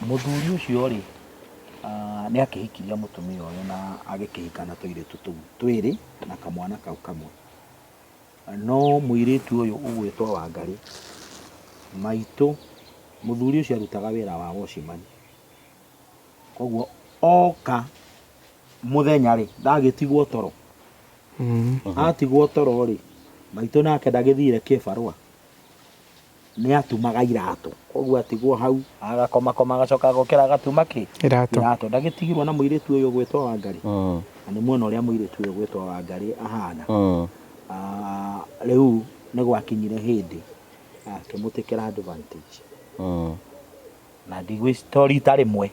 Mũthuri ũcio rĩ, nĩ akĩhikirie mũtumia ũyũ na agĩkĩhika na tũirĩtu tũu twĩrĩ na kamwana kau kamwe. No mũirĩtu ũyũ ũgwĩtwo Wangarĩ, maitũ, mũthuri ũcio arutaga wĩra wa watchman. Koguo oka mũthenya rĩ, ndagĩtigwo toro. Atigwo toro rĩ, maitũ nake ndagĩthire kĩbarũa. Nĩ atumaga iratũ koguo atigwo hau agakomakoma agacoka agokĩra agatuma kĩ? Iratũ. Iratũ. Ndagĩtigirwo na mũirĩtu ũyũ ũgwĩtwo Wangarĩ? Na nĩ muona ũrĩa mũirĩtu ũyũ ũgwĩtwo Wangarĩ ahana. Rĩu nĩ gwakinyire hĩndĩ akĩmũtĩkĩra advantage. Na ndigwĩ to rita rĩmwe.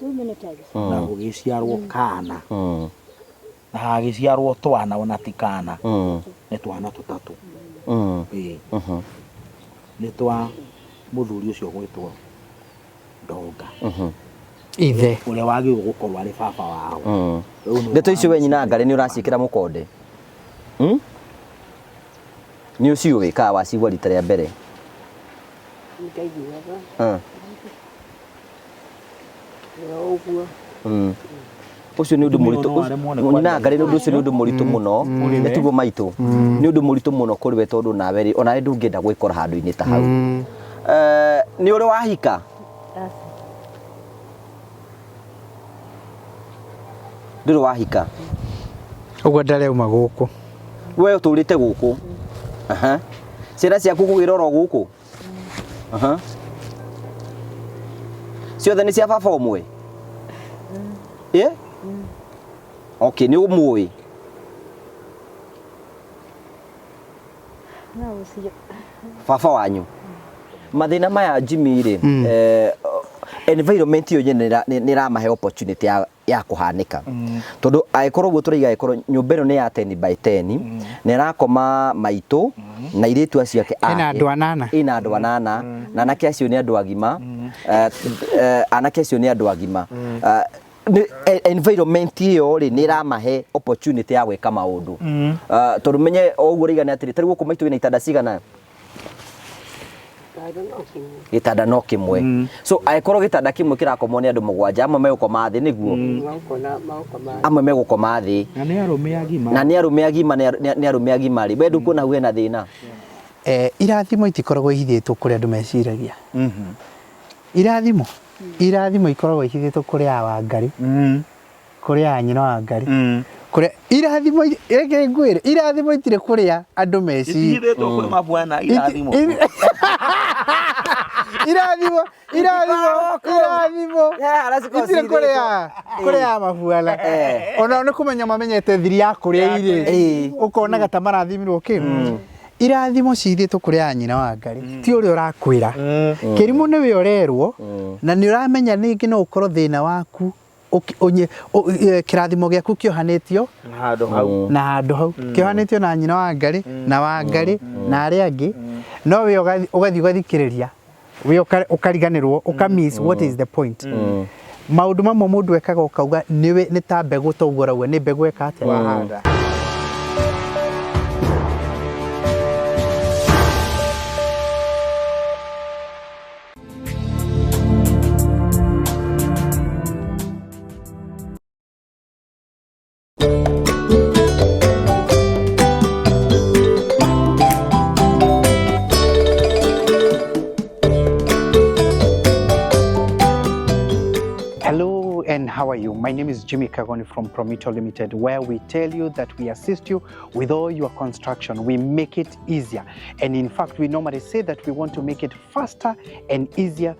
So many times. Na gũgĩciarwo kana. Na hagĩciarwo twana ona ti kana. Nĩ twana tũtatũ. Ĩĩ. Nĩ twa mũthuri ũcio ũgwĩtwo Ndonga. Ithe. Ũrĩa wagĩrĩirwo gũkorwo arĩ baba wao. Rĩu nĩwe Ndeto icio we nyina Ngarĩ nĩ ũraciĩkĩra mũkonde? Nĩ ũciũĩ kana wacigua rita rĩa mbere? Nĩndaiguaga. Ũguo. Ũcio nĩ ũndũ Mũtumia mũritũ. ũyũ no aremwo nĩ Nyina kwaria. Ngarĩ nĩ ũndũ ũcio nĩ ũndũ mũritũ mũno. Nĩ tiguo maitũ. Nĩ ũndũ mũritũ mũno kũrĩ we tondũ nawe rĩ, onawe ndũngĩenda gwĩkora handũ-inĩ ta hau. Nĩ ũrĩ wahika? Aca. Ndũrĩ wahika? Ũguo ndarĩ auma gũkũ. We ũtũrĩte gũkũ? Aha. Ciana ciaku gũgĩrora gũkũ? Aha. Ciothe nĩ cia baba ũmwe? Ĩ? Okay, nĩ ũmũĩ? No ũcio. Baba wanyu. Mathĩna maya Jimmy rĩ, environment ĩyo nyene nĩ ĩramahe opportunity ya kũhanĩka. Tondũ angĩkorwo ũguo tũraiga angĩkorwo nyũmba ĩno nĩ ya 10 by 10, na ĩrakoma maitũ na airĩtu acio ake Ĩna andũ anana. Ĩna andũ anana, na anake acio nĩ andũ agima. Anake acio nĩ andũ agima. Environment ĩyo rĩ, nĩ ĩramahe opportunity ya gwĩka maũndũ. Tondũ menye o ũguo ũraiga nĩ atĩrĩ, ta rĩu gũkũ maitũ wĩna itanda cigana? Gĩtanda no kĩmwe. So angĩkorwo gĩtanda kĩmwe kĩrakomwo nĩ andũ mũgwanja, amwe megũkoma thĩ nĩguo? Amwe megũkoma thĩ. Na nĩ arũme agima. Na nĩ arũme agima, nĩ arũme agima rĩ, we ndũkuona hau hena thĩna? Irathimo itikoragwo ihithĩtwo kũrĩa andũ meciragia. Irathimo? Irathimo ikoragwo ihithĩtwo kũrĩ a Wangarĩ. Kũrĩ a nyina wa Ngarĩ. Kũrĩa irathimo reke ngwĩre irathimo itirĩ kũrĩa andũ meci. Itihithĩtwo kwĩ mabwana irathimo. Irathimo irathimo irathimo itirĩ kũrĩa kũrĩa mabuana. Ona nĩ kũmenya mamenyete thiri ya kũrĩa irĩ. Ũkonaga ta marathimirwo kĩ. Irathimo cithĩtwo kũrĩ a nyina wa Ngarĩ ti ũrĩa ũrakwĩra. Kĩrimũ nĩwe ũrerwo na nĩ ũramenya ningĩ no ũkorwo thĩna waku kĩrathimo gĩaku kĩohanĩtio na handũ hau. Na handũ hau. Kĩohanĩtio na nyina wa Ngarĩ, na wa Ngarĩ, na arĩa angĩ. No we ũgathiĩ ũgathikĩrĩria, we ũkariganĩrwo, ũka miss what is the point. Maũndũ mamwe mũndũ ekaga ũkauga nĩwe nĩ ta mbegũ ta ũguo ũrauga nĩ mbegũ eka atĩa? Wahanda. Hello and how are you? My name is Jimmy Kagoni from Promito Limited, where we tell you that we assist you with all your construction. We make it easier. And in fact, we normally say that we want to make it faster and easier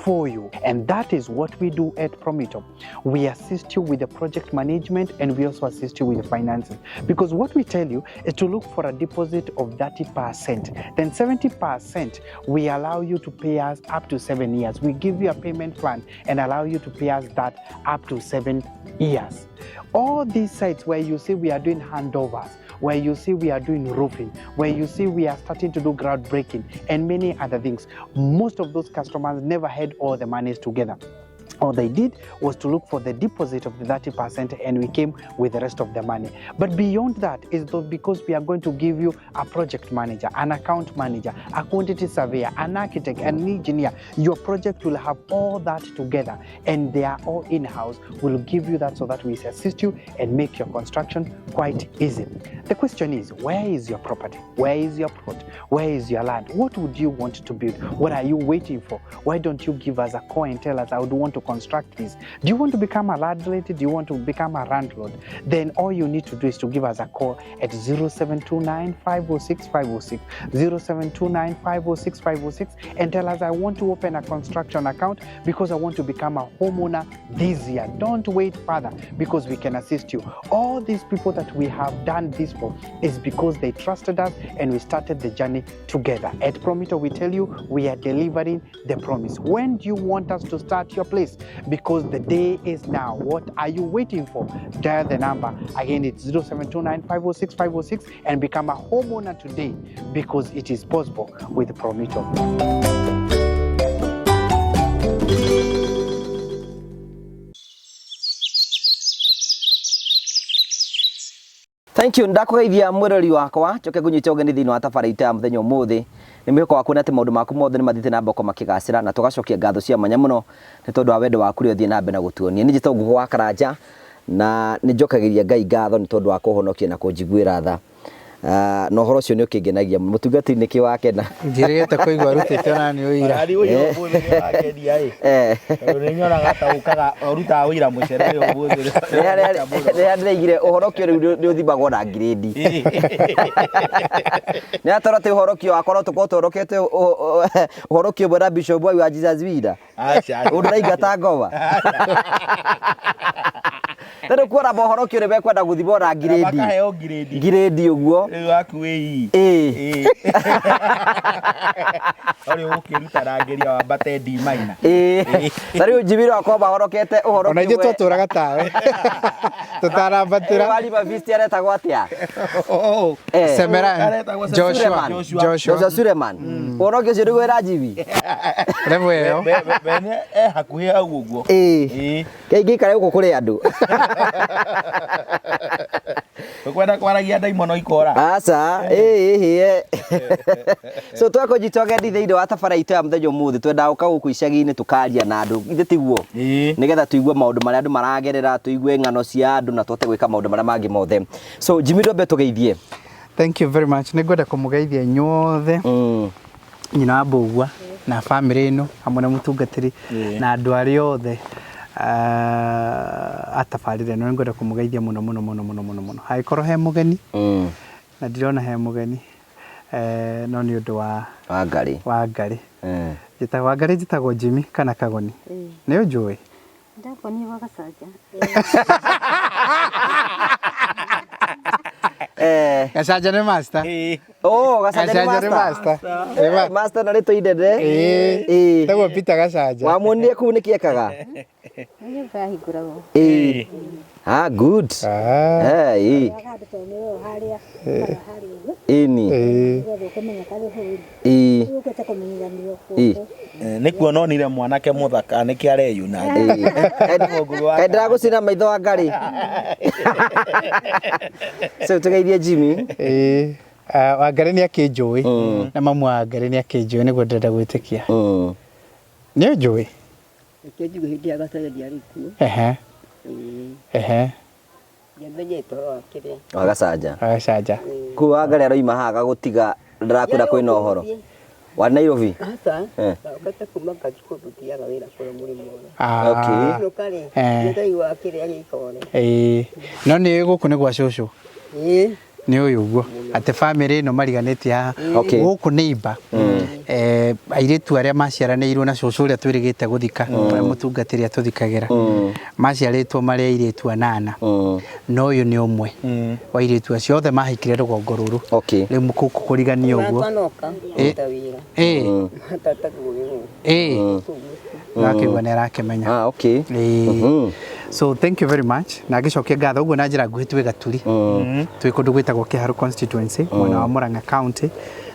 for you. And that is what we do at Promito. We assist you with the project management and we also assist you with the financing. Because what we tell you is to look for a deposit of 30%. Then 70% we allow you to pay us up to 7 years. We give you a payment plan and allow you to pay us that up to 7 years. All these sites where you see we are doing handovers, where you see we are doing roofing, where you see we are starting to do groundbreaking and many other things. Most of those customers never had all the monies together. All they did was to look for the deposit of the 30% and we came with the rest of the money. But beyond that is though because we are going to give you a project manager, an account manager, a quantity surveyor, an architect, an engineer. Your project will have all that together and they are all in-house. We'll give you that so that we assist you and make your construction quite easy. The question is, where is your property? Where is your plot? Where is your land? What would you want to build? What are you waiting for? Why don't you give us a call and tell us, I would want to construct this? Do you want to become a landlady? Do you want to become a landlord? Then all you need to do is to give us a call at 0729 506 506, 0729 506 506, and tell us, I want to open a construction account because I want to become a homeowner this year. Don't wait further because we can assist you. All these people that we have done this for is because they trusted us and we started the journey together. At Promito, we tell you we are delivering the promise. When do you want us to start your place? Because the day is now. What are you waiting for? Dial the number. Again, it's 0729 506 506 and become a homeowner today because it is possible with Promito. Thank you. Ndakũgeithia mwĩrori wakwa njoke ngũnyite ũgeni thĩinĩ wa tabarĩra itũ ya mũthenya ũmũthĩ. Nĩ mwĩhoko waku nĩ atĩ maũndũ maku mothe nĩ mathiĩte na mbere makĩgacĩra na tũgacokia ngatho cia mwanya mũno nĩ tondũ wa wendo waku ũrĩa ũthiĩ na mbere na gũtuonia. Niĩ njĩtagwo Ngũgũ wa Karanja na nĩ njokagĩria Ngai ngatho nĩ tondũ wa kũhonokia na kũnjiguĩra tha. Na ũhoro ũcio nĩ ũkĩngenagia mũno. Mũtungatĩri nĩkĩ wakena? Njĩrĩgĩte kũigua arutĩte ona nĩ ũira. Arari ũyũ ũmũthĩ nĩ wakenia ĩ. Tondũ nĩ nyonaga ta ũkaga ũrutaga wĩira mũcere ũyũ ũmũthĩ. Rĩrĩa ndĩraigire ũhorokio rĩu nĩ ũthimagwo na ngirĩndi. Nĩ atorwo atĩ ũhorokio wakwa no tũkorwo tũhorokete ũhorokio ũmwe na Bishop Mwai wa Jesus Winner. Aca. Ũndũ ũraingata ngoma. Tondũ kuona mohorokio nĩ mekwenda gũthimwo na ngirĩndi. Makaheo ngirĩndi. Ngirĩndi ũguo. Rĩu waku wĩ ii. Ĩĩ. Ĩĩ. Ũrĩ ũkĩruta rangĩria wambate D minor. Ĩĩ. Ta rĩu Njimiro akorwo mahorokete ũhorokio Ona ithuĩ twatũraga tawe. Tũtarambatĩra. Wali Mavisi aretagwo atĩa? Semeran. Aretagwo Joshua. Suleman. Joshua. Joshua Suleman. Ũhorokio ũcio nĩguo ĩranjibi. Level ĩyo. Bene e hakuhĩ hau ũguo. Ĩĩ. Ĩĩ. Kĩingĩikare gũkũ kũrĩ andũ. Ũkwenda kwaragia ndaimono ikora. Aca, ĩĩ ĩĩ. So twakũnyita ũgeni thĩinĩ wa tabara itũ ya mũthenya ũmũthĩ twendaga gũka gũkũ icagi-inĩ tũkaria na andũ ithe tiguo Ĩĩ. nĩgetha tũigue maũndũ marĩa andũ maragerera tũigue ng'ano cia andũ na tũhote gwĩka maũndũ marĩa mangĩ mothe. So Jimmy ndwambe tũgeithie. Thank you very much. Nĩ ngwenda kũmũgeithia inyuothe nyina wa Mbũgua na bamĩrĩ ĩno hamwe na mũtungatĩri na andũ arĩa othe a tabarĩra ĩno. Nĩ ngwenda kũmũgeithia mũno mũno mũno mũno mũno mũno. Hangĩkorwo he mũgeni na ndirona he mũgeni no nĩ ũndũ wa Wangarĩ. Wangarĩ. Njĩtagwo Wangarĩ, njĩtagwo Jimmy kana Kagoni. Nĩ ũnjũĩ? Ndakonio gwa Gacanja. Gacanja nĩ master. Oh, Gacanja nĩ Gacanja nĩ master. master. Nĩ Master na rĩtwa inene. Ĩĩ. Ĩĩ. Tagwo Peter Gacanja. Wamuonire kũu nĩkĩ ekaga? Nĩ nyũmba yahingũragwo. Ĩĩ. Ah, good. Ah. Ĩĩ. Handũ tondũ nĩwe harĩa harĩa ũguo. Ĩni. Ĩĩ. Nĩgetha ũkĩmenya karĩ hau. Ĩĩ. Ũkĩte kũmenyithanio Ĩĩ. gũkũ. Nĩ kuona onire mwanake mũthaka nĩkĩ areyuna. Kaĩ ndĩragũcina maitho Wangarĩ. So tũgeithie Jimmy. Ĩĩ. Wangarĩ nĩ akĩnjũĩ na mamu wa Wangarĩ nĩ akĩnjũĩ nĩguo ndĩrenda gwĩtĩkia. Nĩ ũnjũĩ? Reke njuge hĩndĩ ya Gacanja ndiarĩ kuo. Ehe. Ĩĩ, Ehe. ndiamenyete ũhoro wa kĩrĩa. Wa Gacanja. Wa Gacanja. Kũu Wangarĩ aroima haha agagũtiga ndarakwĩra kwĩna ũhoro. Wa Nairobi. Aca, Eh. ndokĩte kuma ngathi kũndũ thiaga wĩra kũrĩa mũrĩmo ũrĩa. Ah. Okay. Inũka rĩ, Eh. nĩ Ngai wa kĩrĩa gĩka ũrĩa. Ĩĩ. No nĩ gũkũ nĩ gwa cũcũ. Ĩĩ, Nĩ ũyũ ũguo atĩ bamĩrĩ ĩno mariganĩtie haha. Okay. Gũkũ nĩ imba. Airĩtu arĩa maciaranĩirwo na cũcũ ũrĩa twĩrĩgĩte gũthika ũrĩa mũtungatĩri atũthikagĩra maciarĩtwo marĩ airĩtu anana no ũyũ nĩ ũmwe wa airĩtu acio othe mahikire rũgongo rũrũ. Okay. Rĩu gũkũ kũrigania ona ũguo. twanoka kũruta wĩra. Ĩĩ. Tata gũgĩ Ĩĩ. kũu mũciĩ. Ndakĩigua nĩ arakĩmenya. Ah, okay. Ĩĩ. So thank you very much. Na ngĩcokia ngatho ũguo na njĩra nguhĩ twĩ Gaturi. Twĩ kũndũ gwĩtagwo Kĩharu constituency mwena wa Murang'a county.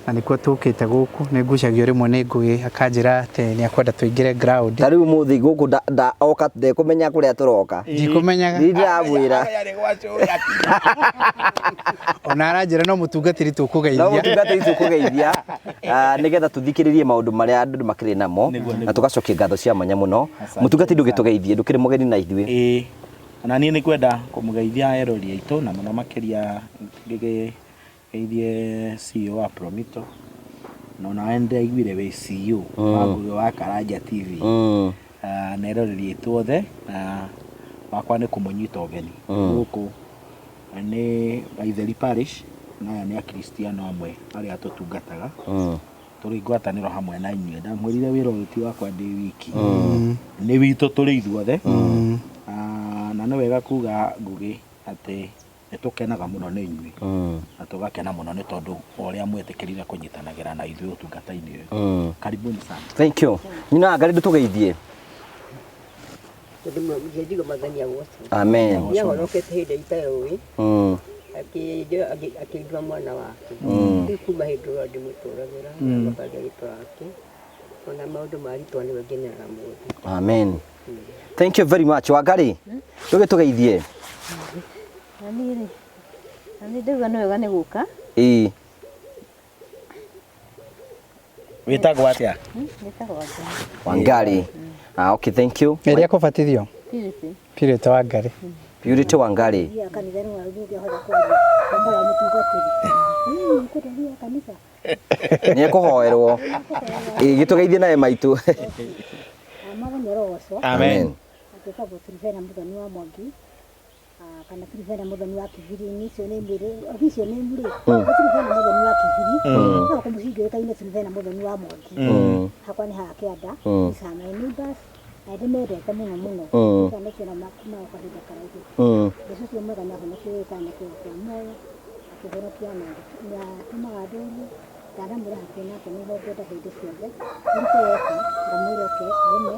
Na nĩkuo tũkĩte gũkũ nĩ ngucagio rĩmwe nĩ Ngũgĩ akanjĩra atĩ nĩ akwenda tũingĩre ground. Ta rĩu mũthĩ gũkũ oka ndekũmenya kũrĩa tũroka. Ndikũmenyaga. Niĩ ndĩramwĩra. Ona aranjĩra no mũtungatĩri tũkũgeithia. No mũtungatĩri tũkũgeithia nĩgetha tũthikĩrĩrie maũndũ marĩa andũ makĩrĩ namo na tũgacokia ngatho cia mwanya mũno. Mũtungatĩri ndũgĩtũgeithie, ndũkĩrĩ mũgeni na ithuĩ. Ĩĩ, ona niĩ nĩ kwenda kũmũgeithia erori aitũ na mũno makĩria ngĩgeithie CEO wa Promito na onawe nĩndĩraiguire wĩ CEO wa Ngũgĩ wa Karanja TV. Na eroreri aitũ othe, na wakwa nĩ kũmũnyita ũgeni gũkũ nĩ Gaitheri Parish, na aya nĩ akristiano amwe arĩa tũtungataga. Tũrĩ ngwatanĩro hamwe na inyuĩ. Ndamwĩrire wĩra ũyũ ti wakwa ndĩ wiki, nĩ witũ tũrĩ ithuothe. Na nĩ wega kuga Ngũgĩ atĩ nĩ tũkenaga mũno nĩ inyuĩ na tũgakena mũno nĩ tondũ wa ũrĩa mwetĩkĩrire kũnyitanagĩra na ithuĩ ũtungata-inĩ ũyũ. Karibuni sana. Thank you. Nyina wa Ngai ndũtũgeithie. Njigo Mwathani agocwo. Amen. Nĩ ahonokete hĩndĩ itaroĩ akĩndua mwana wake. Rĩu kuma hĩndĩ ĩyo ndĩmũtũragĩra ngabanga rĩtwa wake ona maũndũ maritwa nĩwe ngeneraga mũndũ. Amen. Thank you very much. Wangari, ndũgĩtũgeithie. Na niĩ rĩ, na niĩ ndauga nĩ wega nĩ gũka. Ĩĩ. Wĩtagwo atĩa? Njĩtagwo Wangari. Wangari. Ah, okay, thank you. Ĩrĩa kũbatithio? Purity. Purity Wangari. Purity Wangari. Thiaga kanitha nĩ warũthi ũngĩahota kwaria. Ũkora mũtungatĩri. Kwenda thiaga kanitha. Nĩ ekũhoerwo. Ĩĩ, gĩtũgeithie nawe maitũ. Mwathani arogocwo. Amen. Njĩtagwo Trivena Mũthoni wa Mwangi. Kana Trivena Mũthoni wa Kibiri, nĩ icio nĩ mwĩrĩ, icio nĩ mwĩrĩ. Trivena Mũthoni wa Kibiri. No kũmũcingĩrĩkaine Trivena Mũthoni wa Mwangi. Hakwa nĩ haha kĩanda. These are my neighbors. Na ndĩmendete mũno mũno. Nĩkĩo kuma o kahinda karaihu. Jesũ ũcio mwega nĩahonokirie gĩtana kĩu kĩa muoyo, akĩhonokia na nĩatũmaga ndũrie, ndanamwĩra hakuhĩ nake nĩho ngwenda hĩndĩ ciothe. Ũrute woka, ngamwĩra oke one,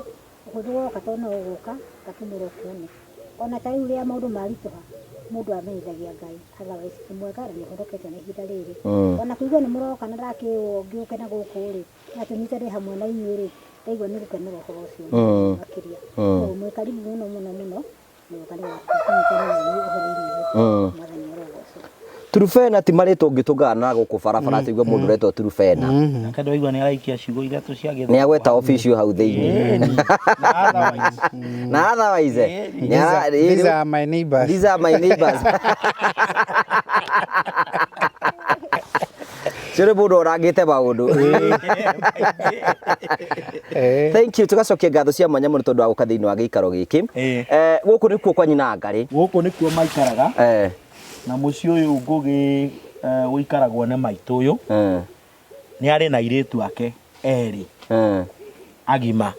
ũhũthũ woka tondũ no ũgũka, ngakĩmwĩra oke one. Ona ta rĩu rĩrĩa maũndũ maritũha, mũndũ amenyithagia Ngai, otherwise nĩ mwega na nĩhonokete na ihinda rĩrĩ. Ona kũigua nĩ mũroka na ndakĩrwo ngĩũke na gũkũ rĩ, na tũnyitane hamwe na inyuĩ rĩ, ndaigua nĩ gũkenera ũhoro ũcio makĩria. Koguo mwĩ karibu mũno mũno mũno, mũgoka nĩgetha tũnyitane na inyuĩ ũhoro-inĩ ũyũ. Mwathani arogocwo. Turufena ti marĩtwa ũngĩtũngana na gũkũ barabara atĩ ũigue mũndũ ũretwo Turufena. Nake ndwaigua nĩ araikia ciugo ithatũ cia gĩthũngũ. Nĩ agweta official hau thĩinĩ. Na otherwise. Na otherwise. These are my neighbors. These are my neighbors. Cio nĩ mũndũ ũrangĩte maũndũ. Thank you. Tũgacokia ngatho cia mwanya mũno tondũ wa gũka thĩinĩ wa gĩikaro gĩkĩ. Gũkũ nĩkuo kwa nyina Ngarĩ. Gũkũ nĩkuo maikaraga. Na mũciĩ ũyũ Ngũgĩ ũikaragwo nĩ maitũ ũyũ. Nĩ arĩ na airĩtu ake erĩ. Agima.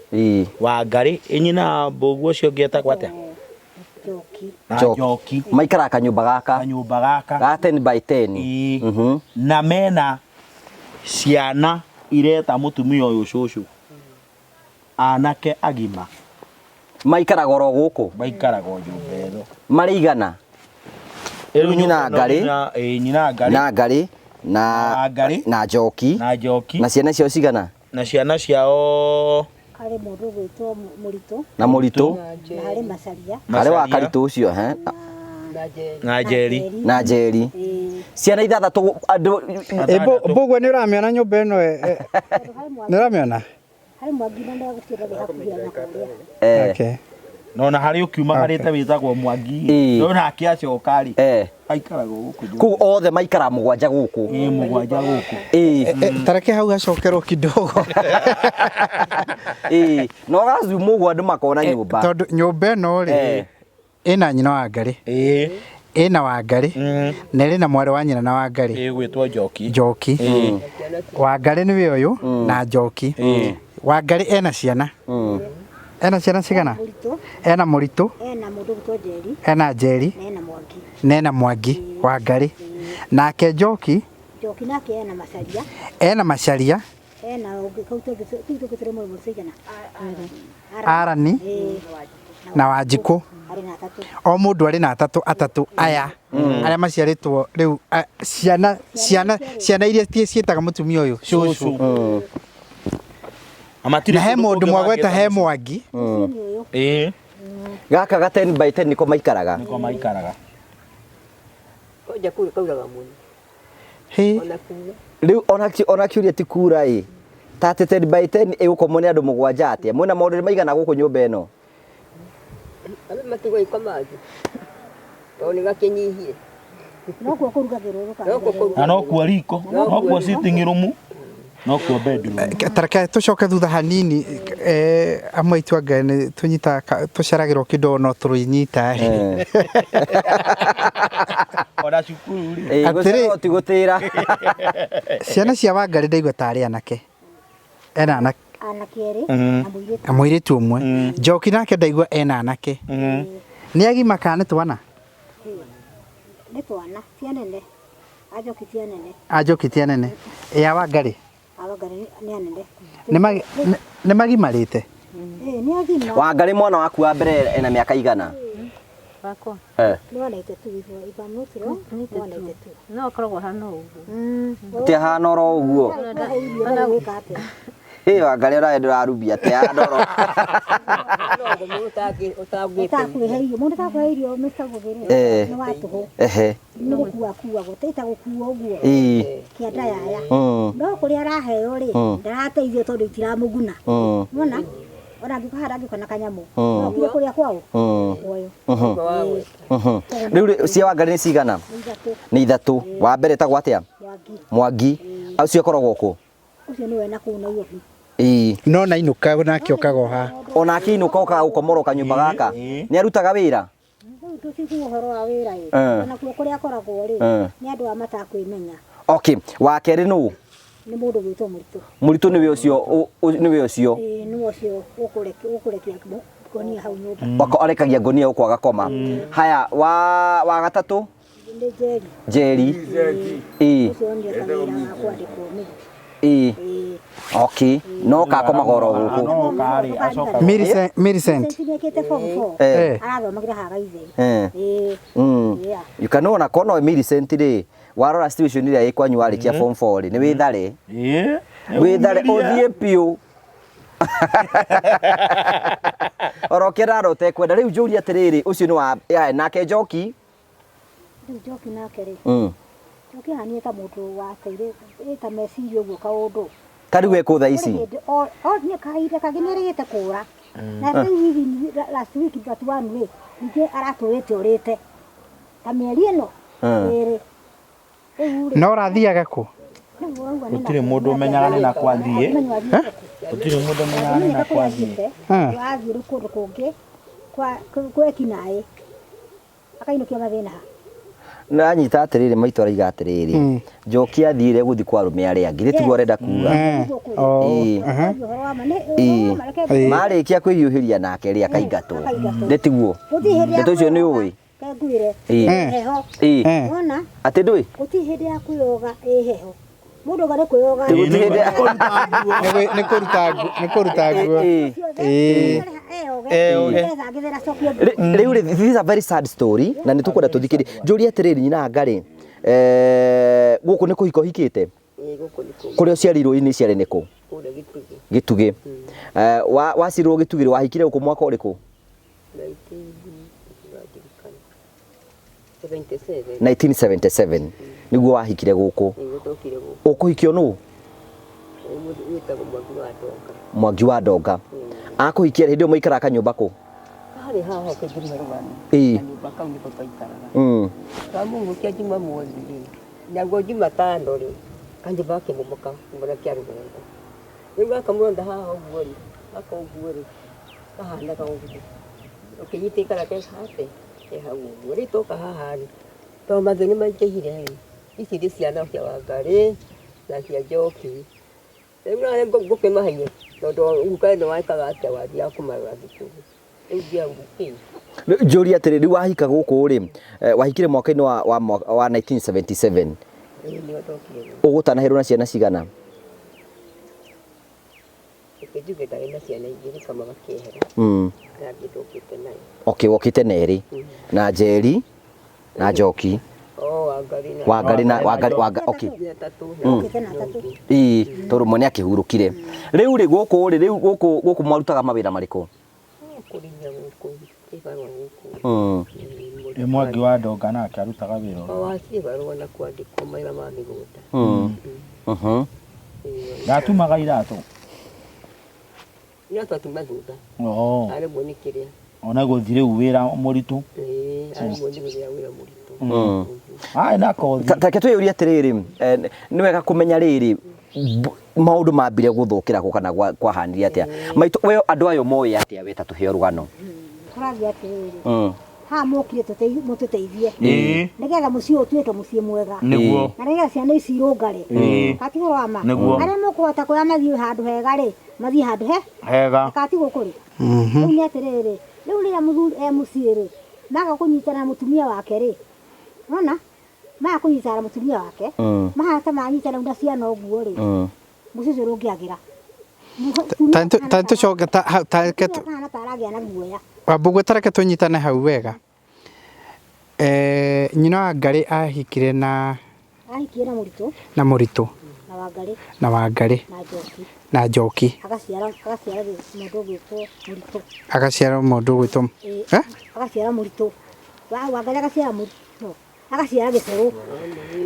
Wangarĩ, ĩ nyina mbũguo ũcio ũngĩ etagwo atĩa? Njoki. Na Njoki. Maikaraga kanyũmba gaka. Kanyũmba gaka. Ga 10 by 10. Ĩĩ. Na mena ciana ireta mũtumia ũyũ cũcũ. Anake agima. Maikaraga oro gũkũ? Maikaraga o nyũmba ĩno. Marĩ igana? Rĩu nyina Ngarĩ. Ĩĩ, nyina Ngarĩ. Na Ngarĩ, na Ngarĩ. Na Njoki. Na Njoki. Na ciana ciao cigana? Na ciana ciao Harĩ mũndũ ũgwĩtwo Mũritũ. Na Mũritũ. Na harĩ Macaria. Harĩ wa Karitũ ũcio, he? Na Njeri. Na Njeri. Ciana ithathatũ andũ. Mbũguo nĩ ũramĩona nyũmba ĩno? Nĩ ũramĩona? Harĩ Mwangi na ndagũkĩra thĩ hakuhĩ na kũrĩa. Okay. Na ona harĩ ũkiuma harĩte wĩtagwo Mwangi. No nake acoka rĩ. Aikaraga gũkũ. Kũu othe maikaraga mũgwanja gũkũ. Ĩĩ, mũgwanja gũkũ. Ĩĩ. Tareke hau hacokerwo kidogo. Ĩĩ, no gacumu ũguo andũ makona nyũmba. Tondũ nyũmba ĩno rĩ, ĩna nyina wa Ngarĩ. Ĩna Wangarĩ. Na ĩrĩ na mwarĩ wa nyina na Wangarĩ. Ĩgwĩtwo Njoki. Njoki. Wangarĩ nĩwe ũyũ na Njoki. Wangarĩ ena ciana. Ena ciana cigana? Ena Mũritũ. Ena mũndũ ũgwĩtwo Njeri. Ena Njeri. Na ena Mwangi. Na ena Mwangi Wangarĩ. Nake Njoki. Njoki nake ena Macaria. Ena Macaria. Ena ũngĩ kau tũngĩ tũu tũngĩ tũrĩ mũrĩmo cigana? Arani. Na Wanjikũ. Arĩ na atatũ. O mũndũ arĩ na atatũ atatũ aya arĩa maciarĩtwo rĩu ciana ciana ciana iria ciĩtaga mũtumia ũyũ cũcũ. Na he mũndũ mwagweta he Mwangi. Ĩĩ. Gaka ga 10 by 10 niko maikaraga. Niko maikaraga. Kwanja kũu kauraga mũno. Hĩ. Ona kura. Rĩu ona kĩũria ti kura ĩ. Ta atĩ 10 by 10 ĩgũkomwo nĩ andũ mũgwanja atĩa? Mwĩna maũndũ maigana gũkũ nyũmba ĩno? Andũ matigũgĩkoma thĩ. Tondũ nĩ gakĩnyihie. Nokuo kũrugagĩrwo Nokuo rũkarugagĩrwo. Na nokuo riko, nokuo sitting room, nokuo bedroom. Tareke tũcoke thutha hanini amwe aitũ anga nĩ tũnyitaga tũceragĩrwo kĩndũ no tũrĩnyita rĩ. Ona cukuru rĩ. Ĩ, gũcererwo ti gũtĩra. Ciana cia Wangarĩ ndaigua tarĩ anake. Ena anake. Anake erĩ na mũirĩtu. Na mũirĩtu ũmwe. Njoki nake ndaigua ena anake. Nĩ agima kana nĩ twana? Nĩ twana, ti anene. A Njoki ti anene. A Njoki ti anene. Ĩ a Wangarĩ? A Wangarĩ nĩ anene. Nĩ magimarĩte? Ĩ nĩ agima. Wangarĩ mwana waku wa mbere ena mĩaka igana? Wakwa. Nĩ 192 if I'm not wrong, nĩ 192. No akoragwo ahana o ũguo. Ti ahana oro ũguo. Ĩ Wangarĩ onawe ndũrarubia atĩ ahana oro. Ũtakũhe irio, mũndũ ũtakũhe irio Mr. Gũthĩ rĩ, nĩ wa tũhũ. Ehe. Nĩ gũkua akuagwo, ta gũkuo ũguo. Kĩanda yaya. No kũrĩa araheo rĩ, ndarateithio tondũ itiramũguna. Wona? Ona angĩũka haha ndangĩũka na kanyamũ. No okire kũrĩa kwao? Kwoyo. Rĩu rĩ, cia Wangarĩ nĩ cigana? Nĩ ithatũ. Nĩ ithatũ. Wa mbere etagwo atĩa? Mwangi. Mwangi. Ũcio akoragwo kũ? Ũcio nĩwe na kũu Nairobi. Ĩĩ. No na inũka nake okaga o haha. Onake inũka okaga gũkomorwo kanyũmba gaka. Nĩ arutaga wĩra? Rĩu tũtikuga ũhoro wa wĩra ĩ. Ona kuo kũrĩa akoragwo rĩ, nĩ andũ a matakwĩmenya. Okay, wa kerĩ nũ? Nĩ mũndũ gwĩtwo Mũritũ. Mũritũ nĩwe ũcio, nĩwe ũcio. Ĩĩ nĩwe ũcio ũkũrekia ngonia hau nyũmba. Arekagia ngonia gũkũ agakoma. Haya, wa gatatũ? Nĩ Njeri. Njeri. Ĩĩ. Ũcio onire kawĩra ga kwandĩkwo Mĩrũ. Ĩĩ. Okay, no kakomaga oro gũkũ. No karĩ acoka. Millicent. Nĩekĩte form 4. Arathomagĩra haha Gaitheri. Ĩĩ. Yeah. You can ona kono Millicent rĩ, warora situation ĩrĩa ĩ kwanyu warĩkia form 4 rĩ, nĩ wĩthare. Ĩĩ. Wĩthare ũthiĩ biũ. Oro kĩraro ũtekwenda. Rĩu njũrie atĩrĩrĩ, ũcio nĩ wa nake Njoki? Rĩu Njoki nake rĩ, Njoki ahanie ta mũndũ wateire ta meciria ũguo kaũndũ. Ta rĩu ekũ thaa ici? Nĩ kahinda kangĩ nĩ erĩgĩte kũra. Na rĩu hihi last week but one rĩ, ningĩ aratũrĩte orĩte. Ta mĩeri ĩno ĩrĩ. No ũrathiaga kũ? Gũtirĩ mũndũ ũmenyaga nĩ nakũ athiĩ. Gũtirĩ mũndũ ũmenyaga nĩ nakũ athiĩ. Athiĩ rĩu kũndũ kũngĩ kwa ekinaĩ. Akainũkia mathĩna ha? Na anyita atĩrĩrĩ, maitũ araiga atĩrĩrĩ, Njoki athiire gũthiĩ kwa arũme arĩa angĩ, nĩ tiguo arenda kuga. Marĩkia kwĩhiũhĩria nake rĩ, akaingatwo. Nĩ tiguo? Ndeto icio nĩ ũĩ? Kenguire. Heho. Wona? Atĩ ndũĩ? Gũtirĩ hĩndĩ ya kwĩyoga ĩ heho. Mũndũ auga nĩ kwĩyoga. Gũtirĩ hĩndĩ ya Nĩ kũruta nguo, nĩ kũruta nguo. Rĩu rĩ, this is a very sad story na nĩ tũkwenda tũthikĩrie. Njũrie atĩrĩrĩ, nyina Ngarĩ, gũkũ nĩ kũhika ũhikĩte? Kũrĩa ũciarĩirwo initially nĩ kũ? Gĩtugĩ. Waciarĩirwo Gĩtugĩ rĩ, wahikire gũkũ mwaka ũrĩkũ? 1977 nĩguo wahikire gũkũ. Ũkũhikio nũ? Mwangi wa Ndonga. Akũhikia hĩndĩ ĩyo mũikaraga kanyũmba kũ? Harĩ haha kĩnjuma rũgano. Kanyũmba kau nĩko twaikaraga. Twamũhukia Jumamothi rĩ, naguo Jumatano rĩ, kanyũmba gakĩmomoka kĩmwana kĩa rũgongo. Rĩu gaka mũronda haha ũguo rĩ, gaka ũguo rĩ, kahanaga ũguo. Ũkĩnyitĩkana ke hate, ke hau ũguo. Rĩu twoka haha rĩ, tondũ mathĩna maingĩhire rĩ, ici nĩ ciana cia Wangarĩ na cia Njoki. Rĩu nawe ngũkĩmahe tondũ guka nĩ wekaga atĩa wathiaga kũmarora thukuru. Rĩu ndiaugire kĩ. Njũrie atĩrĩ, rĩu wahika gũkũ rĩ, wahikire mwaka-inĩ wa 1977. Ĩĩ nĩguo ndokire gũkũ. Ũgũtanahĩrwo na ciana cigana? Reke njuge ndarĩ na ciana igĩrĩ kamwe gakĩehera. Na angĩ ndokĩte nayo. Okay, wokĩte na erĩ. Na Njeri na Njoki. Oh, Wangari na Wangari na Wangari Wangari okay. Nĩ atatũ. Okĩte na atatũ. Ĩĩ, tondũ mwe nĩ akĩhurũkire. Rĩu rĩ gũkũ rĩ rĩu gũkũ gũkũ mwarutaga mawĩra marĩkũ? Kũrĩmia gũkũ, kĩbarũa gũkũ. Ĩ Mwangi wa Ndonga nake arutaga wĩra ũrĩkũ? O wa kĩbarũa na kwandĩkwo mawĩra ma mĩgũnda. Ĩĩ. Ndatumaga iratũ? Iratũ atuma thutha. Oo. Aremwo nĩ kĩrĩa. Ona gũthiĩ rĩu wĩra mũritũ. Ĩĩ, aremwo nĩ gũthiĩ wĩra mũritũ. Arĩ na kothi. Ta reke twĩyũrie atĩrĩrĩ, nĩ wega kũmenya rĩrĩ, maũndũ mambire gũthũkĩra kũ kana kwahanire atĩa? Maitũ, we andũ aya moĩ atĩa we ta tũheo rũgano? Kũrathiĩ atĩrĩrĩ, haha mokire mũtũteithie Ĩĩ. nĩgetha mũciĩ ũyũ ũtuĩke mũciĩ mwega. Nĩguo. Na nĩgetha ciana ici irũngare. Ĩĩ. Ka ti ũhoro wa ma? Nĩguo. Arĩa mũkũhota kuoya mathiĩ handũ hega rĩ, mathiĩ handũ he? Hega. Ka ti gũkũ rĩ? Rĩu nĩ atĩrĩrĩ, rĩu rĩrĩa mũthuri e mũciĩ rĩ, maga kũnyitana na mũtumia wake rĩ, nona maga kũnyitana na mũtumia wake, mahana ta manyitana rĩu na ciana ũguo rĩ, mũciĩ ũcio ndũngĩagĩra. Ta tũcoke ta ha- ta reke tu- Kahana ta aragĩa na guoya. Wambũgũ ta reke tũnyitane hau wega. Nyina wa Ngarĩ ahikire na Ahikie na Mũritũ. Na Mũritũ. Na Wangarĩ. Na Wangarĩ. Na Njoki. Na Njoki. Agaciara agaciara mũndũ ũgwĩtwo Mũritũ. Agaciara mũndũ ũgwĩtwo Ĩĩ, Eh? Agaciara Mũritũ. Wangarĩ agaciara Mũritũ. Agaciara Gĩcerũ.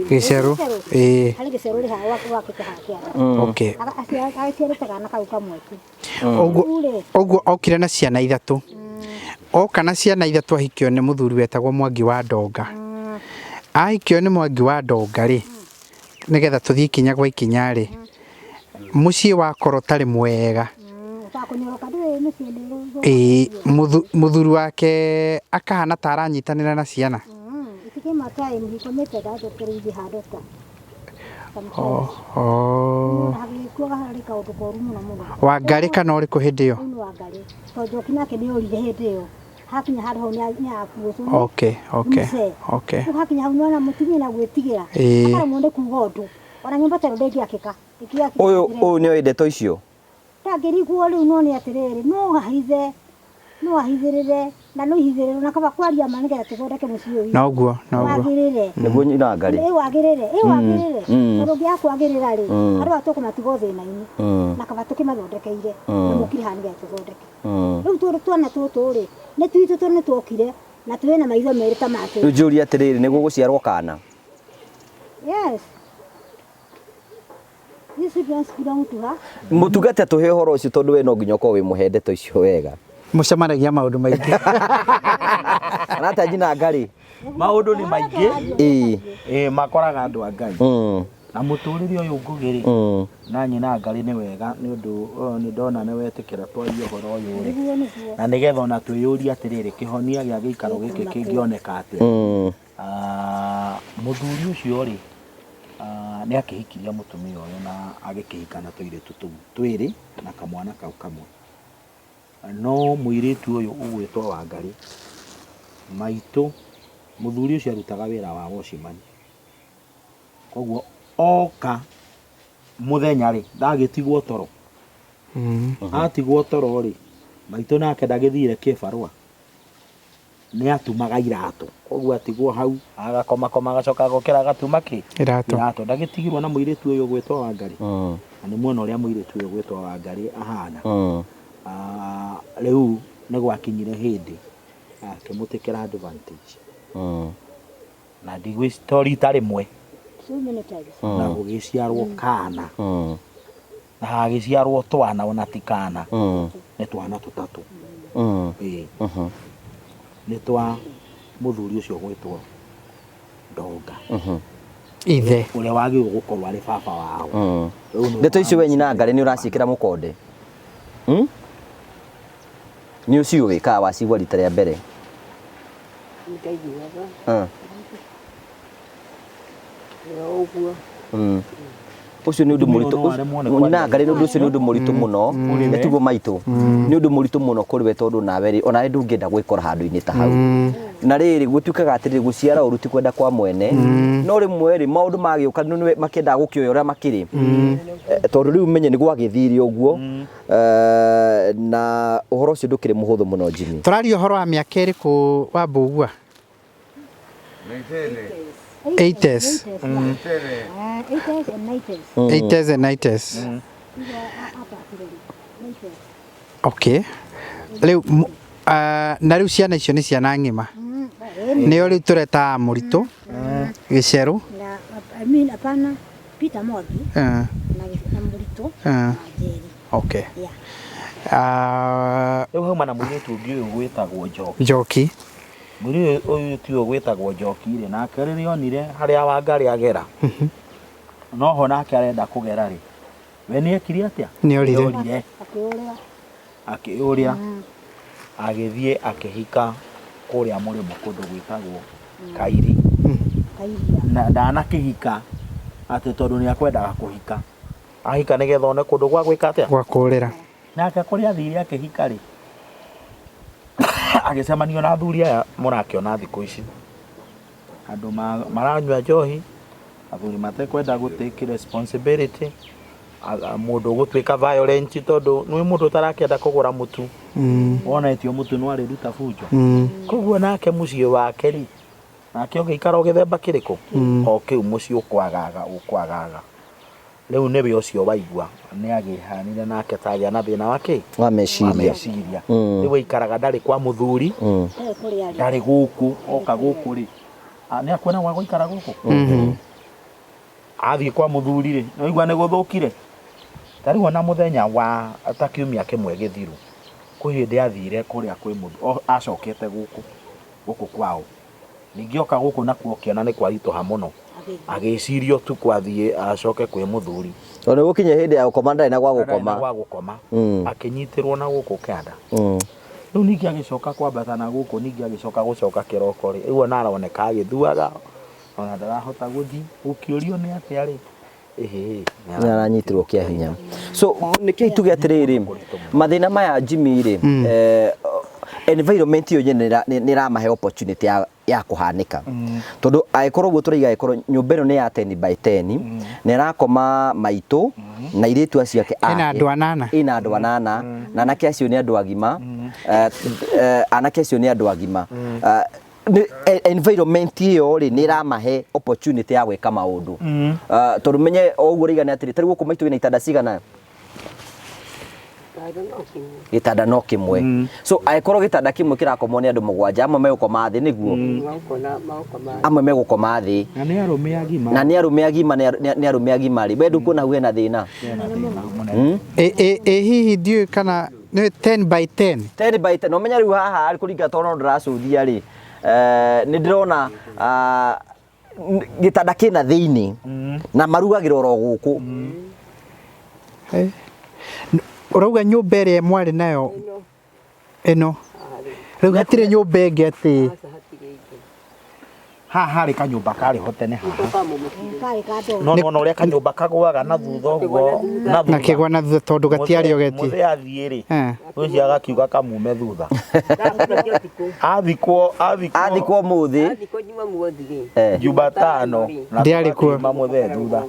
Gĩcerũ. Ĩĩ. Harĩ Gĩcerũ rĩ haha wakĩte haha kĩanda. Okay. Agaciarĩte kana kau kamwe tu. Ũguo Rĩu rĩ, ũguo okire na ciana ithatũ. Oka na ciana ithatũ ahikio nĩ mũthuri wetagwo Mwangi wa Ndonga. Ahikio nĩ Mwangi wa Ndonga rĩ, nĩgetha tũthiĩ ikinya gwa ikinya rĩ, mũciĩ wakorwo ũtarĩ mwega. Ũtakũnyoroka ndũĩ mũciĩ nĩ Ĩĩ, mũthuri wake akahana ta aranyitanĩra na ciana. Itikĩma time he committed adultery with her daughter. Oh. Hagĩkuaga harĩ kaũndũ koru mũno mũno. Wangarĩ kana ũrĩkũ hĩndĩ ĩyo? Rĩu nĩ Wangarĩ. Tondũ Njoki nake nĩ orire hĩndĩ ĩyo. Hakinya handũ hau nĩ akuo. Okay, okay, okay. Rĩu hakinya hau nĩwona mũtumia na gwĩtigĩra. Ĩĩ. Akaremwo nĩ kuga ũndũ. Ona nyũmba ta ĩno ndĩngĩakĩka. Ĩngĩakĩka Ũyũ atĩrĩrĩ. ũyũ nĩoĩ ndeto icio? Ndangĩrigwo rĩu no nĩ atĩrĩrĩ, no ahithe, no ahithĩrĩre, na no ihithĩrĩrwo na kaba kwaria ma nĩgetha tũthondeke mũciĩ ũyũ witũ. Noguo, noguo. Wagĩrĩre. Nĩguo nyina wa Ngarĩ. Ĩ wagĩrĩre, ĩ wagĩrĩre. Tondũ ũngĩaga kwagĩrĩra rĩ, andũ aya tũkũmatiga o thĩna-inĩ. Na kaba tũkĩmathondekeire, na mũkire haha nĩgetha tũthondeke. Rĩu twana tũtũ rĩ, nĩ twitũ tondũ nĩ twokire, na twĩ na maitho merĩ ta ma Rĩu njũrie atĩrĩrĩ, nĩguo gũciarwo kana? Yes. These children belong to her. Mũtungata tũhe ũhoro ũcio tondũ we no nginya ũkorwo wĩ mũhe ndeto icio wega. Mũcemanagia maũndũ maingĩ. Kana atĩa nyina Ngarĩ? Maũndũ nĩ maingĩ. Ĩĩ. Ĩĩ, makoraga andũ a Ngai. Na mũtũrĩre ũyũ Ngũgĩ rĩ, na nyina Ngarĩ nĩ wega nĩ ũndũ ũyũ nĩ ndona nĩ wetĩkĩra twarie ũhoro ũyũ rĩ. Na nĩgetha ona twĩyũrie atĩrĩrĩ, kĩhonia gĩa gĩikaro gĩkĩ kĩngĩoneka atĩa? Mũthuri ũcio rĩ, nĩ akĩhikirie mũtumia ũyũ na agĩkĩhika na tũirĩtu tũu twĩrĩ na kamwana kau kamwe. No mũirĩtu ũyũ ũgwĩtwo Wangarĩ, maitũ, mũthuri ũcio arutaga wĩra wa watchman. Koguo oka mũthenya rĩ, ndagĩtigwo toro. Atigwo toro rĩ, maitũ nake ndagĩthire kĩbarũa. Nĩ atumaga iratũ. Koguo atigwo hau, agakomakoma agacoka agokĩra agatuma kĩ? Iratũ. Iratũ. Ndagĩtigirwo na mũirĩtu ũyũ ũgwĩtwo Wangarĩ. Na nĩ muona ũrĩa mũirĩtu ũyũ ũgwĩtwo Wangarĩ ahana. Rĩu nĩ gwakinyire hĩndĩ akĩmũtĩkĩra advantage. Na ndigwĩciria to rita rĩmwe. So many times. Na gũgĩciarwo kana. Na hagĩciarwo twana ona ti kana. Nĩ twana tũtatũ. Ĩĩ. Nĩ twa mũthuri ũcio ũgwĩtwo Ndonga. Ithe. Ũrĩa wagĩrĩirwo gũkorwo arĩ baba wao. Rĩu nĩ Ndeto icio we nyina Ngarĩ nĩ ũraciĩkĩra mũkonde? Nĩ ũciũĩ kana wacigua rita rĩa mbere? Nĩndaiguaga. Ũguo. Ũcio nĩ ũndũ mũritũ. No aremwo nĩ kwaria. Nyina Ngarĩ nĩ ũndũ ũcio nĩ ũndũ mũritũ mũno. Nĩ tiguo maitũ. Nĩ ũndũ mũritũ mũno kũrĩ we tondũ nawe rĩ, onawe ndũngĩenda gwĩkora handũ-inĩ ta hau. Na rĩrĩ gũtuĩkaga atĩrĩrĩ gũciara ũru ti kwenda kwa mwene. No rĩmwe rĩ maũndũ magĩũka nĩ makĩendaga gũkĩoya ũrĩa makĩrĩ. Tondũ rĩu menye nĩ gwagĩthire ũguo. Na ũhoro ũcio ndũkĩrĩ mũhũthũ mũno Jimmy. Tũraria ũhoro wa mĩaka ĩrĩkũ Wambũgua? 80s. 80s and 90s. 80s and 90s. Iga hapa kirori. 90s. Okay. Rĩu na rĩu ciana icio nĩ ciana ng'ima. Nĩo rĩu tũreta mũritũ gĩcerũ. Na I mean hapana Peter Mwangi na na Mũritũ na Njeri. Okay. Yeah. Rĩu hauma na mũirĩtu ũngĩ ũyũ gwĩtagwo Njoki. Njoki. Mũirĩtu ũyũ ti ũyũ gwĩtagwo Njoki rĩ, nake rĩrĩa onire harĩa Wangarĩ agera, noho nake arenda kũgera rĩ, we nĩ ekire atĩa? Nĩorire. Nĩorire. Akĩũrĩra. Akĩũrĩa agĩthiĩ akĩhika kũrĩa mũrĩmo kũndũ gwĩtagwo Kairi. Kairia. Na ndanakĩhika atĩ tondũ nĩ akwendaga kũhika. Ahika nĩgetha one kũndũ gwa gwĩka atĩa? Gwa kũũrĩra. Nake kũrĩa athire akĩhika rĩ, agĩcemanio na athuri aya mũrakĩona thikũ ici. Andũ maranyua njohi, athuri matekwenda gũ take responsibility, mũndũ ũgũtuĩka violent tondũ nĩ mũndũ ũtarakĩenda kũgũra mũtu. Wona etio mũtu no arĩruta bunjo. Koguo nake mũciĩ wake rĩ, nake ũgĩikara o gĩthemba kĩrĩkũ? O kĩu mũciĩ ũkwagaga ũkwagaga. Rĩu nĩwe ũcio waigua nĩ agĩhanire nake ta agĩa na thĩna wa kĩ? Wa meciria. Meciria. Rĩu aikaraga ndarĩ kwa mũthuri, Ndarĩ kũrĩa arĩ. ndarĩ gũkũ, oka gũkũ rĩ, nĩ akuona gwa gũikara gũkũ? Athiĩ kwa mũthuri rĩ, nĩ waigua nĩ gũthũkire? Ta rĩu ona mũthenya wa ta kiumia kĩmwe gĩthiru, kwĩ hĩndĩ athire kũrĩa kwĩ mũthuri, acokete gũkũ, gũkũ kwao. Ningĩ oka gũkũ nakuo ũkĩona nĩ kwaritũha mũno. Agĩciria ũtukũ athiĩ acoke kwĩ mũthuri. Tondũ nĩ gũkinya hĩndĩ ya gũkoma ndarĩ na gwa Ndarĩ na gũkoma. gwa gũkoma. Akĩnyitĩrwo na gũkũ kĩanda. Rĩu ningĩ agĩcoka kwambata na gũkũ, ningĩ agĩcoka gũcoka kĩroko rĩ, rĩu ona aroneka agĩthuaga, ona ndarahota gũthiĩ. Ũkĩũrio nĩ atĩa rĩ, ĩhĩ, Nĩ aranyitirwo kĩa hinya. So nĩkĩo tuge atĩrĩrĩ, mathĩna maya Jimmy rĩ, environment ĩyo nyene nĩ ĩramahe opportunity ya kũhanĩka. Tondũ angĩkorwo ũguo tũraiga angĩkorwo nyũmba ĩno nĩ ya 10 by 10, na ĩrakoma maitũ na airĩtu acio ake Ĩna andũ anana. Ĩna andũ anana, na anake acio nĩ andũ agima. Anake acio nĩ andũ agima. Environment ĩyo rĩ nĩ ĩramahe opportunity ya gwĩka maũndũ. Tondũ menye o ũguo rĩigana atĩrĩ, ta rĩu gũkũ maitũ wĩna itanda cigana? Gĩtanda no kĩmwe. So angĩkorwo gĩtanda kĩmwe kĩrakomwo nĩ andũ mũgwanja, amwe megũkoma thĩ nĩguo? Amwe megũkoma thĩ. Na nĩ arũme agima. Na nĩ arũme agima, nĩ arũme agima rĩ. We ndũkuona hau hena thĩna? Ĩ hihi ndiũĩ kana nĩ 10 by 10? 10 by 10. No menya rĩu haha kũringana tondũ no ndĩracũthia rĩ, nĩ ndĩrona gĩtanda kĩna thĩinĩ na marugagĩra oro gũkũ. Ũrauga nyũmba ĩrĩa mwarĩ nayo ĩno rĩu hatirĩ nyũmba ĩngĩ atĩ Haha harĩ kanyũmba karĩ ho tene haha. Karĩ ka ndoo. No no ũrĩa kanyũmba kagũaga na thutha ũguo, na na kĩgwa na thutha tondũ gatiarĩ ogeti. Mũthee athiĩ rĩ, ũcio agakiuga kamume thutha. Athikwo, athikwo. Athikwo ũmũthĩ. Athikwo Jumamothi rĩ. Jumatano. Ndĩarĩ kuo. Tũgathiĩ mũthee thutha.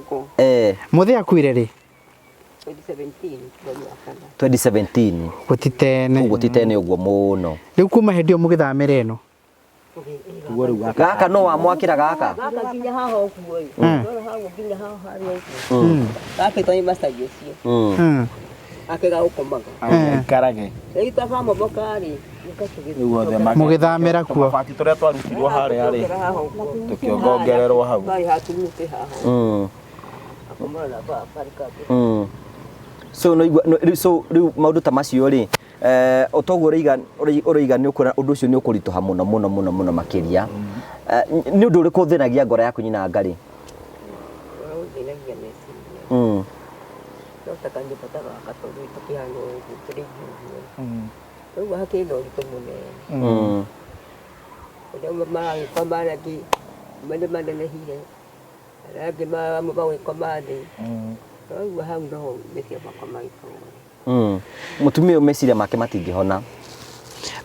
Mũthee akuire rĩ? 2017. 2017. Gũtitene. Ũguo titene ũguo mũno. Rĩu kuma hĩndĩ ĩyo mũgĩthamĩra ĩno? Gaka no wamwakĩra gaka? Gaka nginya haha ũguo ĩ. Ndona haha nginya haha harĩa ũguo. Gakĩtwo nĩ macai ũcio. Gake ga gũkomaga. Aikarage. Rĩu takamomoka rĩ, Rĩu othe Mũgĩthamĩra kuo. Tũmabati tũrĩa twarutirwo harĩa rĩ, tũkĩongongererwo hau. Harĩ hatumĩte haha. Akomora na baba karĩ kambĩ. So no igua so rĩu maũndũ ta macio rĩ, otoguo ũraiga ũraiga nĩ ũkuona ũndũ ũcio nĩ ũkũritũha mũno mũno mũno mũno makĩria. Nĩ ũndũ ũrĩkũ ũthĩnagia ngoro yaku nyina Ngarĩ? Ũthĩnagia meciria. No ta kanyũmba ta gaka tondũ tũkĩhana ũguo tũrĩ aingĩ ũguo. Rĩu hakĩrĩ na ũritũ mũnene. Ũrĩa maragĩkoma arĩa angĩ nĩ manenehire, arĩa angĩ magĩkoma thĩ. Rĩu hau noho meciria makwa magĩkorwo. Mũtumia ũyũ meciria make matingĩhona.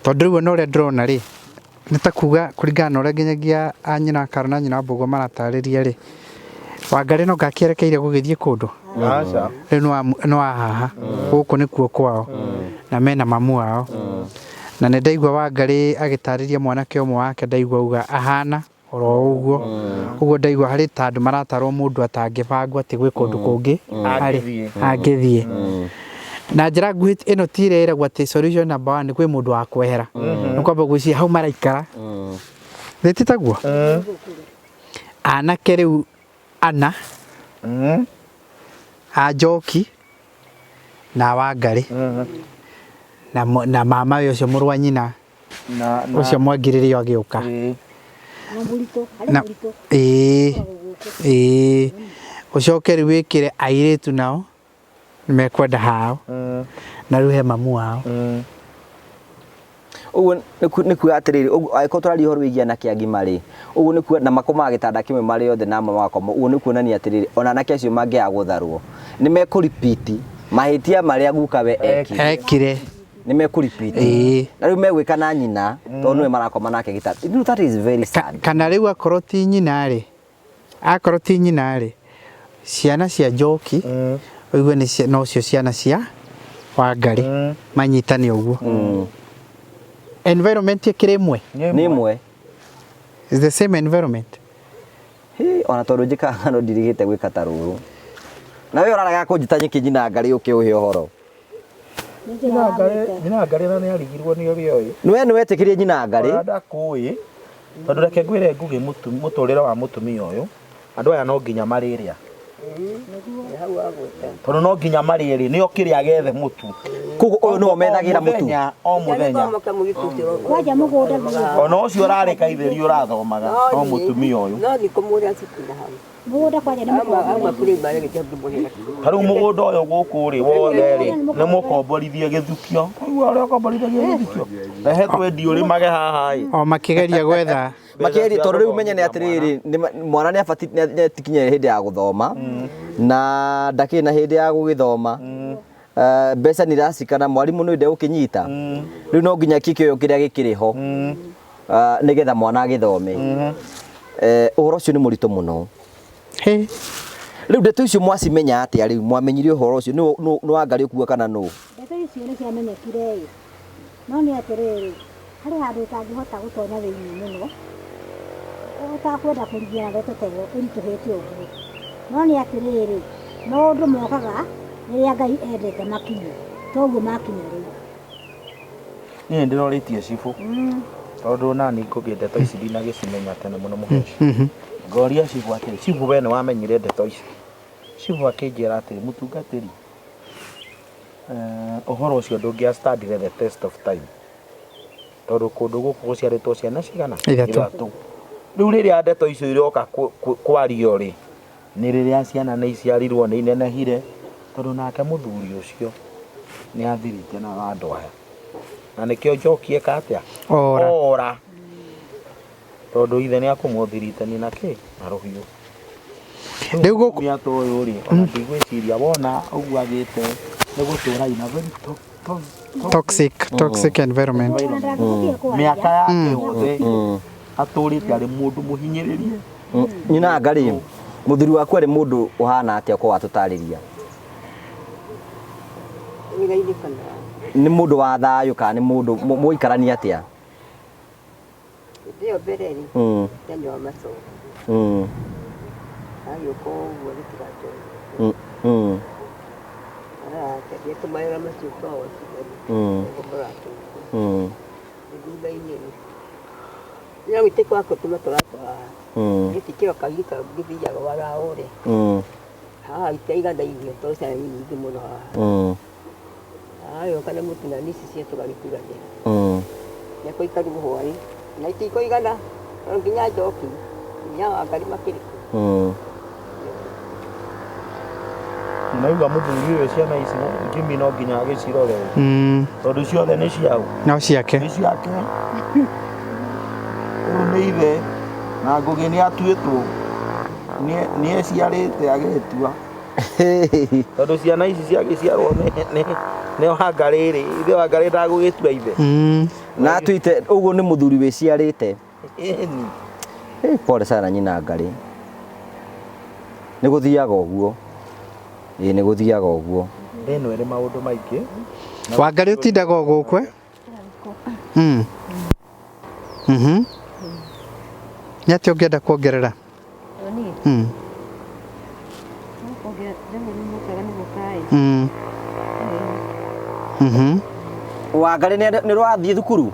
Tondũ rĩu ona ũrĩa ndĩrona rĩ, nĩ ta kuga kũringana na ũrĩa nginyagia a nyina Karo na nyina Mbũgua maratarĩria rĩ, Wangarĩ no ngakĩerekeire gũgĩthiĩ kũndũ. Aca. Rĩu nĩ wa haha. Gũkũ nĩkuo kwao. Na mena mamu wao. Na nĩ ndaigua Wangarĩ agĩtarĩria mwanake ũmwe wake ndaigua auga ahana Oro ũguo ũguo ndaigua harĩ ta andũ maratarwo mũndũ atangĩbangwo atĩ gwĩ kũndũ kũngĩ arĩ Angĩthiĩ. angĩthiĩ na njĩra nguhĩ ĩno ti ĩrĩa ĩragwo atĩ solution number one kwĩ mũndũ wa kwehera nĩ kwamba gwĩciria hau maraikara thĩ ti taguo anake rĩu ana a Njoki na Wangarĩ na na mama we ũcio mũrũ wa nyina Na na ũcio mwangirĩrio agĩũka Ĩĩ. Na mũritũ, harĩ Na- mũritũ. ĩĩ Ũkoragwo gũkũ. ĩĩ ũcoke rĩu wĩkĩre airĩtu nao nĩmekwenda hao na rĩu he mamu wao Ũguo nĩ kuga atĩrĩrĩ, ũguo angĩkorwo tũraria ũhoro wĩgiĩ anake agima rĩ, ũguo nĩ kuga na makomaga gĩtanda kĩmwe marĩ othe na amwe magakoma, ũguo nĩ kuonania atĩrĩrĩ, ona anake acio mangĩaga gũtharwo, nĩ mekũ repeat mahĩtia marĩa guka we ekire. Ekire. Nĩ mekũ repeat. Ĩĩ. Na rĩu megwĩka na nyina, tondũ nĩwe marakoma nake gĩtanda. You know, that is very sad. Kana rĩu akorwo ti nyina rĩ, akorwo ti nyina rĩ, ciana cia Njoki ũigue nĩ nocio ciana cia Wangarĩ manyitane ũguo. Environment ĩkĩrĩ ĩmwe. Nĩ ĩmwe. Is the same environment. Hĩ, ona tondũ njĩkaga ng'ano ndirigĩte gwĩka ta rũrũ. Na we ũrarega kũnjĩta nyĩkĩ nyina Ngarĩ ũke ũhe ũhoro. Nyina Ngarĩ, nyina Ngarĩ na nĩ arigirwo nĩ ũrĩa ũĩ. Nĩ we nĩ wetĩkĩrie nyina Ngarĩ. Ona ndakũĩ. Tondũ reke ngwĩre Ngũgĩ mũtũrĩre wa mũtumia ũyũ, andũ aya no nginya marĩrĩa. Tondũ no nginya marĩrĩ, nĩo kĩrĩa gethe mũtu. Koguo ũyũ nĩwe methagĩra mũtu. O mũthenya. Kwanja mũgũnda biũ. Ona ũcio ũrarĩ kaithĩri ũrathomaga, no mũtumia ũyũ. No thikũ mũrĩa cukuru hau. Mũgũnda kwanja nĩ Ama kũrĩ mbarĩ gĩtĩa Ta rĩu mũgũnda ũyũ gũkũ rĩ wothe rĩ nĩ mũkomborithie gĩthukio. Ũiguaga ũrĩa ũkomborithagio gĩthukio? Rehe twendi ũrĩmage haha ĩ. O makĩgeria gwetha. Makĩgeria tondũ rĩu menye nĩ atĩrĩrĩ, mwana nĩ abatiĩ nĩ atikinyire hĩndĩ ya gũthoma na ndakĩrĩ na hĩndĩ ya gũgĩthoma. Mbeca nĩ iracikana, mwarimũ nĩ ndegũkĩnyita. Rĩu no nginya kĩkĩoyo kĩrĩa gĩkĩrĩ ho nĩgetha mwana agĩthome. Ũhoro ũcio nĩ mũritũ mũno. Hĩ. Rĩu ndeto icio mwacimenya atĩa rĩu? Mwamenyire ũhoro ũcio nĩ Wangarĩ ũkuga kana nũ? Ndeto icio nĩ ciamenyekire ĩ. No nĩ atĩrĩrĩ, harĩ handũ ũtangĩhota gũtonya thĩinĩ mũno, ũtakwenda kũrigia na ndeto ta ĩyo ĩritũhĩte ũguo. No nĩ atĩrĩrĩ, maũndũ mokaga rĩrĩa Ngai endete makinye, toguo makinya rĩu. Niĩ ndĩrorĩtie cibũ. Tondũ nani ngũgĩ ndeto ici ndinagĩcimenya tene mũno mũheci. Ngoria cibũ atĩrĩ, cibũ we nĩ wamenyire ndeto ici? Cibũ akĩnjĩra atĩrĩ, mũtungatĩri, ũhoro ũcio ndũngĩa stand the test of time. Tondũ kũndũ gũkũ gũciarĩtwo ciana cigana? Ithatũ. Rĩu rĩrĩa ndeto icio iroka kwario rĩ, nĩ rĩrĩa ciana nĩ iciarirwo nĩ inenehire, tondũ nake mũthuri ũcio nĩ athirĩte na andũ aya. Na nĩkĩo Njoki eka atĩa? Ora. Ora. Tondũ ithe nĩ akũmũthiritania na kĩ? Na rũhiũ. Rĩu gũkũ Mũtumia ta ũyũ rĩ, ona ndigwĩciria wona ũguo agĩte nĩ gũtũra ina very toxic, toxic environment. Mĩaka yake yothe atũrĩte arĩ mũndũ mũhinyĩrĩrie. Nyina Ngarĩ, mũthuri waku arĩ mũndũ ũhana atĩa ko watũtarĩria? Wĩra-inĩ kana? Nĩ mũndũ wa thayũ kana nĩ mũndũ mũikarania atĩa? Hĩndĩ ĩyo mbere rĩ, ndanyuaga macoka. Agĩũka ũguo agĩtiga njohi. Aratembea tũmawĩra macio twao nĩguo mũratũigua. Thutha-inĩ rĩ, no gĩtĩ gwakwa tũma tũratwara. Gĩtĩ kĩo kahinda gĩthiaga waraũre. Haha itiaiganainie tondũ ciana nĩ nyingĩ mũno haha. Agĩũka na mũtu na ici cia tũgagĩturanĩra. Nĩekũikarwo hwaĩ na itikũigana no nginya Njoki nginya Wangarĩ makĩrĩ kuo. Naigua mũthuri ũyũ ciana ici Jimmy no nginya agĩcirore. Tondũ ciothe nĩ ciao. No ciake. Nĩ ciake. Ũyũ nĩ ithe na Ngũgĩ nĩ atuĩtwo. Nĩ eciarĩte agĩtua. Tondũ ciana ici ciagĩciarwo nĩ Wangarĩ rĩ, ithe Wangarĩ ndagũgĩtua ithe. Na atuĩte ũguo nĩ mũthuri wĩciarĩte. Ĩni. Pole sana nyina Ngarĩ. Nĩ gũthiaga ũguo. Ĩĩ nĩ gũthiaga ũguo. Thĩ ĩno ĩrĩ maũndũ maingĩ. Wangarĩ ũtindaga o gũkũ? Nĩ atĩa ũngĩenda kuongerera? Niĩ rĩmwe nĩ mokaga nĩ gũkaĩ. Wangarĩ nĩ ũrathiĩ thukuru?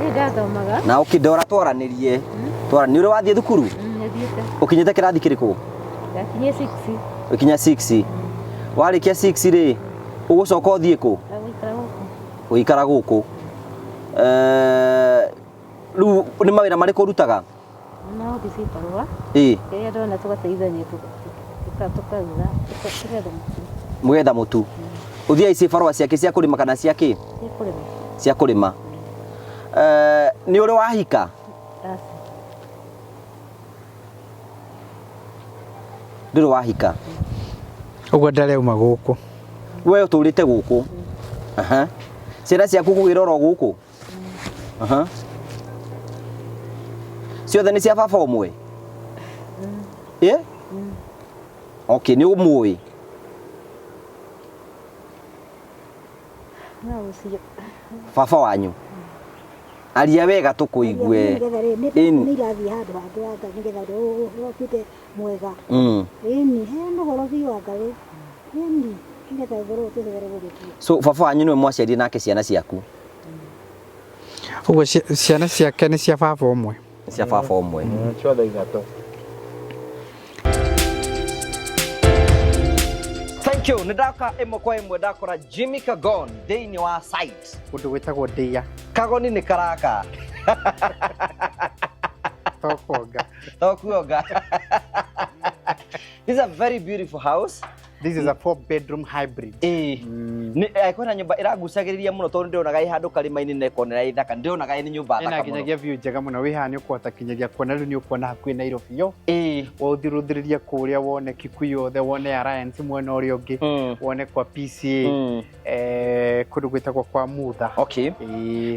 Niĩ ndathomaga. Na ũkĩndora twaranĩrie. Twara nĩ ũrĩ wathiĩ thukuru? Nĩthiĩte. Ũkinyĩte kĩrathi kĩrĩkũ? Ndakinyia 6. Ũkinya 6. Warĩkia 6 rĩ, ũgũcoka ũthiĩ kũ? Ndagũikara gũkũ. Gũikara gũkũ. Rĩu nĩ mawĩra marĩkũ ũrutaga? Na gũthiĩ cibarũa. Ĩĩ. Kĩrĩa ndona tũgateithania tũkaruga, tũgetha mũtu. Mũgetha mũtu. Ũthiaga cibarũa ciake cia kũrĩma kana cia kĩ? Cia kũrĩma. Cia kũrĩma. Nĩ ũrĩ wahika? Aca. Ndũrĩ wahika? Ũguo ndarĩ auma gũkũ. We ũtũrĩte gũkũ. Aha. Ciana ciaku kũgĩra oro gũkũ? Aha. Ciothe nĩ cia baba ũmwe? Ĩ? Okay, nĩ ũmũĩ? No ũcio. Baba wanyu. Aria wega tũkũigue. Nĩgetha rĩ, nĩ irathiĩ handũ hangĩ wa Ngai nĩgetha ũndũ ũyũ ũtuĩke mwega. Ĩni, heana ũhoro biũ wa Ngai. Ĩni, nĩgetha ũhoro ũyũ ũtuĩke gũgĩthiĩ. So baba wanyu nĩwe mwaciarire nake ciana ciaku? Ũguo ciana ciake nĩ cia baba ũmwe? Nĩ cia baba ũmwe. Ciothe ithatũ. Thank you. Nĩ ndaka ĩmwe kwa ĩmwe ndakora Jimmy Kagon thĩinĩ wa site. Kũndũ gwĩtagwo Ndĩa. Kagoni nĩ karaka. To kuonga. To kuonga. This is a very beautiful house. This is a 4-bedroom hybrid. Nĩ kwĩna nyũmba ĩragucagĩrĩria mũno tondũ ndĩronaga ĩ handũ karĩma-inĩ na ĩkonera ĩ thaka. Ndĩronaga ĩ nĩ nyũmba Ĩna thaka mũno. nginyagia view njega mũno. Wĩ haha nĩ ũkũhota kinyagia kuona rĩu nĩ ũkuona hakuhĩ Nairobi yo. Ũthirũthĩrĩrie kũrĩa wone Kikuyu yothe, wone Alliance mwena ũrĩa ũngĩ, wone kwa PCA, kũndũ gwĩtagwo kwa Mutha. Okay.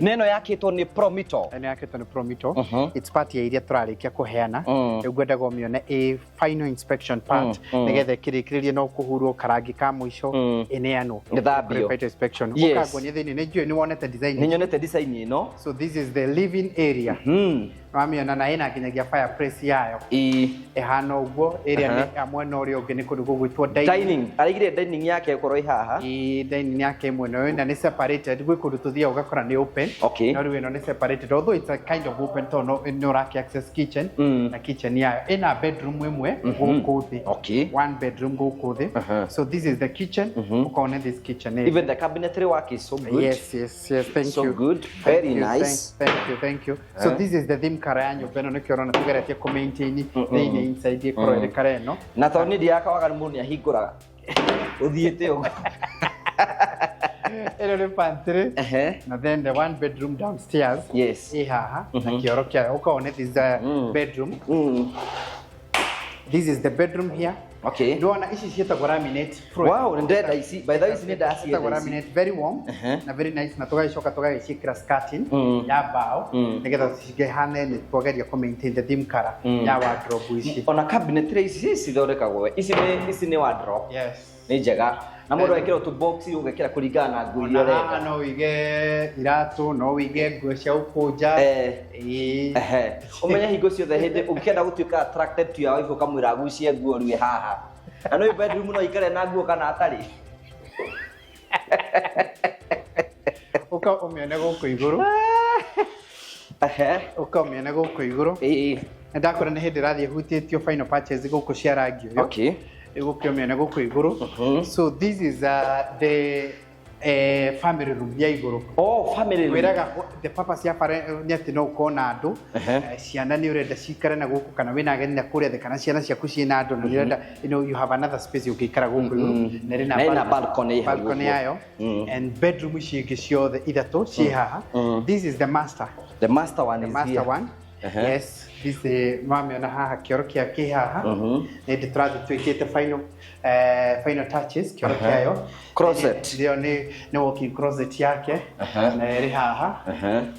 Na ĩno yakĩtwo nĩ Promito. Ĩno yakĩtwo nĩ Promito. It's part ya iria tũrarĩkia kũheana. Rĩu ngwendaga ũmĩone ĩ final inspection part nĩgetha ĩkĩrĩkĩrĩrie no kũhurwo karangi ka mũico ĩneanwo. Ĩthambio. Final inspection. Yes. Ũkanguonia thĩinĩ, nĩ njũĩ nĩ wonete design. Nĩ nyonete design ĩno. So this is the living area. Wamĩona na ĩna nginyagia fireplace yayo. Ĩhana ũguo, ĩrĩa nĩ mwena ũrĩa ũngĩ nĩ kũndũ gũgwĩtwo dining. Dining. Araigire dining yake ĩkorwo ĩ haha. Ĩĩ, dining yake mwena ũyũ na nĩ separated. Gwĩ kũndũ tũthiaga ũgakora nĩ open. Okay. No rĩu ĩno nĩ separated. Although it's a kind of open tondũ nĩ ũraki access kitchen na kitchen yayo. Ĩna bedroom ĩmwe gũkũ thĩ. Okay. One bedroom gũkũ thĩ. So this is the kitchen. Ũkone this kitchen area. Even the cabinetry work is so good. Yes, yes, yes. Thank So you. good. Thank Very you, nice. Thank you, thank you. So this is the theme kara ya nyũmba ĩno nĩkĩo ũrona tũgeretie kũ maintain thĩinĩ inside ĩkorwo ĩrĩ kara ĩno. Na tondũ niĩ ndiakawaga mũndũ nĩahingũraga. Ũthiĩte ũguo. Ĩno nĩ pantry. Na then the one bedroom downstairs. Yes. Ĩ haha na kĩoro kĩayo. Ũkone this is a bedroom. This is the bedroom here. Okay. Ndĩrona ici ciĩtagwo laminate floor. Wow, nĩ ndenda ici. By the way, ici nĩ ndacienda Ciĩtagwo ici. laminate, very warm na very nice na tũgagĩcoka tũgagĩciĩkĩra skirting ya mbaũ nĩgetha cingĩhane nĩ twageria kũ maintain the theme color ya wardrobe ici. Ona cabinetry ici cithondekagwo. Ici nĩ ici nĩ wardrobe. Yes. Nĩ njega. Na mũndũ ekĩra tũ box ũgekĩra kũringana na nguo iria Ona haha ũrenda. no wĩige iratũ, no wĩige nguo cia gũkũnja. Ĩĩ. Ũmenye hingo ciothe hĩndĩ ũngĩenda gũtuĩka attracted to your wife ũkamwĩra agucie nguo rĩu haha. Na no bedroom no ikare na nguo kana atarĩ. Ũka ũmĩone gũkũ igũrũ. Ũka ũmĩone gũkũ igũrũ. Nĩ ndakora nĩ hĩndĩ ĩrathiĩ hutĩtio final patches gũkũ cia rangi ũyũ. Okay. Gũkĩ ũmĩone gũkũ igũrũ. So this is the family room ya igũrũ. Oh, family room. Wĩraga the purpose ya nĩ atĩ no ũkorwo na andũ. Ciana nĩ ũrenda cikare na gũkũ kana wĩna ageni na kũrĩa thĩ kana ciana ciaku ciĩna andũ na nĩ ũrenda, you know, you have another space ũngĩikara gũkũ igũrũ. Na ĩrĩ Na ĩna balcony hau balcony ũguo. yayo. And bedroom ici ingĩ ciothe ithatũ ciĩ haha. This is the master. The master one The is master here. one. Yes, this mamĩona haha kĩoro kĩa kĩ haha. Nĩ ndĩ tũrathiĩ twĩkĩte final final touches kĩoro kĩayo. Closet. Ĩyo nĩ walk-in closet yake. Na ĩrĩ haha.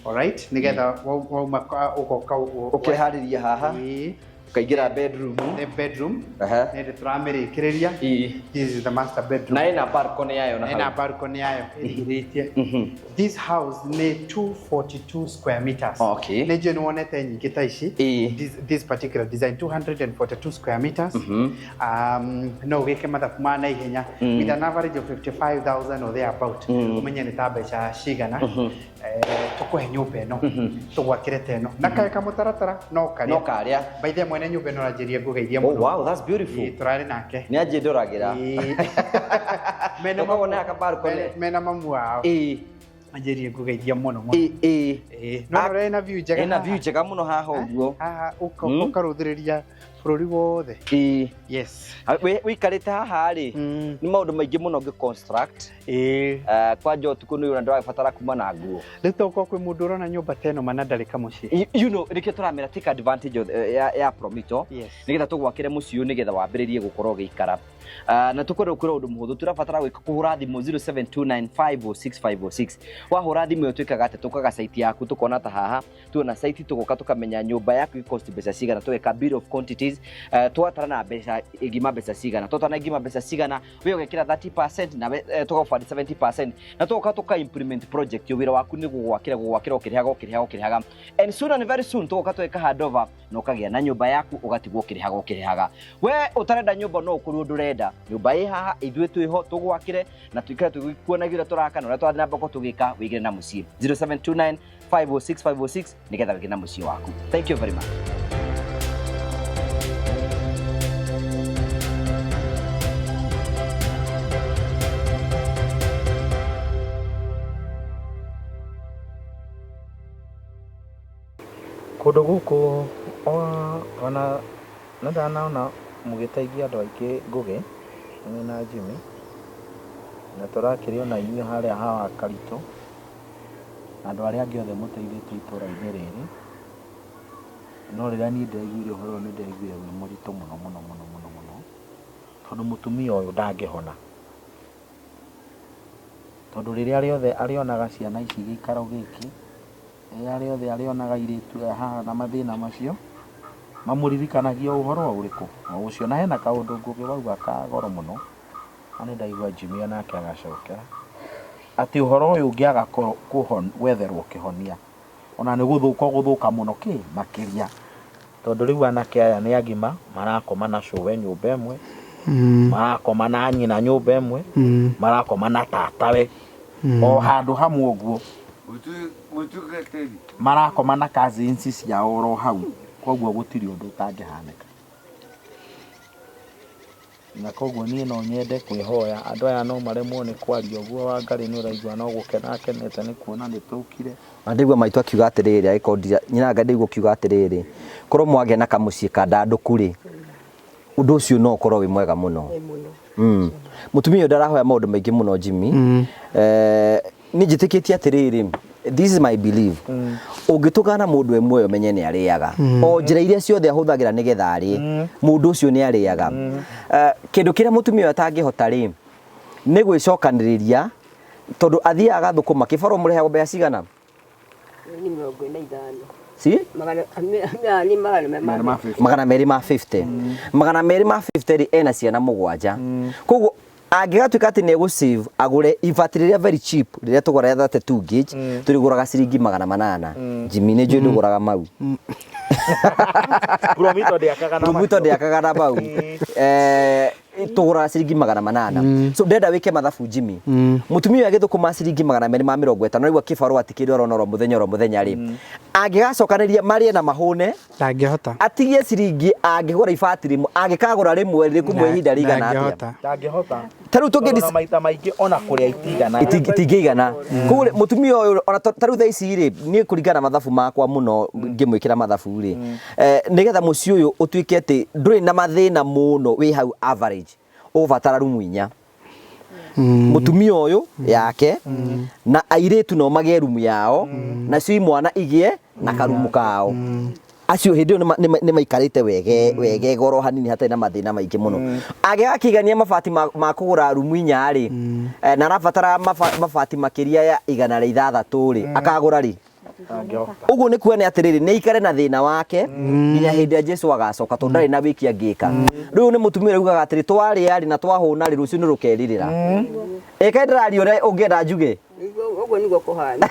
Alright, nĩgetha wauma ũgoka Ũkeharĩria haha. Ĩĩ. Ũkaingĩra bedroom. Nĩ bedroom. Aha. Nĩ ndĩ tũramĩrĩkĩrĩria. Ĩĩ. This is the master bedroom. Na ĩna balcony yayo na Ĩna hau. balcony yayo ĩrigithĩtie. This house nĩ 242 square meters. Okay. Nĩ njũĩ nĩ wonete nyingĩ ta ici. Ĩĩ. This particular design 242 square meters. No ũgĩke mathabu ma naihenya with an average of 55,000 or thereabout. Ũmenye nĩ ta mbeca cigana. Tũkũhe nyũmba ĩno tũgwakĩre ta ĩno na kaĩ kamũtaratara no karĩa No karĩa. By the way, mwene nyũmba ĩno aranjĩria ngũgeithia Oh, mũno. wow, that's beautiful. Ĩĩ, tũrarĩ nake. Nĩ anjĩ ndoragĩra. Ĩĩ. Mena Ũkoragwo mamu- na kabalcony. mena mamu wao. Ĩĩ. Anjĩrie ngũgeithia mũno mũno. Ĩĩ, ĩĩ. Ĩĩ. No ũrĩa ĩna view njega Ĩna haha. view njega mũno haha ũguo. Haha ũkarũthĩrĩria bũrũri wothe. Ĩĩ. Yes. Wĩikarĩte haha rĩ, nĩ maũndũ maingĩ mũno ũngĩ construct. Ĩĩ. Kwanja ũtukũ nĩ ũrona ndũrabatara kuma na nguo. Rĩu tokorwo kwĩ mũndũ ũrona nyũmba ta ĩno mana ndarĩ kamũciĩ. You know, nĩkĩo tũramera take advantage of, ya Promito. Yes. Nĩgetha tũgwakĩre mũciĩ ũyũ nĩgetha wambĩrĩrie gũkorwo ũgĩikara. Na tũkwenda gũkwĩra ũndũ mũhũthũ, tũrabatara gwĩka kũhũra thimũ 0729506506. Wahũra thimũ ĩyo twĩkaga atĩ tũkaga site yaku tũkona ta haha, tuona site tũgoka tũkamenya nyũmba yaku ĩkost mbeca cigana, tũgeka bill of quantities, twatara na mbeca ĩngima mbeca cigana, twatara na ĩngima mbeca cigana, we ũgekĩra 30% na we tũgakũbandi 70% na tũgoka tũka implement project ĩyo. Wĩra waku nĩ gũgwakĩra gũgwakĩra ũkĩrĩhaga ũkĩrĩhaga ũkĩrĩhaga, and soon and very soon tũgoka tũgeka handover na ũkagĩa na nyũmba yaku ũgatigwo ũkĩrĩhaga ũkĩrĩhaga. We ũtarenda nyũmba no ũkorwo ndũrenda nyũmba ĩ haha, ithuĩ twĩho tũgwakĩre na tũikare tũgĩkuonagia ũrĩa tũraka na ũrĩa tũrathiĩ na mbere tũgĩka wĩgĩre na mũciĩ. 0729 506 506 nĩgetha wĩgĩre na mũciĩ waku. Thank you very much. Kũndũ gũkũ ona nĩ ndanaona mũgĩteithia andũ aingĩ Ngũgĩ mwĩna Jimmy, na tũrakĩrĩ ona inyuĩ harĩa hawa Karitũ na andũ arĩa angĩ othe mũteithĩtie itũra-inĩ rĩrĩ. No rĩrĩa niĩ ndaiguire ũhoro ũyũ nĩ ndaiguire wĩ mũritũ mũno mũno mũno mũno mũno, tondũ mũtumia ũyũ ndangĩhona, tondũ rĩrĩa rĩothe arĩonaga ciana ici gĩikaro gĩkĩ, rĩrĩa rĩothe arĩonaga airĩtu aya haha na mathĩna macio, mamũririkanagia ũhoro ũrĩkũ o ũcio. Na hena kaũndũ Ngũgĩ wauga ka goro mũno, na nĩ ndaigua Jimmy onake agacokera atĩ ũhoro ũyũ ũngĩaga gwetherwo kĩhonia, ona nĩ gũthũka ũgũthũka mũno kĩ makĩria, tondũ rĩu anake aya nĩ agima marakoma na cũwe nyũmba ĩmwe, marakoma na nyina nyũmba ĩmwe, marakoma na tatawe o handũ hamwe ũguo, marakoma na cousins ciao oro hau, koguo gũtirĩ ũndũ ũtangĩhanĩka. Na koguo niĩ no nyende kwĩhoya andũ aya no maremwo nĩ kwaria ũguo. Wangarĩ nĩ ũraigua no gũkena akenete nĩ kuona nĩ tũkire. Na ndaigua maitũ akiuga atĩrĩrĩ, agĩkorwo nyina anga ndaigua ũkiuga atĩrĩrĩ, korwo mwagĩa na kamũciĩ kandandũku rĩ, ũndũ ũcio no ũkorwo wĩ mwega mũno. Mũtumia ũyũ ndarahoya maũndũ maingĩ mũno Jimmy. Niĩ njĩtĩkĩtie atĩrĩrĩ, this is my belief. Ũngĩtũgana mũndũ e muoyo menye nĩ arĩaga. O njĩra iria ciothe ahũthagĩra nĩgetha arĩe, mũndũ ũcio nĩ arĩaga. Kĩndũ kĩrĩa mũtumia ũyũ atangĩhota rĩ, nĩ gwĩcokanĩrĩria, tondũ athiaga agathũkũma. Kĩbarũa mũrĩhagwo mbeca cigana? Nĩ mĩrongo ĩna ithano. Si? Magana, nĩ magana merĩ ma fifty. Magana merĩ ma 50. Magana merĩ ma 50 rĩ, ena ciana mũgwanja. Koguo angĩgatuĩka atĩ nĩ egũ-save agũre ibati rĩrĩa very cheap, rĩrĩa tũgũraga 32 gauge, tũrĩgũraga ciringi magana manana. Jimmy, nĩ njũĩ ndũgũraga mau. Promito ndĩakaga na Promito ndĩakaga na mau. Tũgũraga ciringi magana manana. So ndenda wĩke mathabu Jimmy. Mũtumia ũyũ agĩthũkũma ciringi magana merĩ ma mĩrongo ĩtano, aigua kĩbarũa ti kĩndũ arona oro mũthenya oro mũthenya rĩ, angĩgacokanĩria marĩe na mahũne, Ndangĩhota. atigie ciringi angĩgũra ibati rĩmwe, angĩkagũra rĩmwe rĩkũmwe ihinda rĩigana atĩa? Ndangĩhota. Ndangĩhota. Ta rĩu tũngĩ Tondũ na maita maingĩ ona kũrĩa itigana. Itingĩigana. Koguo rĩ, mũtumia ũyũ ona ta rĩu thaa ici rĩ, niĩ kũringana na mathabu makwa mũno ngĩmwĩkĩra mathabu rĩ, nĩgetha mũciĩ ũyũ ũtuĩke atĩ ndũrĩ na mathĩna mũno wĩ hau average, ũgũbatara rumu inya. Mũtumia ũyũ yake na airĩtu no magĩe rumu yao, nacio imwana igĩe na karumu kao. Acio hĩndĩ ĩyo nĩ maikarĩte wege goro hanini hatarĩ na mathĩna maingĩ mũno. Angĩgakĩigania mabati ma kũgũra rumu inya rĩ, na arabatara mabati makĩria ya igana rĩa ithathatũ rĩ, akagũra rĩ? Angĩhota. Ũguo nĩ kuga nĩ atĩrĩrĩ, nĩ aikare na thĩna wake nginya hĩndĩ ĩrĩa Jesu agacoka, tondũ ndarĩ na wĩki angĩka. Rĩu nĩ mũtumia ũrĩa ugaga atĩrĩ, twarĩa rĩ na twahũna rĩ, rũciũ nĩ rũkerirĩra. Ĩ kaĩ ndĩraria ũrĩa ũngĩenda njuge? Nĩguo- Ũguo nĩguo kũhana.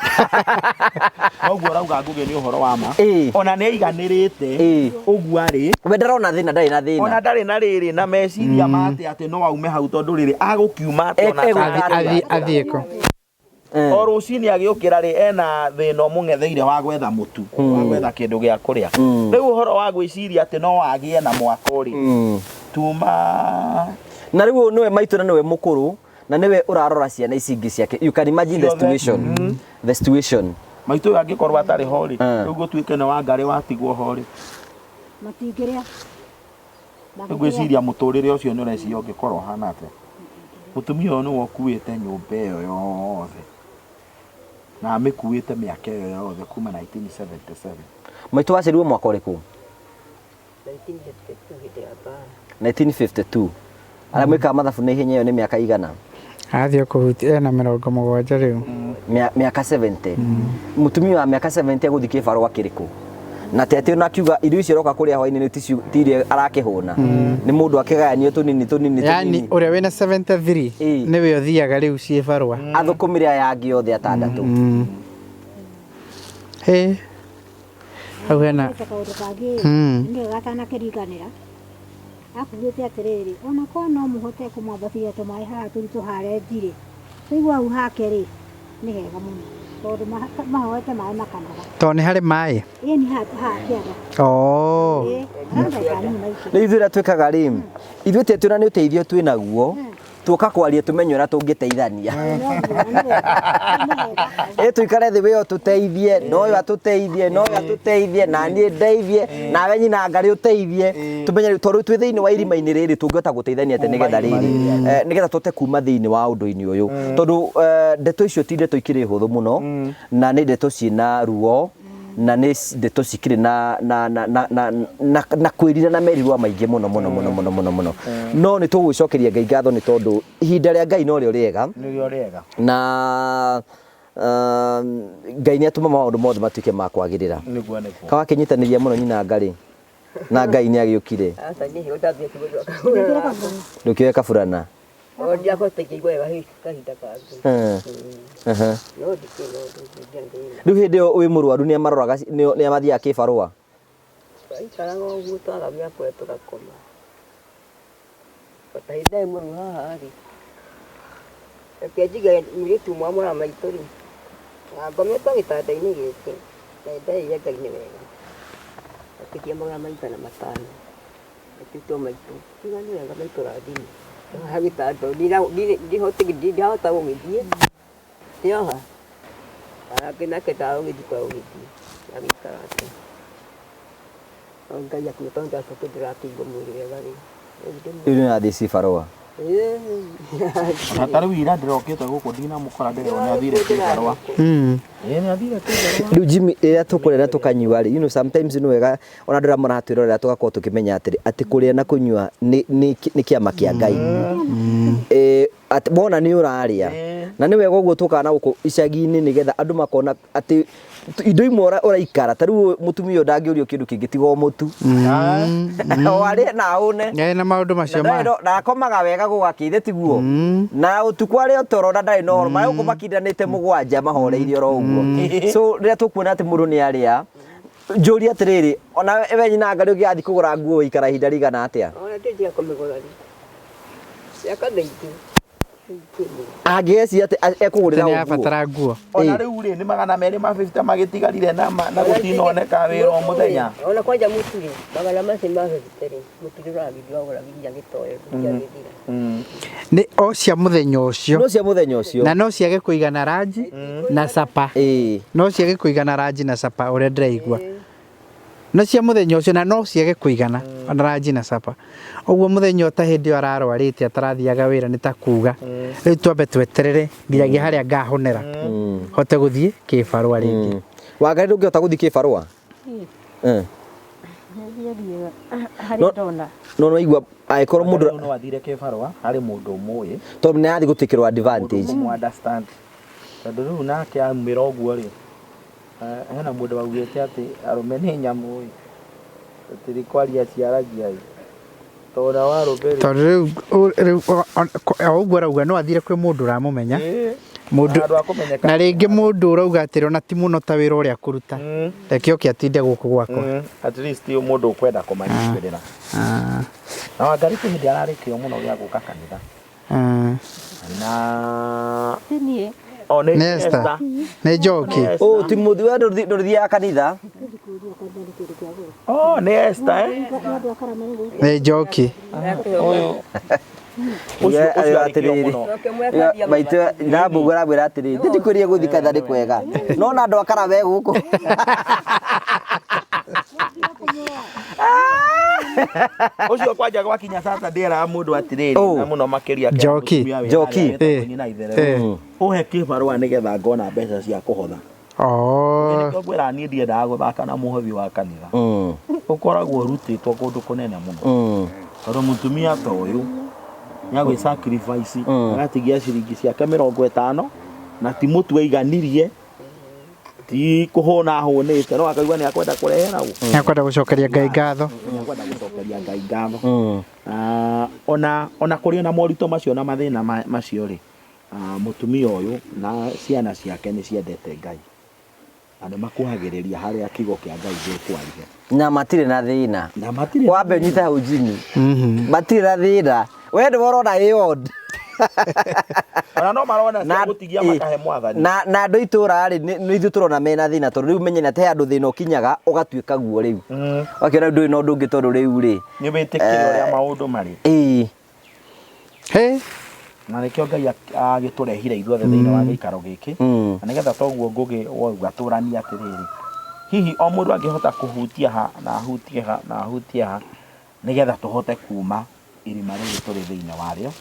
Noguo ũrauga Ngũgĩ nĩ ũhoro wa ma. Ĩĩ. Ona nĩ aiganĩrĩte ũguo arĩ. We ndarona thĩna, ndarĩ na thĩna. Ona ndarĩ na rĩrĩ na meciria ma atĩ atĩ no aume hau tondũ rĩrĩ agũkiuma atĩ ona Egũka Athiĩ athiĩ kũ? O rũcinĩ agĩũkĩra rĩ ena thĩna ũmũng'etheire wa gwetha mũtu, wa gwetha kĩndũ gĩa kũrĩa. Rĩu ũhoro wa gwĩciria atĩ no agĩe na mwako rĩ, tuma Na rĩu ũyũ nĩwe maitũ na nĩwe mũkũrũ na nĩwe ũrarora ciana ici ingĩ ciake. You can imagine the Ciothe. situation. The situation. Maitũ ũyũ angĩkorwo atarĩ ho rĩ, rĩu gũtuĩke nĩ Wangarĩ watigwo ho rĩ, Matingĩrĩa. Rĩu ngwĩciria mũtũrĩre ũcio nĩ ũreciria ũngĩkorwo ũhana atĩa. Mũtumia ũyũ nĩwe ũkuĩte nyũmba ĩyo yothe na amĩkuĩte mĩaka ĩyo yothe kuma 1977. Maitũ waciarirwo mwaka ũrĩkũ? 1952 hĩndĩ ya mbara. 1952. Arĩa mwĩkaga mathabu na ihenya ĩyo nĩ mĩaka igana? Athiĩ kũhutia ena 70 rĩu. Mĩaka 70. Mũtumia wa mĩaka 70 egũthiĩ kĩbarũa kĩrĩkũ? Na ti atĩ ona akiuga irio icio aroka kũrĩa hwainĩ nĩ ticio ti iria arakĩhũna. Nĩ mũndũ akĩgayanio tũnini tũnini Yani tũnini. ũrĩa wĩna 73 nĩwe ũthiaga rĩu ciĩbarũa. Athũkũmĩre aya angĩ othe atandatũ. Hĩ. Hau hena Kaũndũ kangĩ nĩwe gatanakĩringanĩra akugĩte atĩrĩrĩ, ona korwo no mũhote kũmwambatĩria tũmaĩ haha tũritũ harĩa ndirĩ, twaigua hau hake rĩ, nĩ hega mũno tondũ mahoete maĩ makanoga. Tondũ nĩ harĩ maĩ? Ĩni haha haha kĩanda. Oh. Ĩĩ, ndagĩka nini maitũ. Rĩu ithuĩ ũrĩa twĩkaga rĩ, ithuĩ ti atĩ ona nĩ ũteithio twĩ naguo, tuoka kwaria tũmenye ũrĩa tũngĩteithania. Ĩ tũikare thĩ we ũtũteithie, na ũyũ atũteithie, na ũyũ atũteithie, na niĩ ndeithie, nawe nyina ngarĩ ũteithie. Tũmenye rĩu tondũ twĩ thĩinĩ wa irima-inĩ rĩrĩ tũngĩhota gũteithania atĩa nĩgetha rĩrĩ, nĩgetha tũhote kuma thĩinĩ wa ũndũ-inĩ ũyũ. Tondũ ndeto icio ti ndeto ikĩrĩ hũthũ mũno, na nĩ ndeto ciĩna ruo, na nĩ ndeto cikĩrĩ na na na na na na na kwĩrira na merirwa maingĩ mũno mũno mũno mũno mũno mũno. No nĩ tũgũgĩcokeria Ngai ngatho nĩ tondũ ihinda rĩa Ngai norĩo rĩega. Nĩrĩo rĩega. Na Ngai nĩ atũma maũndũ mothe matuĩke ma kwagĩrĩra. Nĩguo nĩguo. Kawakĩnyitanĩria mũno nyina Ngarĩ na Ngai nĩ agĩũkire. Aca niĩ ndambire kũigua Ndũkĩoe kaburana. O ndiahota kũigua wega kahinda kangĩ. No ndikĩrĩ na ũndũ ũngĩ thĩna. Rĩu hĩndĩ ĩyo wĩ mũrwaru nĩ amaroraga nĩ amathiaga kĩbarũa? Twaikaraga ũguo twaga gĩa kũrĩa tũgakoma. O ta hĩndĩ ndarĩ mũrwaru haha rĩ, reke njuge mũirĩtu ũmwe wa mwana wa maitũ rĩ, ngomete gĩtanda-inĩ gĩkĩ na nĩnderire Ngai nĩ wega, akĩnjia 500. Akĩtua maitũ, kiuga nĩ wega maitũ rathima. Haha gĩtanda ndihota gũgĩthiĩ, ndĩoha nake nake ndagũgĩthiĩ kwa gũgĩthiĩ agĩikara atĩ. No Ngai akiuga tondũ ndacokire ndĩrakĩigua mwĩrĩ wega rĩ. Rĩu nĩ ũrathiĩ cibarũa? Ona ta rĩu ira ndĩrokĩte gũkũ ndinamũkora ndĩrona nĩ athire kĩbarũa. Ĩĩ nĩ athire kĩbarũa. Rĩu Jimmy rĩrĩa tũkũrĩa na tũkanyua rĩ, you know sometimes nĩ wega ona andũ arĩa maratwĩrorera tũgakorwo tũkĩmenya atĩrĩ, atĩ kũrĩa na kũnyua nĩ nĩ nĩ kĩama kĩa Ngai. Atĩ wona nĩ ũrarĩa na nĩ wega ũguo tũkaga na gũkũ icagi-inĩ nĩgetha andũ makona atĩ indo imwe ũraikara ta rĩu mũtumia ũyũ ndangĩũrio kĩndũ kĩngĩ tiga o mũtu o arĩe na ahũne Na maũndũ macio ma na akomaga wega gũgakĩa ithe tiguo na ũtukũ arĩ o toro na ndarĩ na ũhoro marĩ gũkũ makindanĩte mũgwanja mahoreire oro ũguo. So rĩrĩa tũkuona atĩ mũndũ nĩ arĩa, njũrie atĩrĩrĩ, ona we nyina ngarĩ ũngĩgathiĩ kũgũra nguo ũikara ihinda rĩigana atĩa? Ona ndĩnjĩga kũmĩgũra rĩ. Mĩaka mĩingĩ. Angĩgeciria atĩ ekũgũrĩra Nĩ o nguo. abatara nguo. Ona rĩu rĩ nĩ 250 magĩtigarire na na gũtinoneka wĩra o mũthenya. Ona kwanja mũtu rĩ, magana macio ma fifty rĩ, mũtu ndũragĩthiĩ wagũra nginya gĩtoero ndũngĩagĩthira. Nĩ o cia mũthenya ũcio. No cia mũthenya ũcio. Na no ciage kũigana ranji na capa. No ciage kũigana ranji na capa ũrĩa ndĩraigua. No cia mũthenya ũcio na no ciage kũigana ona ranji na capa. Ũguo mũthenya ta hĩndĩ ĩyo ararwarĩte atarathiaga wĩra nĩ ta kuga rĩu twambe tweterere nginyagia harĩa ngahonera hote gũthiĩ kĩbarũa rĩngĩ. Wangarĩ ndũngĩhota gũthiĩ kĩbarũa? Harĩa ndona. No nĩwaigua angĩkorwo mũndũ no athire kĩbarũa harĩ mũndũ ũmũĩ tondũ nĩ arathiĩ gũtĩkĩrwo advantage. Mũndũ ũkũmũ understand. Tondũ rĩu nake aumĩra ũguo rĩ. Hena mũndũ waugĩte atĩ arũme nĩ nyamũ ĩ, tũtirĩ kwaria ciaragia ĩ, tondũ nao arũme rĩ, Tondũ rĩu rĩu o ũguo arauga no athire kwĩ mũndũ ũramũmenya. Mũndũ Handũ ha kũmenyeka. Na rĩngĩ mũndũ ũrauga atĩrĩ ona ti mũno ta wĩra ũrĩa akũruta. Reke oke atinde gũkũ gwakwa. At least mũndũ ũkwenda kũmanyitĩrĩra. Na Wangarĩ kwĩ hĩndĩ ararĩ kĩo mũno gĩa gũka kanitha. Na Ti niĩ. O nĩ Nĩ Esther. Nĩ Njoki. Oh, ti mũthi we ndũrĩthiaga kanitha. Oh, nĩ Esther eh? Nĩ Njoki. Ũyũ. Ũcio ũcio arĩ kĩo mũno. Maitũ ndamũgua aramwĩra atĩrĩrĩ, ti ndikwĩrire gũthiĩ kanitha nĩ kwega. No na andũ a Kara me gũkũ. Ũcio kwanja gwakinya Saturday eraga mũndũ atĩrĩrĩ Oh. na mũno makĩria akera Njoki. mũtumia wĩra Njoki. harĩa wĩtagwo nyina itherero. Ũhe kĩbarũa nĩgetha ngona mbeca cia kũhotha. Oh. Nĩkĩo ngwĩraga niĩ ndiendaga gũthaka na mũhothi wa kanitha. Ũkoragwo ũrutĩtwo kũndũ kũnene mũno. Tondũ mũtumia ta ũyũ nĩagwĩ sacrifice agatigia ciringi ciake 50 na ti mũtu aiganirie ti kũhũna ahũnĩte no akaigua nĩ akwenda kũrehera ũ Nĩ akwenda gũcokeria Ngai ngatho. Nĩ akwenda gũcokeria Ngai ngatho. Ona ona kũrĩ ona moritũ macio na mathĩna macio rĩ, mũtumia ũyũ na ciana ciake nĩ ciendete Ngai na nĩ makuhagĩrĩria harĩa kiugo kĩa Ngai gĩkwaria. Na matirĩ na thĩna. Na matirĩ na Wambe ũnyite hau Jimmy. Matirĩ na thĩna. We nĩwe ũrona ĩ odd. Ona no marona cia Na- gũtigia ĩ, makahe mwathani. Na andũ a itũra rĩ, nĩ ithuĩ tũrona mena thĩna tondũ rĩu menye atĩ he andũ thĩna ũkinyaga ũgatuĩka guo rĩu. Ũgakĩona ndũrĩ na ũndũ ũngĩ tondũ rĩu rĩ. Nĩ wĩtĩkĩre ũrĩa maũndũ marĩ. Ĩĩ. Hey. Na nĩkĩo Ngai agĩtũrehire ithuothe thĩinĩ wa gĩikaro gĩkĩ. Na nĩgetha toguo Ngũgĩ wauga tũranie atĩrĩrĩ, hihi o mũndũ angĩhota kũhutia ha na ahutie ha na ahutie ha nĩgetha tũhote kuma irima rĩrĩ tũrĩ thĩinĩ warĩo.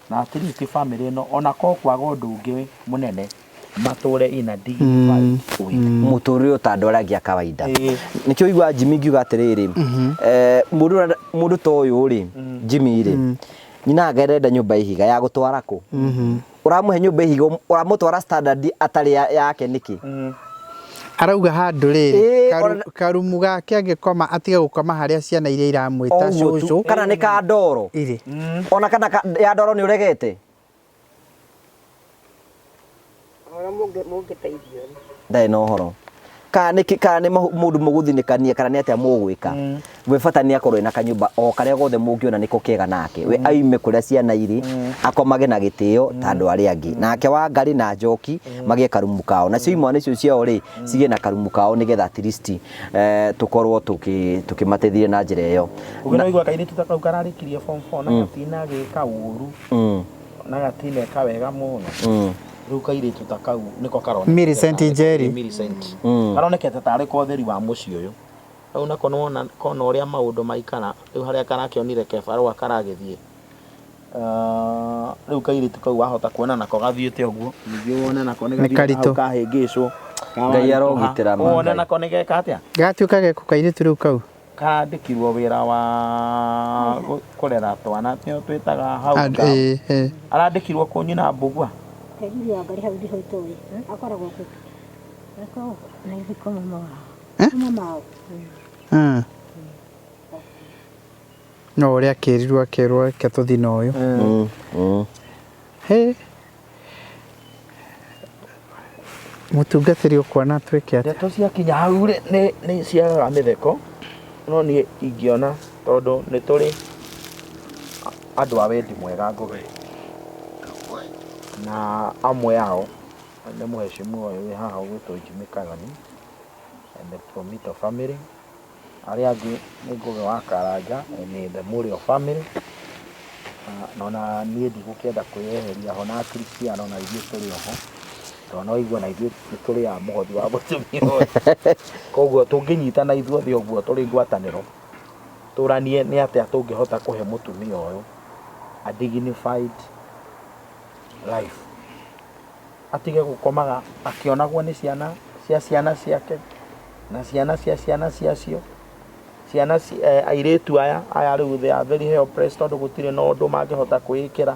Na at least family ĩno ona korwo kwaga ũndũ ũngĩ mũnene matũre in a dignified way. Mũtũrĩre ta andũ arĩa angĩ a kawaida. Nĩkĩo ũiguaga Jimmy ngiuga atĩrĩrĩ, mũndũ ta ũyũ rĩ, Jimmy rĩ, nyina anga arenda nyũmba ya ihiga ya gũtwara kũ? Ũramũhe nyũmba ya ihiga, ũramũtwara standard atarĩ yake nĩkĩ? Arauga handũ rĩrĩ, karumu gake angĩkoma atige gũkoma harĩa ciana iria iramwĩta Oguo tu. cũcũ. Kana nĩ ka ndoro. Irĩ. Ona kana ya ndoro nĩ ũregete? Ona mũngĩteithio rĩ. Ndarĩ na ũhoro. Kana nĩ kana nĩ mũndũ mũgũthinĩkania kana nĩ atĩa mũgwĩka. We bata nĩ akorwo ena kanyũmba o karĩa gothe mũngĩona nĩko kega nake. We aime kũrĩa ciana irĩ, akomage na gĩtĩo ta andũ arĩa angĩ. Nake Wangarĩ na Njoki magĩe karumu kao. Nacio imwana icio ciao rĩ, cigĩe na karumu kao nĩgetha at least tũkorwo tũkĩmateithia na njĩra ĩyo. Ũngĩ no igua kairĩtu ta kau kararĩkirie form 4 na gatinagĩka ũru na gatineka wega mũno. Rĩu kairĩtu ta kau nĩko karonekete Millicent tarĩ Njeri. Millicent. Karonekete tarĩ ko ũtheri wa mũciĩ ũyũ. Rĩu nako nĩwona kona ũrĩa maũndũ maikara, rĩu harĩa karakĩonire kebarũa karagĩthiĩ. Rĩu kairĩtu kau wahota kuona nako gathiĩte ũguo, ningĩ wone nako nĩ Nĩ gathiĩte hau karitũ. kahĩngĩcwo. Ngai arogitĩra ma Wone Ngai. nako nĩ geka atĩa? Gatuĩka geko kairĩtu rĩu kau. Kandĩkirwo wĩra wa kũrera twana, nĩo twĩtaga hau And, Arandĩkirwo kũ nyina Mbũgua? Rĩu Wangarĩ hau ndiho itoĩ. Akoragwo kũ? Akoragwo naithi kwa mama wao. Mama wao. No ũrĩa akĩrirwo akĩrwo reke tũthiĩ na ũyũ. He. Mũtungatĩri ũkuona twĩke atĩa? Ndeto ciakinya hau rĩ, nĩ ciagaga mĩtheko, no niĩ ingĩona tondũ nĩ tũrĩ andũ a wendi mwega Ngũgĩ. Na amwe ao nĩ mũheshimu ũyũ wĩ haha ũgwĩtwo Jimmy Kagoni and the Promito family. Arĩa angĩ nĩ Ngũgĩ wa Karanja and the Mũrĩo family. Na ona niĩ ndigũkĩenda kwĩyeheria ho na Akristiano na ithuĩ tũrĩ oho. Tondũ no igua na ithuĩ nĩ tũrĩ a mũhothi wa mũtumia ũyũ. Koguo tũngĩnyitana ithuothe ũguo tũrĩ ngwatanĩro, tũranie nĩ atĩa tũngĩhota kũhe mũtumia ũyũ a dignified life. Atige gũkomaga akĩonagwo nĩ ciana cia ciana ciake na ciana cia ciana ciacio. Ciana airĩtu aya, aya rĩu they are very helpless tondũ gũtirĩ na ũndũ mangĩhota kwĩĩkĩra.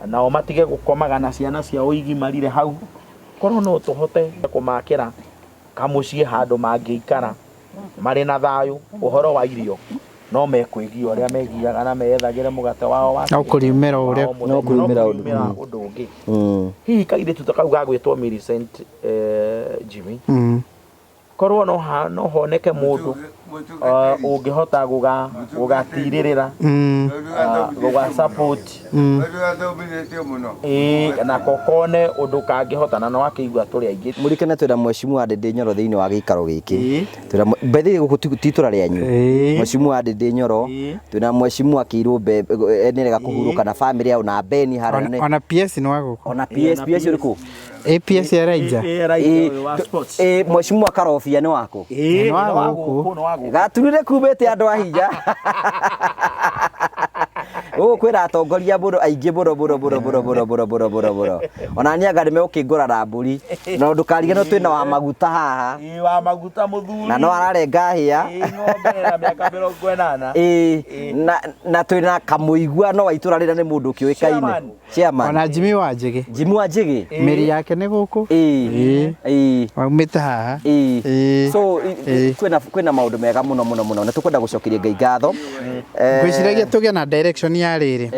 Nao matige gũkomaga na ciana ciao igimarire hau. Korwo no tũhote kũmakĩra Kamũciĩ handũ mangĩikara marĩ na thayũ, ũhoro wa irio no mekwĩgia ũrĩa megiaga na meyethagĩre mũgate wao wa No kũriumĩra ũrĩa- wa o mũthenya. No kũriumĩra No ũndũ. kũriumĩra ũndũ ũngĩ. Hihi kairĩtu ta kau gagwĩtwo Millicent Jimmy, korwo no ha, no honeke mũndũ ũngĩhota gũga gũgatirĩrĩra gũga support ĩĩ nako kone ũndũ kangĩhota na no akĩigua tũrĩ aingĩ. Mũrikane twĩna mheshimiwa Ndĩndĩ Nyoro thĩinĩ wa gĩikaro gĩkĩ. Twĩna by the way gũkũ ti itũra rĩanyu. Mheshimiwa Ndĩndĩ Nyoro, twĩna mheshimiwa Kĩirũ Mbembe nĩrega kũhurũka na family yao na Beni harĩa nĩ. Ona PS nĩ wa gũkũ. Ona PS, PS ũrĩkũ? APS Elijah. Elijah ũyũ wa sports. Ĩ mheshimiwa Karobia nĩ wakũ? Ĩĩ Nĩ wa nĩ wa gũkũ. gũkũ, nĩ wa gũkũ. Gaturire kumĩte andũ a hinya. Gũkũ kwĩna atongoria mũno aingĩ mũno mũno mũno mũno mũno mũno mũno mũno mũno. Ona niĩ anga nĩmegũkĩngũra na mbũri. Na ndũkariganĩrwo twĩna wa maguta haha. Ĩĩ wa maguta mũthuri. Na no ararenga hĩa. Ĩĩ ng'ombe na mĩaka 80. Ĩĩ na twĩna kamũigua no wa itũra rĩrĩa nĩ mũndũ ũkĩũĩkaine. Chairman. Chairman. Ona Jimmy wa Njĩgĩ. Jimmy wa Njĩgĩ. Mĩri yake nĩ gũkũ. Ĩĩ. Ĩĩ. Waumĩte haha. Ĩĩ. Ĩĩ. So Ĩĩ. kwĩna maũndũ mega mũno mũno mũno na tũkwenda gũcokeria Ngai ngatho. Ngwĩciragia tũgĩe na direction ya rĩrĩ.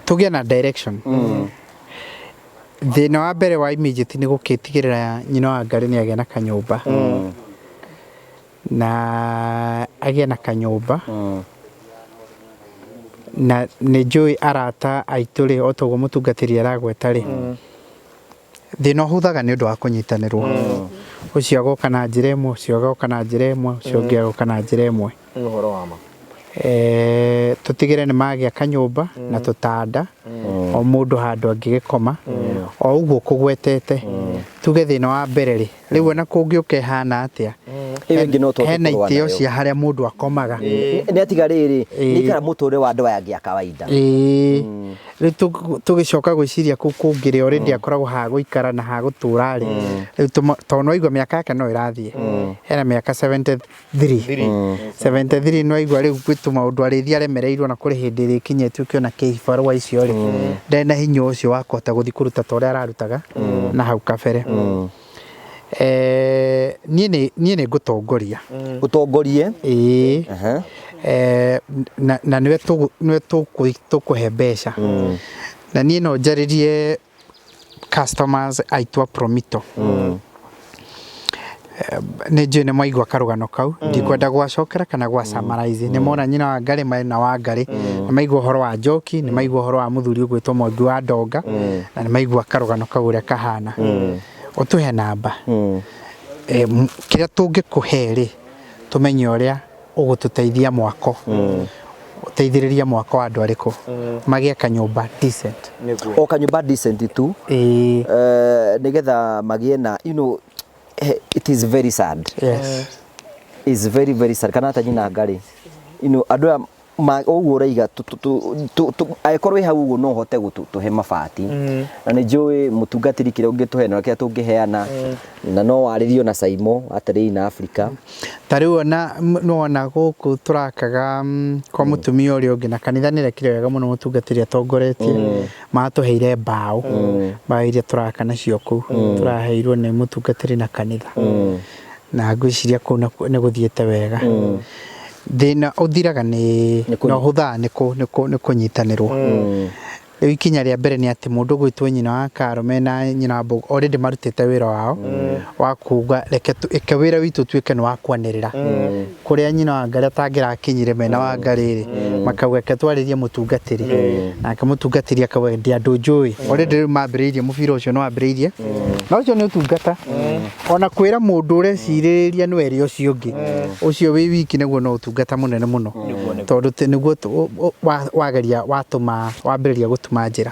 Tũgĩe na direction. Thĩna wa mbere wa immediate nĩ gũkĩtigĩrĩra nyina wa Ngarĩ nĩ agĩa na kanyũmba. Na agĩe na kanyũmba. Na nĩ njũĩ arata aitũ rĩ, o ta ũguo mũtungatĩri aragweta rĩ, thĩna ũhũthaga nĩ ũndũ wa kũnyitanĩrwo. Ũcio agoka na njĩra ĩmwe, ũcio agoka na njĩra ĩmwe, ũcio ũngĩ agoka na njĩra ĩmwe. Nĩ ũhoro wa ma. Tũtigĩre nĩ magĩa kanyũmba na tũtanda, o mũndũ handũ angĩgĩkoma, o ũguo kũgwetete. Tuge thĩna wa mbere rĩ, rĩu ona kũngĩũka ĩhana atĩa, Ĩyo ĩngĩ no tũhote hena kũrũa itĩo nayo. cia harĩa mũndũ akomaga. Nĩ atiga rĩrĩ, nĩ ikara mũtũrĩre wa andũ aya angĩ a kawaida. Ĩĩ. Rĩu tũgĩcoka gwĩciria kũu kũngĩ rĩ, already akoragwo ha gũikara na ha gũtũra rĩ. Rĩu tondũ nĩ waigua mĩaka yake no ĩrathiĩ. Ena mĩaka 73. 73 nĩ waigua rĩu gwĩ tũmaũndũ arĩthiĩ aremereirwo na kũrĩ hĩndĩ ĩrĩkinyĩte ũkĩona kĩbarũa icio rĩ. Ndarĩ na hinya ũcio wa kũhota gũthiĩ kũruta ta ũrĩa ararutaga na hau kabere. Niĩ nĩ ngũtongoria. Ũtongorie? Ĩĩ. Na nĩwe tũkũhe mbeca. Na niĩ no njarĩrie customers aitũ a Promito. Nĩ njũĩ nĩ mwaigua karũgano kau, ndikwenda gwacokera kana gwa summarize. Nĩ mona nyina wa Ngarĩ mena wa Ngarĩ, nĩ maigua ũhoro wa Njoki, nĩ maigua ũhoro wa mũthuri ũgwĩtwo Mwangi wa Ndonga, na nĩ maigua karũgano kau ũrĩa kahana. Ũtũhe namba. Kĩrĩa tũngĩkũhe rĩ, tũmenye ũrĩa ũgũtũteithia mwako. Ũteithĩrĩria mwako wa andũ arĩkũ? Magĩe kanyũmba decent. O kanyũmba decent tu. Nĩgetha magĩe na, you know, it is very sad. Yes. It's very, very sad. Kana hata nyina Ngarĩ. You know, andũ aya ũguo ũraiga, angĩkorwo wĩ hau ũguo no ũhote gũtũhe mabati. Na nĩ njũĩ mũtungatĩri kĩrĩa ũngĩtũhe na kĩrĩa tũngĩheana. Na no warĩrio na Saimo atĩrĩrĩ na Africa. Ta rĩu ona no ona gũkũ tũrakaga kwa mũtumia ũrĩa ũngĩ na kanitha nĩ rekire wega mũno mũtungatĩri atongoretie. Matũheire mbaũ. Mbaũ iria tũraka nacio kũu. Tũraheirwo nĩ mũtungatĩri na kanitha. Na ngwĩciria kũu nĩ gũthiĩte wega. Thĩna ũthiraga nĩ na ũhũthaga nĩ kũnyitanĩrwo. Rĩu ikinya rĩa mbere nĩ atĩ mũndũ ũgwĩtwo nyina wa Karo mena nyina wa Mbogo already marutĩte wĩra wao wa kuga reke wĩra witũ ũtuĩke nĩ wa kwanĩrĩra. Kũrĩa nyina wa Ngarĩ atangĩrakinyire mena wa Ngarĩ rĩ, makauga reke twarĩrie mũtungatĩri. Nake mũtungatĩri akauga ndĩ andũ njũĩ. Already rĩu mambĩrĩirie mũbira ũcio nĩ wambĩrĩirie. Na ũcio nĩ ũtungata. Ona kwĩra mũndũ ũrecirĩrĩria nĩ were ũcio ũngĩ. Ũcio wĩ wiki nĩguo no ũtungata mũnene mũno. Tondũ nĩguo wageria watũma, wambĩrĩria gũtuma njĩra.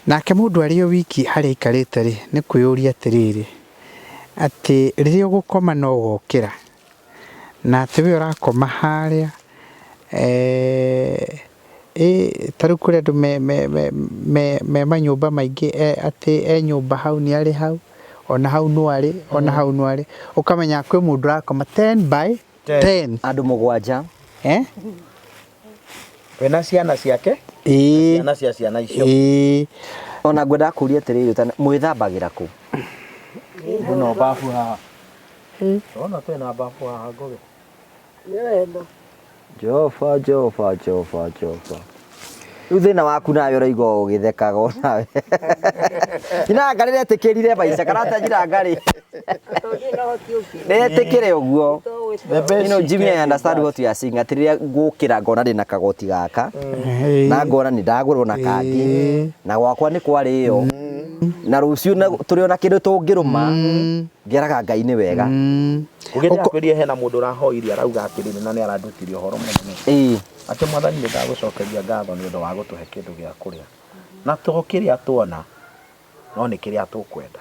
Nake mũndũ arĩ o wiki harĩa aikarĩte rĩ, nĩ kwĩyũria atĩrĩrĩ, atĩ rĩrĩa ũgũkoma no ũgokĩra, na atĩ we ũrakoma harĩa, ta rĩu kũrĩ andũ me manyũmba maingĩ, atĩ e nyũmba hau nĩ arĩ hau, ona hau no arĩ, ona hau no arĩ. Ũkamenya kwĩ mũndũ ũrakoma 10 by 10. Andũ mũgwanja. Wĩna ciana ciake? Ciana cia ciana icio. Ona ngwendaga kũria atĩrĩrĩ, mwĩthambagĩra kũ? Mũno babu haha. Ona twĩna babu haha ngũgĩ. Nĩyo ĩno. Jehova Jehova Jehova Jehova rĩu thĩna waku nawe ũraigua ũgĩthekaga onawe nyina ngarĩ retĩkĩrire maica kana ta nyina ngarĩ Tondũ ndirĩ na ũhoti ũngĩ. retĩkĩre ũguo. The best You know, she Jimmy, can I is understand that. what you are saying. Atĩ rĩrĩa ngũkĩra ngona ndĩ na kagoti gaka na ngona nĩ ndagũrwo na kangĩ na gwakwa nĩ kwarĩo na rũciũ tũrĩ ona kĩndũ tũngĩrũma ngeraga Ngai nĩ wega. Ũgĩ ndĩrakwĩrire hena mũndũ ũrahoirie arauga atĩrĩrĩ na nĩ arandutire ũhoro mũnene. Ĩĩ. Atĩ mwathani nĩ ndagũcokeria ngatho nĩ ũndũ wa gũtũhe kĩndũ gĩa kũrĩa. Na to kĩrĩa tuona no nĩ kĩrĩa tũkwenda.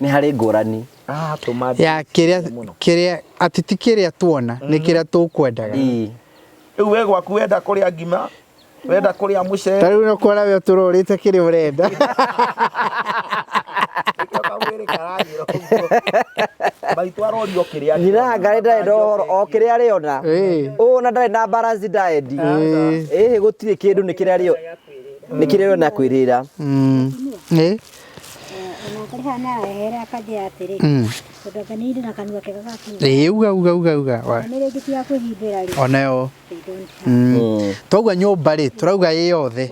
Nĩ harĩ ngũrani. Aratũma Ya kĩrĩa mũno. kĩrĩa atĩ ti kĩrĩa tuona nĩ kĩrĩa tũkwendaga. Ĩĩ. Rĩu we gwaku wenda kũrĩa ngima, wenda kũrĩa mũcere. Ta rĩu no kuona we ũtũrorĩte kĩrĩa ũrenda. Nĩkĩo kamwĩrĩ karagĩra ũguo. Maitũ arorio kĩrĩa Nyina ngarĩ ndarĩ na ũhoro o kĩrĩa arĩona. Ĩĩ. Ũũ na ndarĩ na balance diet. Ĩĩ. Ĩhĩ gũtirĩ kĩndũ nĩ kĩrĩa arĩo nĩ kĩrĩa arĩona kwĩrĩra. Ĩĩ. Ona akarĩ haha nĩarehere akanjĩra atĩrĩ tondũ anga nĩ irĩ na kanua kega ga kuuga. Ĩĩ uga uga uga uga. Na nĩ rĩngĩ ti ya kwĩhumbĩra rĩ. Onayo. They don't have. Twauga nyũmba rĩ tũrauga ĩ yothe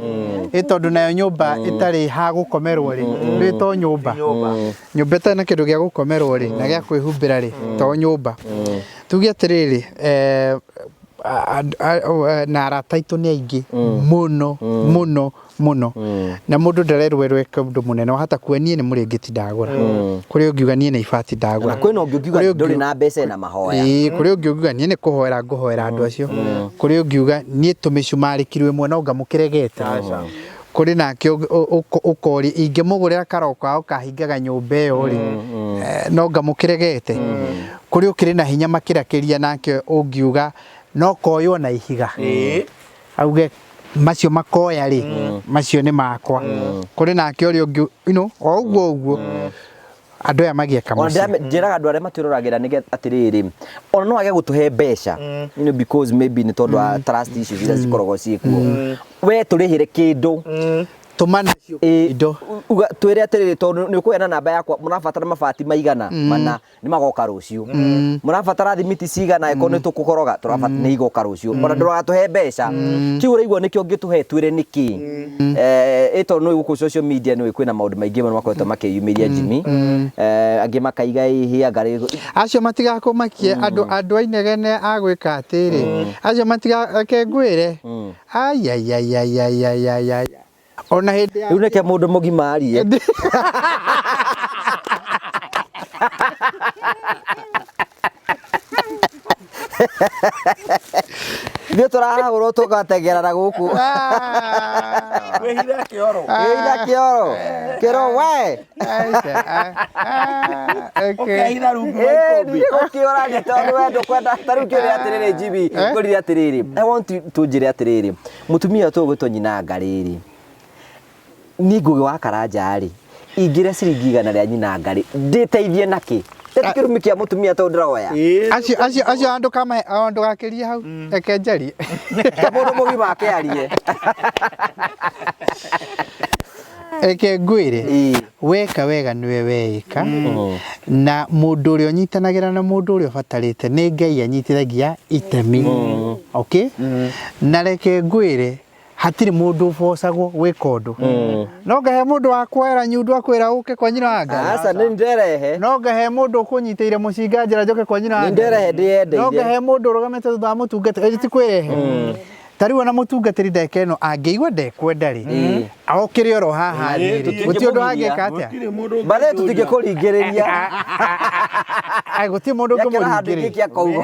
ĩ tondũ nayo nyũmba ĩtarĩ ha gũkomerwo rĩ ndĩ to nyũmba nyũmba ĩtarĩ na kĩndũ gĩa gũkomerwo rĩ na gĩa kwĩhumbĩra rĩ to nyũmba tuge atĩrĩrĩ na arata aitũ nĩ aingĩ mũno mũno mũno na mũndũ ndarerwo eke ũndũ mũnene wahota kuga niĩ nĩ mũrĩngĩti ndagũra kũrĩ ũngiuga niĩ nĩ ibati ndagũra Na kwĩna ũngĩ ũngiuga Kũrĩ ndũrĩ na mbeca ena mahoya. Ĩĩ, kũrĩ ũngĩ ũngiuga niĩ nĩ kũhoera ngũhoera andũ acio kũrĩ ũngiuga niĩ tũmĩcumarĩ kiro ĩmwe no ngamũkĩregete kũrĩ nake ũkoria ingĩmũgũrĩra karoko ga gũkahingaga nyũmba ĩyo rĩ no ngamũkĩregete kũrĩ ũkĩrĩ na hinya makĩrakĩria nake ũngiuga no koywo na ihiga auge macio makoya rĩ macio nĩ makwa kũrĩ nake ũrĩa ũngĩ you know, o ũguo ũguo andũ aya magĩeka Ona mũciĩ njĩraga andũ arĩa matwĩroragĩra nĩgetha atĩrĩrĩ ona no age gũtũhe mbeca you know, because maybe nĩ tondũ wa trust issues iria cikoragwo ciĩkuo we tũrĩhĩre kĩndũ tũma nacio Ĩĩ, indo uga twĩre atĩrĩrĩ tondũ nĩ ũkũheana namba yakwa mũrabatara mabati maigana mana nĩ magoka rũciũ mũrabatara thimiti cigana angĩkorwo nĩ tũkũkoroga tũrabatara nĩ igoka rũciũ ona ndũratũhe mbeca kĩu ũraigua nĩkĩo ũngĩtũhe twĩre nĩkĩ ĩ tondũ nĩ gũkũ social media nĩ kwĩna maũndũ maingĩ mũno makoretwo makĩyumĩria Jimmy angĩ makaiga ĩhĩ anga rĩ acio matigakũmakie andũ andũ a inegene a gwĩka atĩrĩ acio matigake ngwĩre aiaiaiaiaiaiai ona hĩndĩ ya rĩu nĩkĩo mũndũ mũgima arie ithuĩ tũrahũrwo tũgategerana gũkũ Ah. Wĩhithe kĩoro. ĩitha kĩoro kĩro we Aca, ah, ah, okay. Ũkehitha rungu rwa Ĩĩ, ikũmbĩ. ndirĩ gũkĩũra nĩ tondũ we ndũkwenda ta rĩu kĩũria atĩrĩrĩ Jimmy ngũrire atĩrĩrĩ I want you tũnjĩre atĩrĩrĩ mũtumia ũyũ tũgwĩtwo nyina ngarĩrĩ niĩ Ngũgĩ wa Karanja rĩ ingĩrĩa ciringi igana rĩa nyina ngarĩ ndĩteithie nakĩ Ndeti kĩrumi kĩa mũtumia tondũ ndĩroya acio acio acio andũ kama ndũgakĩrie hau reke njarie ta mũndũ mũgima akĩarie reke ngwĩre Ĩĩ. weka wega nĩwe weĩka na mũndũ ũrĩa ũnyitanagĩra na mũndũ ũrĩa ũbatarĩte nĩ Ngai anyitithagia itemi okay na reke ngwĩre hatirĩ mũndũ ũbocagwo gwĩka ũndũ no ngahe mũndũ wa kuoera nyundo akwĩra ũke kwa nyina wa Ngai aca nĩ nderehe no ngahe mũndũ ũkũnyitĩire mũcinga njĩra njoke kwa nyina wa Nĩ Ngai nderehe ndĩyendeire. no ngahe mũndũ ũrũgamĩte thutha wa mũtungatĩri ĩĩ ti kwĩrehe ta rĩu ona mũtungatĩri ndagĩka ĩno angĩigua ndekwenda rĩ okĩre oro haha Ĩĩ, thĩ rĩ gũtirĩ ũndũ angĩka atĩa Gũtirĩ mũndũ bathe tũtingĩkũringĩrĩria Ai, gũtirĩ mũndũ Nĩakĩra handũ ũngĩmũringĩrĩria ingĩ kĩa koguo.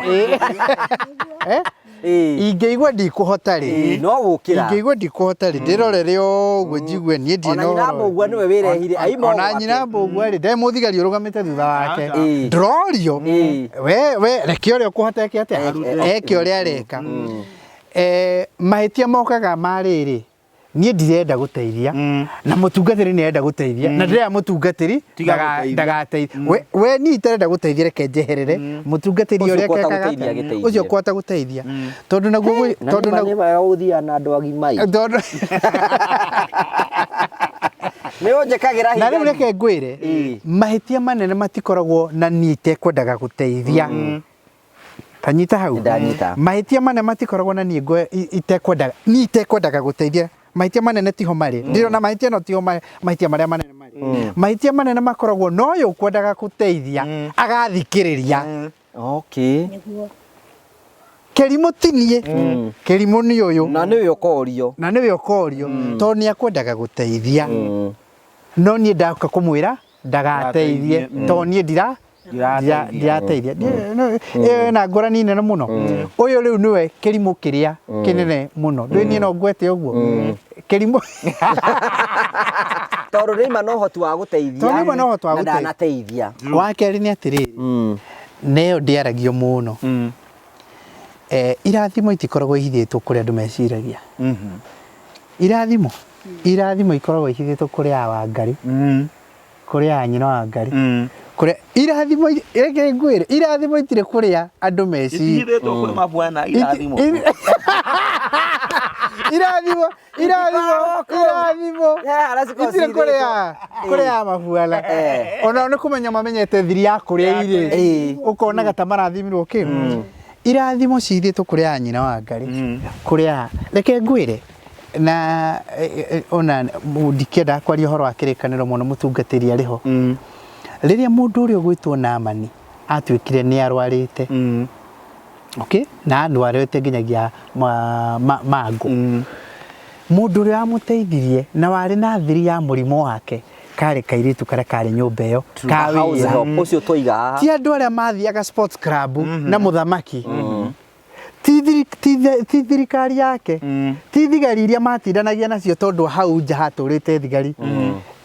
Eh? Ĩĩ. Ingĩigua ndikũhota rĩ Ĩĩ, no gũkĩra ingĩigua ndikũhota rĩ ndĩrorere ũguo njigue niĩ ndirĩ Ona na nyina ũhoro. Mbũgua nĩwe wĩrehire, aima ona gwake. nyina Mbũgua rĩ ndarĩ mũthigari ũrũgamĩte thutha wake Ĩĩ. ndrorio Ĩĩ. we we reke ũrĩa ũkũhota eke atĩa eke ũrĩa areka mahĩtia mokaga ma rĩrĩ niĩ ndirenda gũteithia na mũtungatĩri nĩ arenda gũteithia na ndĩrera mũtungatĩri Tiga gũteithia. ndagateithia we we niĩ itarenda gũteithia reke njeherere mũtungatĩri Ũcio ũrĩa ũkũhota ekekaga gũteithia atĩa? agĩteithie. ũcio ũkũhota gũteithia tondũ naguo Na tondũ nĩ ma naguo nĩ wega gũthiaga na andũ agima ĩ. tondũ Nĩ ũnjĩkagĩra Na rĩu hinya. reke ngwĩre, Ĩĩ. mahĩtia manene matikoragwo na niĩ itekwendaga gũteithia. Ta nyita hau. Nĩndanyita. Mahĩtia manene matikoragwo na niĩ itekwendaga, niĩ itekwendaga gũteithia. Mahĩtia manene tiho marĩ. Ndĩrona mahĩtia no tiho mahĩtia marĩa manene marĩ. Mahĩtia manene makoragwo na ũyũ ũkwendaga gũteithia agathikĩrĩria. Okay. Nĩguo. Kĩrimũ ti niĩ, kĩrimũ nĩ ũyũ. Na nĩwe ũkorio. Na nĩwe ũkorio, tondũ nĩ akwendaga gũteithia. No niĩ ndaka kũmwĩra ndagateithie, tondũ niĩ ndirateithia. Ĩyo ĩna ngũrani nene mũno. Ũyũ rĩu nĩwe kĩrimũ kĩrĩa kĩnene mũno. Ndũĩ niĩ no ngwete ũguo. Kĩrimũ. Tondũ nĩma na ũhoti wa gũteithia. Tondũ nĩma na ũhoti wa Na gũteithia. ndanateithia. Wa kerĩ nĩ atĩrĩrĩ, na ĩyo ndĩaragio mũno. Irathimo itikoragwo ihithĩtwo kũrĩa andũ meciragia. Irathimo. Irathimo ikoragwo ihithĩtwo kũrĩa a Wangari. Kũrĩa a nyina wa Wangari. Kũrĩa irathimo reke ngwĩre, irathimo itirĩ kũrĩa andũ meciragia. Itihithĩtwo kwĩ mabwana irathimo. Irathimo, irathimo, irathimo. Itirĩ kũrĩa, kũrĩa mabuana. Ona nĩ kũmenya mamenyete thiri ya kũrĩa irĩ. Ũkonaga ta marathimirwo kĩ. Irathimo cithĩtwo kũrĩa nyina wa Ngai. Kũrĩa, reke ngwĩre, na ona ndikĩendaga kwaria ũhoro wa kĩrĩkanĩro mũno mũtungatĩri arĩ ho. Rĩrĩa mũndũ ũrĩa ũgwĩtwo Naamani atuĩkire nĩ arwarĩte. Okay? Na arwarĩte nginyagia mangũ. Mũndũ ũrĩa wamũteithirie na warĩ na thiri ya mũrimũ wake karĩ kairĩtu karĩa karĩ nyũmba ĩyo. Ka House wĩra. help, ũcio twaiga haha. Ti andũ arĩa mathiaga sports club na mũthamaki. Ti thirikari yake. Ti thigari iria matindanagia nacio tondũ hau nja hatũrĩte thigari.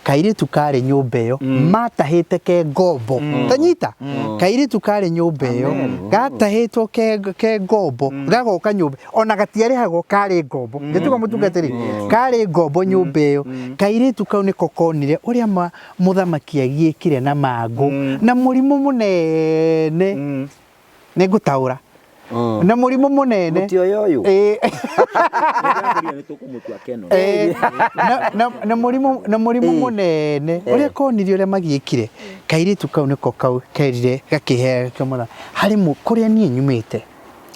Kairĩtu karĩ nyũmba ĩyo matahĩte ke ngombo. Ta nyita. Kairĩtu karĩ nyũmba ĩyo gatahĩtwo ke ngombo gagoka nyũmba ona gatiarĩhagwo karĩ ngombo. Njĩtuga mũtungatĩri karĩ ngombo nyũmba ĩyo. Kairĩtu kau nĩko konire ũrĩa mũthamaki agiĩkire na mangũ na mũrimũ mũnene. Nĩngũtaũra. Na mũrimũ mũnene. Mũtioya ũyũ. Na mũrimũ mũnene ũrĩa konire ũrĩa magiĩkire kairĩtu kau nĩko kau kerire gakĩhea gakĩmũra harĩ kũrĩa niĩ nyumĩte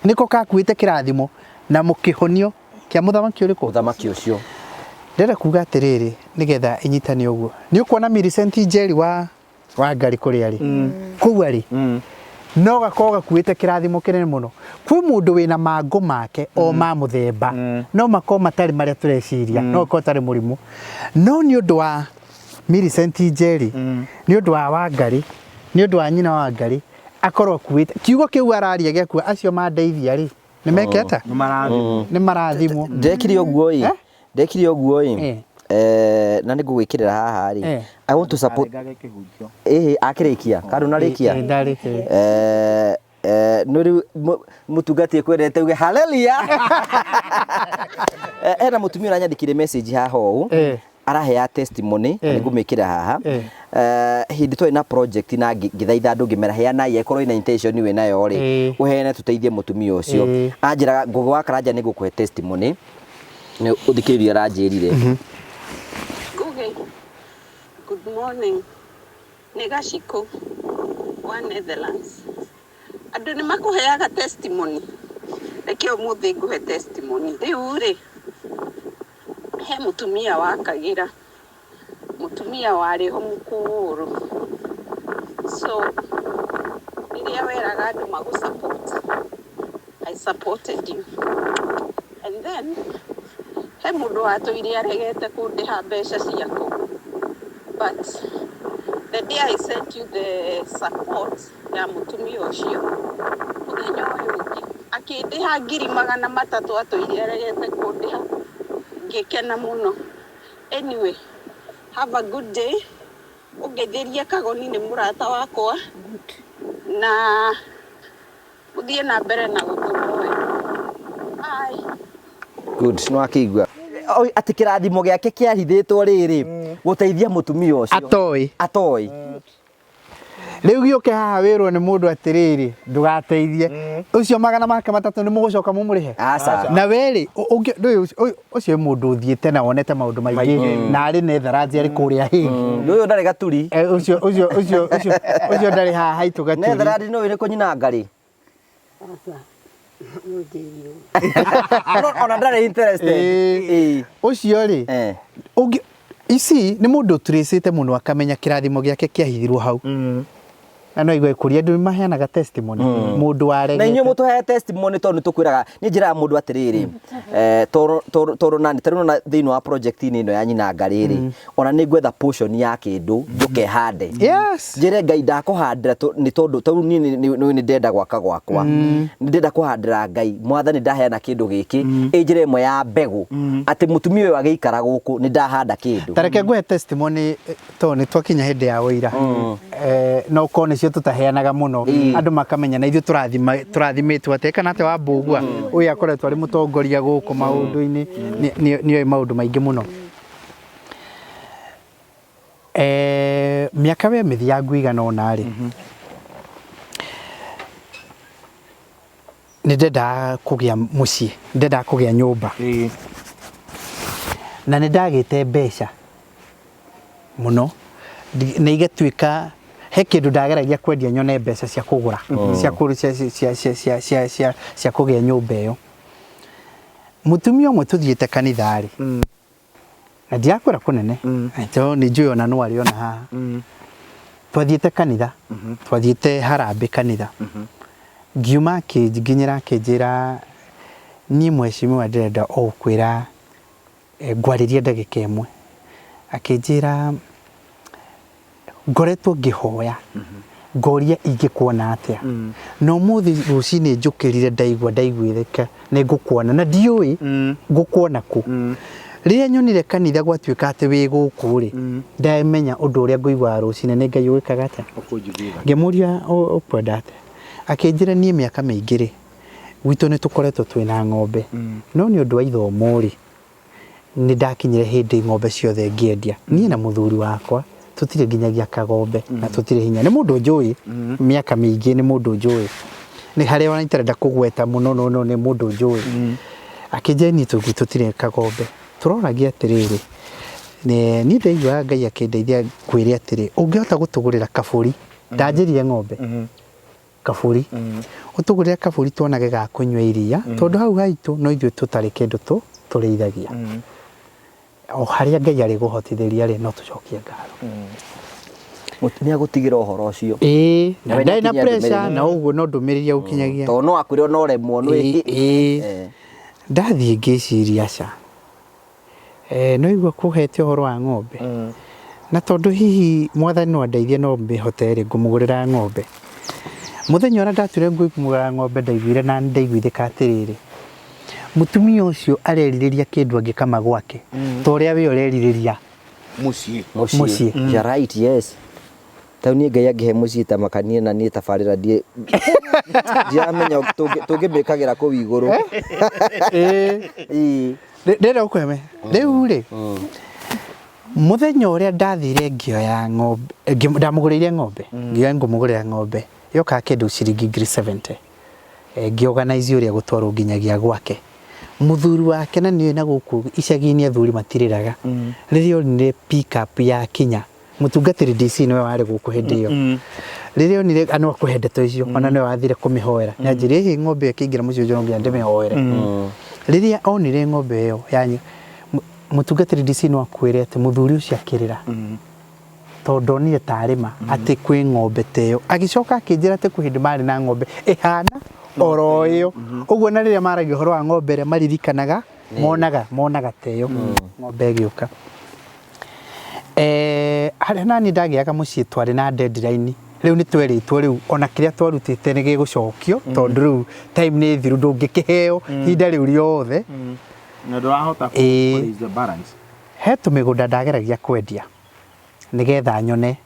nĩko gakuĩte kĩrathimo na mũkĩhonio kĩa mũthamaki ũrĩkũ? Mũthamaki ũcio. Ndĩrenda kuga atĩrĩrĩ nĩgetha ĩnyitane ũguo. Nĩ ũkuona Millicent Njeri wa Wangari kũrĩa rĩ kũu arĩ no gakorwo gakuĩte kĩrathimo kĩnene mũno. Kwĩ mũndũ wĩna mangũ make o ma mũthemba no makorwo matarĩ marĩa tũreciria no makorwo tarĩ mũrimũ no nĩ ũndũ wa Millicent Njeri nĩ ũndũ wa Wangari nĩ ũndũ wa nyina wa Wangari akorwo akuĩte kiugo kĩu araria gĩakua acio mandeithia rĩ nĩ meke atĩa? Nĩ marathimwo. Ndekire ũguo ĩ ndekire ũguo ĩ na nĩ ngũgwĩkĩrĩra haha rĩ I want to support akĩrĩkia kana ndũnarĩkia? Nĩ rĩu mũtungati ekwendete uge haleluya. Hena mũtumia ũranyandĩkire message haha ũũ arahea testimony na nĩngũmĩkĩra haha. Hĩndĩ twarĩ na project na ngĩthaitha andũ ngĩmera heanai angĩkorwo wĩna intention wĩ nayo rĩ ũheane tũteithie mũtumia ũcio. Anjĩraga Ngũgĩ wa Karanja nĩngũkũhe testimony nĩ ũthikĩrĩrie aranjĩrire. Ngũgĩ, good morning. Nĩ Gacikũ wa Netherlands. Andũ nĩ makũheaga testimony. Reke ũmũthĩ ngũhe testimony. Rĩu rĩ, he mũtumia wakagĩra. Mũtumia warĩ ho mũkũrũ. So, rĩrĩa weraga andũ magũ support, I supported you. And then, he mũndũ watũire aregete kũndĩha mbeca ciakwa. But the day I sent you the support ya mũtumia ũcio, mũthenya ũyũ ũngĩ akĩndĩha 300,000 atũire aregete kũndĩha. Ngĩkena mũno. Anyway, have a good day. Ũngeithĩrie Kagoni nĩ mũrata wakwa. Na ũthiĩ na mbere na gũtũhoya. Bye. Good, nĩ wakĩigua. Atĩ kĩrathimo gĩake kĩahithĩtwo rĩrĩ gũteithia mũtumia ũcio. Atoĩ. Atoĩ. Rĩu gĩũke haha wĩrwo nĩ mũndũ atĩrĩrĩ, ndũgateithie. Ũcio magana make matatũ nĩ mũgũcoka mũmũrĩhe? Aca. Na we rĩ, ũcio nĩ mũndũ ũthiĩte na wonete maũndũ maingĩ na arĩ Netherlands arĩ kũrĩa Hague. Ũyũ ndarĩ gaturi. Ũcio ũcio ũcio ũcio ũcio ndarĩ haha haitũ gaturi. Netherlands nĩ ũĩ nĩ kũnyina ngarĩ. Aca. No njĩrirwo. No, ona ndarĩ interested. Ĩĩ. Ĩĩ. Ũcio rĩ, ũngĩ ici nĩ mũndũ ũtũrĩcĩte mũno akamenya kĩrathimo gĩake kĩahithirwo hau. Na no igue kũria andũ maheanaga testimony mũndũ Na inyuĩ waregete. mũtũhe testimony tondũ nĩ tũkwĩraga niĩ njĩraga mũndũ atĩrĩrĩ tondũ nani tarĩu nona thĩinĩ wa project-inĩ ĩno ya nyina ngarĩ rĩ ona nĩ ngwetha portion ya kĩndũ njũke hande. Njĩre Ngai ndakũhandĩra nĩ tondũ tarĩu niĩ nĩ ndĩrenda gwaka gwakwa, nĩ ndĩrenda kũhandĩra Ngai mwathani ndaheana kĩndũ gĩkĩ ĩ njĩra ĩmwe ya mbegũ atĩ mũtumia ũyũ agĩikara gũkũ nĩ ndahanda kĩndũ. Ta reke ngũhe testimony tondũ nĩ twakinya hĩndĩ ya ũira. No korwo nĩcio tũtaheanaga mũno andũ makamenya na ithuĩ tũrathimĩtwo atĩa kana atĩa wa Mbũgua ũyũ akoretwo arĩ mũtongoria gũkũ maũndũ-inĩ nĩoĩ maũndũ maingĩ mũno. Mĩaka we mĩthiangu igana ũna rĩ, nĩ ndendaga kũgĩa mũciĩ, nĩ ndendaga kũgĩa nyũmba. Na nĩ ndagĩte mbeca mũno, na igatuĩka he kĩndũ ndageragia kwendia nyone mbeca cia kũgũra, cia kũ cia cia cia cia cia cia cia kũgĩa nyũmba ĩyo. Mũtumia ũmwe tũthiĩte kanitha rĩ, na ndirakwĩra kũnene, tondũ nĩ njũĩ ona no arĩ ona haha. Twathiĩte kanitha, twathiĩte harambĩ kanitha. Ngiuma akĩnginyĩra akĩnjĩra niĩ mheshimiwa ndĩrenda o gũkwĩra ngwarĩrie ndagĩka ĩmwe. Akĩnjĩra ngoretwo ngĩhoya ngoria ingĩkuona atĩa na ũmũthĩ rũcinĩ njũkĩrire ndaigua ndaiguĩrĩka nĩ ngũkuona na ndiũĩ ngũkuona kũ. Rĩrĩa nyonire kanitha gwatuĩka atĩ wĩ gũkũ rĩ, ndamenya ũndũ ũrĩa ngũiguaga rũcinĩ nĩ Ngai ũgĩkaga atĩa. Ngĩmũria ũkwenda atĩa, akĩnjĩra niĩ mĩaka mĩingĩ rĩ, gwitũ nĩ tũkoretwo twĩna ng'ombe no nĩ ũndũ wa ithomo rĩ, nĩ ndakinyire hĩndĩ ng'ombe ciothe ngĩendia. Niĩ na mũthuri wakwa tũtirĩ nginyagia kagombe na tũtirĩ hinya. Nĩ mũndũ njũĩ mĩaka mĩingĩ, nĩ mũndũ njũĩ. Nĩ harĩa ona itarenda kũgweta mũno no no nĩ mũndũ njũĩ. Akĩnjĩra niĩ tũtirĩ kagombe. Tũroragia atĩrĩrĩ, niĩ ndaiguaga Ngai akĩndeithia ngwĩre atĩrĩ, ũngĩhota gũtũgũrĩra kabũri, ndanjĩrire ng'ombe. Kabũri. Ũtũgũrĩre kabũri tuonage ga kũnyua iria, tondũ hau haitũ no ithuĩ tũtarĩ kĩndũ tũrĩithagia. O harĩa Ngai arĩgũhotithĩria rĩ, no tũcokie ngatho. Nĩ agũtigĩra ũhoro ũcio. Ĩĩ, na Nawe ndarĩ na nĩakinyia pressure ndũmĩrĩri. na ũguo no ndũmĩrĩri agũkinyagia. Tondũ no akwĩre no ũremwo nĩ. Ĩĩ, ĩĩ. Ndathiĩ ngĩciria aca. Eh, no igua kũhete ũhoro wa ng'ombe na tondũ hihi mwathani no andeithie no mĩhote rĩ ngũmũgũrĩra ng'ombe mũthenya ũrĩa ndatuire ngũmũgũrĩra ng'ombe ndaiguire na ndaiguithĩka atĩrĩrĩ mũtumia ũcio arerirĩria kĩndũ angĩkama gwake ta ũrĩa we ũrerirĩria Mũciĩ. Mũciĩ. Mũciĩ. You're right, yes. Tau niĩ Ngai angĩhe mũciĩ ta makanie na niĩ tabarĩra ndiĩ ndiramenya tũngĩmĩkagĩra kũu igũrũ. Ĩĩ. Ndĩrenda gũkũhe rĩu rĩ mũthenya ũrĩa ndathire ngĩoya ng'ombe ndamũgũrĩire ng'ombe ngĩoya ngũmũgũrĩra ng'ombe yokaga kĩndũ ciringi 70,000 ngĩorganize ũrĩa gũtwarwo nginyagia gwake mũthuri wake na nĩũĩ na gũkũ icagi-inĩ athuri matirĩraga rĩrĩa onire pick up yakinya mũtungatĩri DC nĩwe warĩ gũkũ hĩndĩ ĩyo rĩrĩa onire no akũhe ndeto icio ona nĩwe wathire kũmĩhoera nĩanjĩrire ĩhĩ ng'ombe ĩyo ĩkĩingĩra mũciĩ ũcio no nginya ndĩmĩhoere rĩrĩa onire ng'ombe ĩyo yanyu mũtungatĩri DC no akwĩre atĩ mũthuri ũcio akĩrĩra tondũ ndonire ta arĩma atĩ kwĩ ng'ombe ta ĩyo agĩcoka akĩnjĩra atĩ kwĩ hĩndĩ marĩ na ng'ombe ĩhana oro ĩyo ũguo na rĩrĩa maragia ũhoro wa ng'ombe ĩrĩa maririkanaga monaga monaga ta ĩyo ng'ombe ĩgĩũka Eh, harĩa nani ndagĩaga mũciĩ twarĩ na deadline rĩu nĩ twerĩtwo rĩu ona kĩrĩa twarutĩte nĩ gĩgũcokio tondũ rĩu time nĩ thiru ndũngĩkĩheo ihinda rĩu rĩothe Na ndũrahota Ĩĩ. kũ raise the balance. he tũmĩgũnda ndageragia kwendia nĩgetha nyone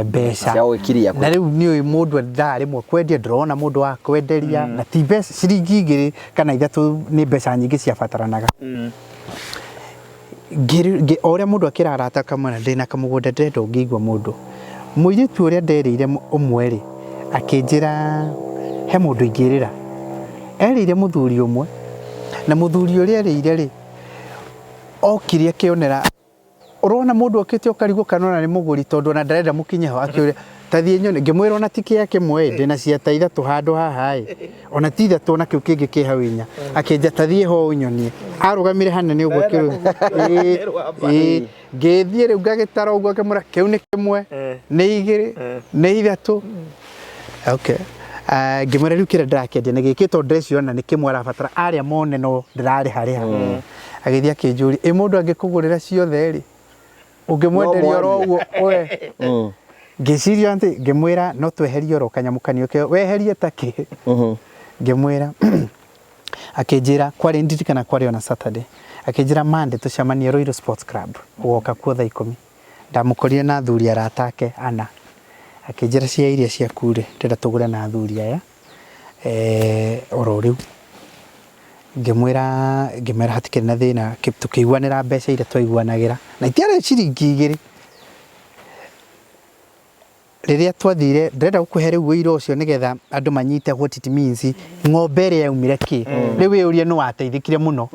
mbeca Cia gwĩkiria na rĩu nĩ ũĩ mũndũ thaa rĩmwe kwendia ndũrona mũndũ wa kwenderia na ti mbeca ciringi igĩrĩ kana ithatũ nĩ mbeca nyingĩ ciabataranaga o ũrĩa mũndũ akĩra arata akamwĩra ndĩna kamũgũnda ndĩrenda ũngĩigua mũndũ Mũirĩtu ũrĩa nderĩire ũmwe rĩ, akĩnjĩra he mũndũ ingĩrĩra. Erĩire mũthuri ũmwe, na mũthuri ũrĩa erĩire rĩ, okire akĩonera, ũrona mũndũ okĩte ũkarigwo kana ona nĩ mũgũri tondũ ona ndarenda mũkinye ho, akĩũria ta thiĩ nyone, ngĩmwĩra ona ti kĩa kĩmwe ĩ, ndĩna cia ta ithatũ handũ haha ĩ, ona ti ithatũ ona kĩu kĩngĩ kĩ hau inya. Akĩnjĩra ta thiĩ ho ũnyonie. Arũgamire hanene ũguo akĩrũ, ĩĩ, ĩĩ. Ngĩthiĩ rĩu ngagĩtara ũguo ngĩmwĩra kĩu nĩ kĩmwe, nĩ igĩrĩ, nĩ ithatũ. Okay. Ah, ngĩmwĩra rĩu kĩrĩa ndĩrakĩendia nĩ gĩkĩ tondũ ndĩreciona nĩ kĩmwe arabatara arĩa mone no ndĩrarĩha rĩha. Agĩthiĩ akĩnjũria ĩ mũndũ angĩkũgũrĩra ciothe rĩ ũngĩmwenderia oro ũguo we ngĩciria atĩ ngĩmwĩra no tweherie oro kanyamũ kanini weherie ta kĩ ngĩmwĩra Akĩnjĩra, kwarĩ ndirikana kwarĩ ona Saturday, akĩnjĩra Monday tũcemanie Ruiru Sports Club, ũgoka kuo thaa ikũmi. Ndamũkorire na athuri arata ake ana. Akĩnjĩra cia iria ciaku rĩ, ndĩrenda tũgũre na athuri aya oro rĩu. Ngĩmwĩra, ngĩmera hatikĩrĩ na thĩna, tũkĩiguanĩra mbeca iria twaiguanagĩra, na itiarĩ ciringi igĩrĩ. Rĩrĩa twathire, ndĩrenda gũkũhe rĩu ũira ũcio nĩgetha andũ manyite what it means, ng'ombe ĩrĩa yaumire kĩ. Rĩu wĩyũrie nũ wateithĩkire mũno.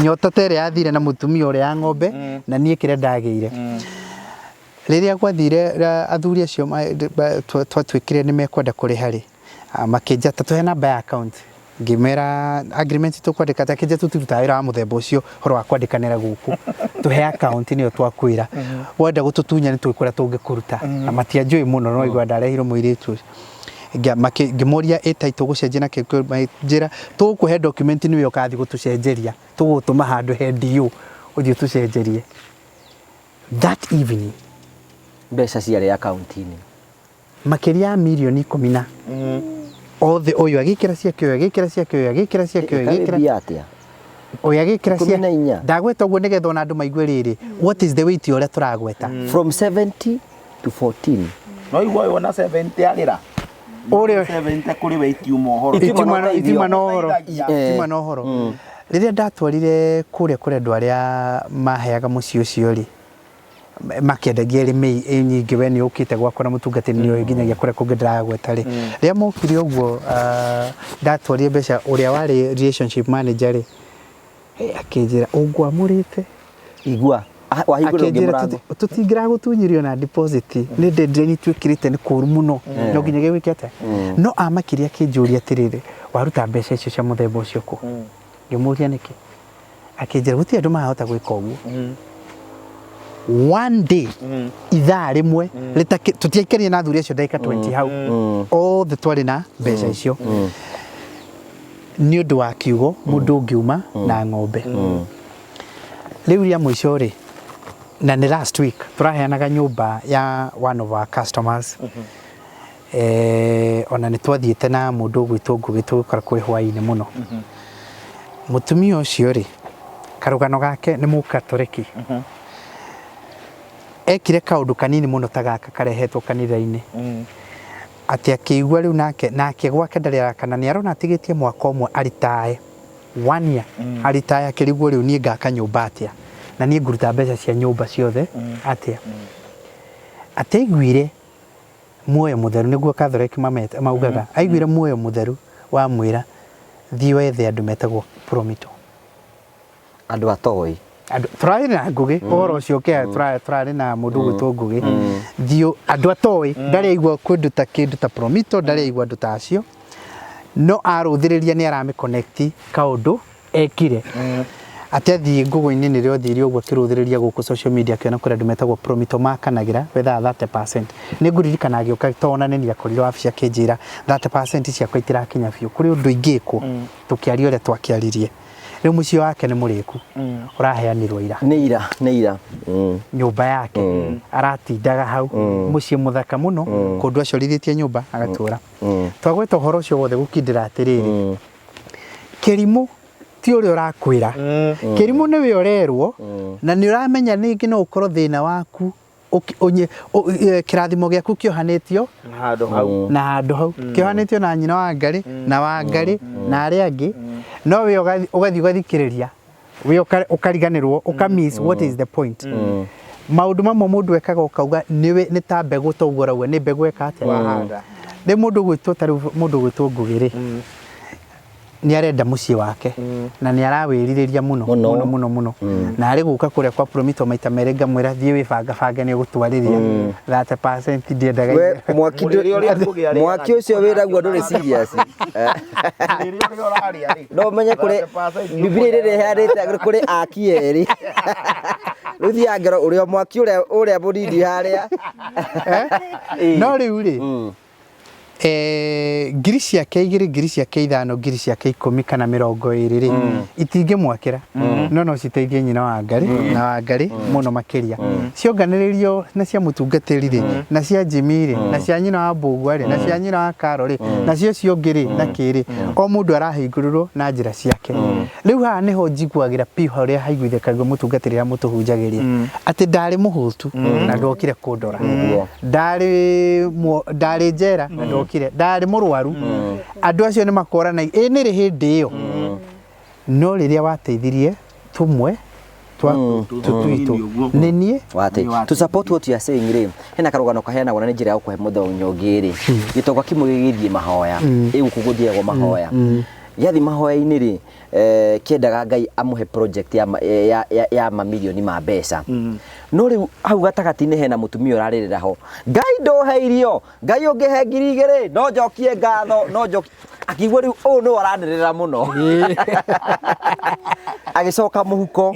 Nyota ta ĩrĩa yathire na mũtumia ũrĩa ya ng'ombe na niĩ kĩrĩa ndagĩire. Rĩrĩa gwathire athuri acio twatuĩkire nĩ mekwenda kũrĩha rĩ, Makĩnjata tũhe namba ya account ngĩmera agreement tũkwandĩka atĩa akĩnjĩra tũtirutaga wĩra wa mũthemba ũcio ũhoro wa kwandĩkanĩra gũkũ tũhe account nĩyo twakwĩra wenda gũtũtunya nĩ tũĩ kũrĩa tũngĩkũruta na matianjũĩ mũno no igua ndarehirwo mũirĩtu ũcio Ngĩmoria ĩ title gũcenjia na kĩ makĩnjĩra tũgũkũhe document nĩwe ũkathiĩ gũtũcenjeria tũgũgũtũma handũ he DO ũthiĩ ũtũcenjerie that evening Mbeca ciarĩ akaunti-inĩ. Makĩria ya mirioni ikũmi na othe ũyũ agĩkĩra ciake ũyũ agĩkĩra ciake ũyũ agĩkĩra ciake ũyũ agĩkĩra Ĩkarĩ atĩa? Ũyũ agĩkĩra Ikũmi na inya. Ndagweta ũguo nĩgetha ona andũ maigue rĩrĩ what is the weight ya ũrĩa tũragweta. From 70 to 14. No igua ũyũ ona 70 arĩra. Ũrĩa 70 kũrĩ we itiuma ũhoro. Itiuma na Itiuma na ũhoro. Eh. Itiuma na ũhoro. Rĩrĩa ndatwarire kũrĩa kũrĩ andũ arĩa maheaga mũciĩ ũcio rĩ, makĩendagia ĩrĩ mĩi ĩ nyingĩ we nĩ ũkĩte gwakwa na mũtungatĩri nĩ ũĩ nginyagia kũrĩa kũngĩ ndĩragweta rĩ rĩrĩa mokire ũguo ah, ndatwarire mbeca ũrĩa warĩ relationship manager rĩ eh, akĩnjĩra ũngwamũrĩte Igua. Ah, Wahingũrĩra ũngĩ akĩnjĩra mũrango. tũtingĩragũtunyirie ona deposit nĩ deadline twĩkĩrĩte nĩ kũru mũno no nginyagia wĩke atĩa no amakirie akĩnjũria atĩrĩrĩ waruta mbeca icio cia mũthemba ũcio kũ ngĩmũria nĩkĩ Akĩnjĩra gũtirĩ andũ marahota gwĩka ũguo. One day ithaa rĩmwe rĩtakĩ- tũtiaikarire na athuri acio ndagĩka 20 hau othe twarĩ na mbeca icio nĩ ũndũ wa kiugo mũndũ ũngiuma na ng'ombe rĩu rĩa mũico rĩ na nĩ last week tũraheanaga nyũmba ya one of our customers eh, ona nĩ twathiĩte na mũndũ ũgwĩtwo Ngũgĩ tũgĩkora kwĩ hwaĩ-inĩ mũno mũtumia ũcio rĩ karũgano gake nĩ mũkatoreki ekire kaũndũ kanini mũno ta gaka karehetwo kanitha-inĩ atĩ akĩigua rĩu nake nake gwake ndarĩ arakana nĩ arona atigĩtie mwaka ũmwe aritae one year aritae akĩrigwo rĩu niĩ ngaka nyũmba atĩa na niĩ ngũruta mbeca cia nyũmba ciothe atĩa atĩ aiguire Muoyo mũtheru nĩguo Catholic maugaga, aiguire muoyo mũtheru wamwĩra thiĩ wethe andũ metagwo Promito. Andũ atoĩ. Andũ, tũrarĩ na Ngũgĩ, ũhoro ũcio ũkĩa tũrarĩ na mũndũ ũgwĩtwo Ngũgĩ. Thiĩ andũ atoĩ, ndarĩ aigua kĩndũ ta kĩndũ ta Promito, ndarĩ aigua andũ ta acio. No arũthĩrĩria nĩ aramĩ connect kaũndũ ekire atĩ athiĩ ngũgũ-inĩ nĩrĩo athire ũguo akĩrũthĩrĩria gũkũ social media akĩona kũrĩ andũ metagwo Promito makanagĩra wethaga 30%. Nĩ ngũririkana agĩũka tondũ ona nĩ niĩ akorire wabici akĩnjĩra 30% ciakwa itirakinya biũ kũrĩ ũndũ ingĩkwo tũkĩaria ũrĩa twakĩaririe. Rĩu mũciĩ wake nĩ mũrĩku ũraheanirwo ira. Nĩ ira, nĩ ira. Nyũmba yake aratindaga hau mũciĩ mũthaka mũno kũndũ acorithĩtie nyũmba agatũra. Twagweta ũhoro ũcio wothe gũkindĩra atĩrĩrĩ Kĩrimũ ti ũrĩa ũrakwĩra. Kĩrimũ nĩwe ũrerwo na nĩ ũramenya ningĩ no ũkorwo thĩna waku kĩrathimo gĩaku kĩohanĩtio Na handũ hau. na handũ hau kĩohanĩtio na nyina wa Ngarĩ na wa Ngarĩ na arĩa angĩ no we ũgathiĩ ũgathikĩrĩria we ũkariganĩrwo ũka miss what is the point. Maũndũ mamwe mũndũ ekaga ũkauga nĩwe nĩ ta mbegũ ta ũguo ũrauga nĩ mbegũ eka atĩa? Wahanda. Rĩ mũndũ ũgwĩtwo ta rĩu mũndũ ũgwĩtwo Ngũgĩ rĩ, nĩ arenda mũciĩ wake na nĩ arawĩrirĩria mũno Mũno. mũno mũno mũno na arĩ gũka kũrĩa kwa Promito maita merĩ ngamwĩra thiĩ wĩbangabange nĩ ũgũtwarĩria 30% ndiendaga We mwaki Mũrĩre ũrĩa Ngũgĩ arĩaga mwaki ũcio wĩraguo ndũrĩ serious. Mũrĩre ũrĩa ũrarĩa rĩ. No ũmenye kũrĩ 30% Bibilia ĩrĩa ĩheanĩte kũrĩ aki erĩ. Rĩu thiaga ngero ũrĩa mwaki ũrĩa ũrĩa mũnini harĩa. Ĩĩ. No rĩu rĩ, ngiri ciake igĩrĩ, ngiri ciake ithano, ngiri ciake ikũmi kana mĩrongo ĩrĩ rĩ, itingĩmwakĩra, no no citeithie nyina wa Ngarĩ na wa Ngarĩ mũno makĩria. Cionganĩrĩrio na cia mũtungatĩri rĩ, na cia Jimmy rĩ, na cia nyina wa Mbũgua rĩ, na cia nyina wa Karo rĩ, na cia ũcio ũngĩ rĩ, na kĩ rĩ, o mũndũ arahingũrĩrwo na njĩra ciake. Rĩu haha nĩho njiguagĩra piũ harĩa haiguithĩkagio mũtungatĩri ũrĩa mũtũhunjagĩria, atĩ ndarĩ mũhũtu na ndokire kũndora. Ndarĩ ndarĩ njera na ndokire, ndarĩ mũrwaru. Andũ acio nĩ makorana, ĩ nĩrĩ hĩndĩ ĩyo. No rĩrĩa wateithirie tũmwe twa tũtwitũ nĩ niĩ Wate. To support what you are saying rĩ, hena karũgano kaheanagwo na nĩ njĩra ya gũkũhe mũthenya ũngĩ rĩ. Gĩtonga kĩmwe gĩgĩthiĩ mahoya. Ĩ gũkũ gũthiagwo mahoya. Gĩathiĩ mahoya-inĩ rĩ, kĩendaga Ngai amũhe project ya, ya, ya, ya mamirioni ma mbeca. No rĩu hau gatagatĩ-inĩ hena mũtumia ũrarĩrĩra ho. Ngai ndũhe irio, Ngai ũngĩhe 2000 no njokie ngatho, no njokie. Akiigua rĩu ũyũ nĩwe ũranĩrĩra mũno. Agĩcoka mũhuko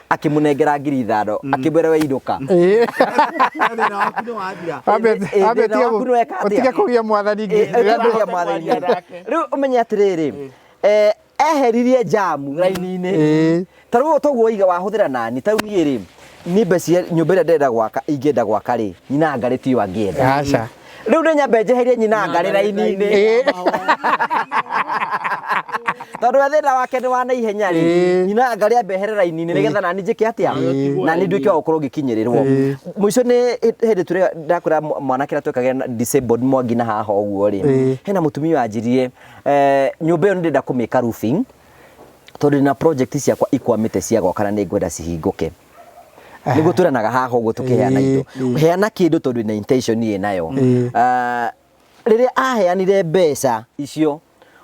akĩmũnengera 5,000 akĩmwĩra we inũka. Thĩna waku nĩ wathira. Ambe Thĩna waku nĩ weka atĩa? ũtige kũgia mwathani Ũtige mwathani. Rĩu ũmenye atĩrĩrĩ, eheririe jamu raini-inĩ. Ta rĩu toguo waiga wahũthĩra nani, ta rĩu niĩ rĩ, niĩ mbeca nyũmba ĩrĩa ndĩrenda gwaka, ingĩenda gwaka rĩ, nyina Ngarĩ tiyo angĩenda. Aca. Rĩu nĩ nyambe njeherie nyina Ngarĩ raini-inĩ. Tondũ we thĩna wake nĩ wa naihenya rĩ, nyina Ngarĩ ambe ehere raini-inĩ nĩgetha nani njĩke atĩa? Nani nduĩke wa gũkorwo ngĩkinyĩrĩrwo. Mũico nĩ hĩndĩ tũrĩ ndakwĩra mwanake ũrĩa twekagĩra na disabled Mwangi na haha ũguo rĩ, hena mũtumia wanjirie nyũmba ĩyo nĩ ndĩrenda kũmĩka roofing tondũ ndĩna project ciakwa ikwamĩte cia gwaka na nĩ ngwenda cihingũke. Nĩguo twĩranaga haha ũguo tũkĩheana indo. Heana kĩndũ tondũ wĩna intention ĩ nayo. Rĩrĩa aheanire mbeca icio,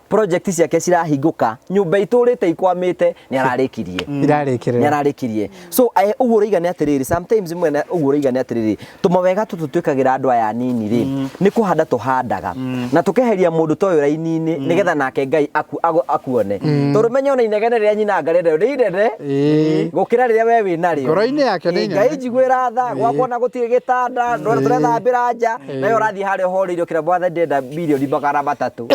project ciake cirahingũka, nyũmba itũrĩte ikwamĩte, nĩ ararĩkirie. Irarĩkĩrĩra. Nĩ ararĩkirie. So ũguo ũroiga nĩ atĩrĩrĩ, sometimes mwene ũguo ũroiga nĩ atĩrĩrĩ, tũmawega tũtũ twĩkagĩra andũ aya anini rĩ, nĩ kũhanda tũhandaga. Na tũkeheria mũndũ ta ũyũ raini-inĩ, nĩgetha nake Ngai akuone. Tondũ menye ona inegene rĩrĩa nyina Ngarĩ narĩo nĩ inene, gũkĩra rĩrĩa we wĩ narĩo. Ngoro-inĩ yake nĩ inene. Ngai njiguĩra tha, gwakwa ona gũtirĩ gĩtanda, ndwara tũrethambĩra nja, nawe ũrathiĩ harĩa ũhoreire ũkĩra mwathani ndĩrenda 300,000,000.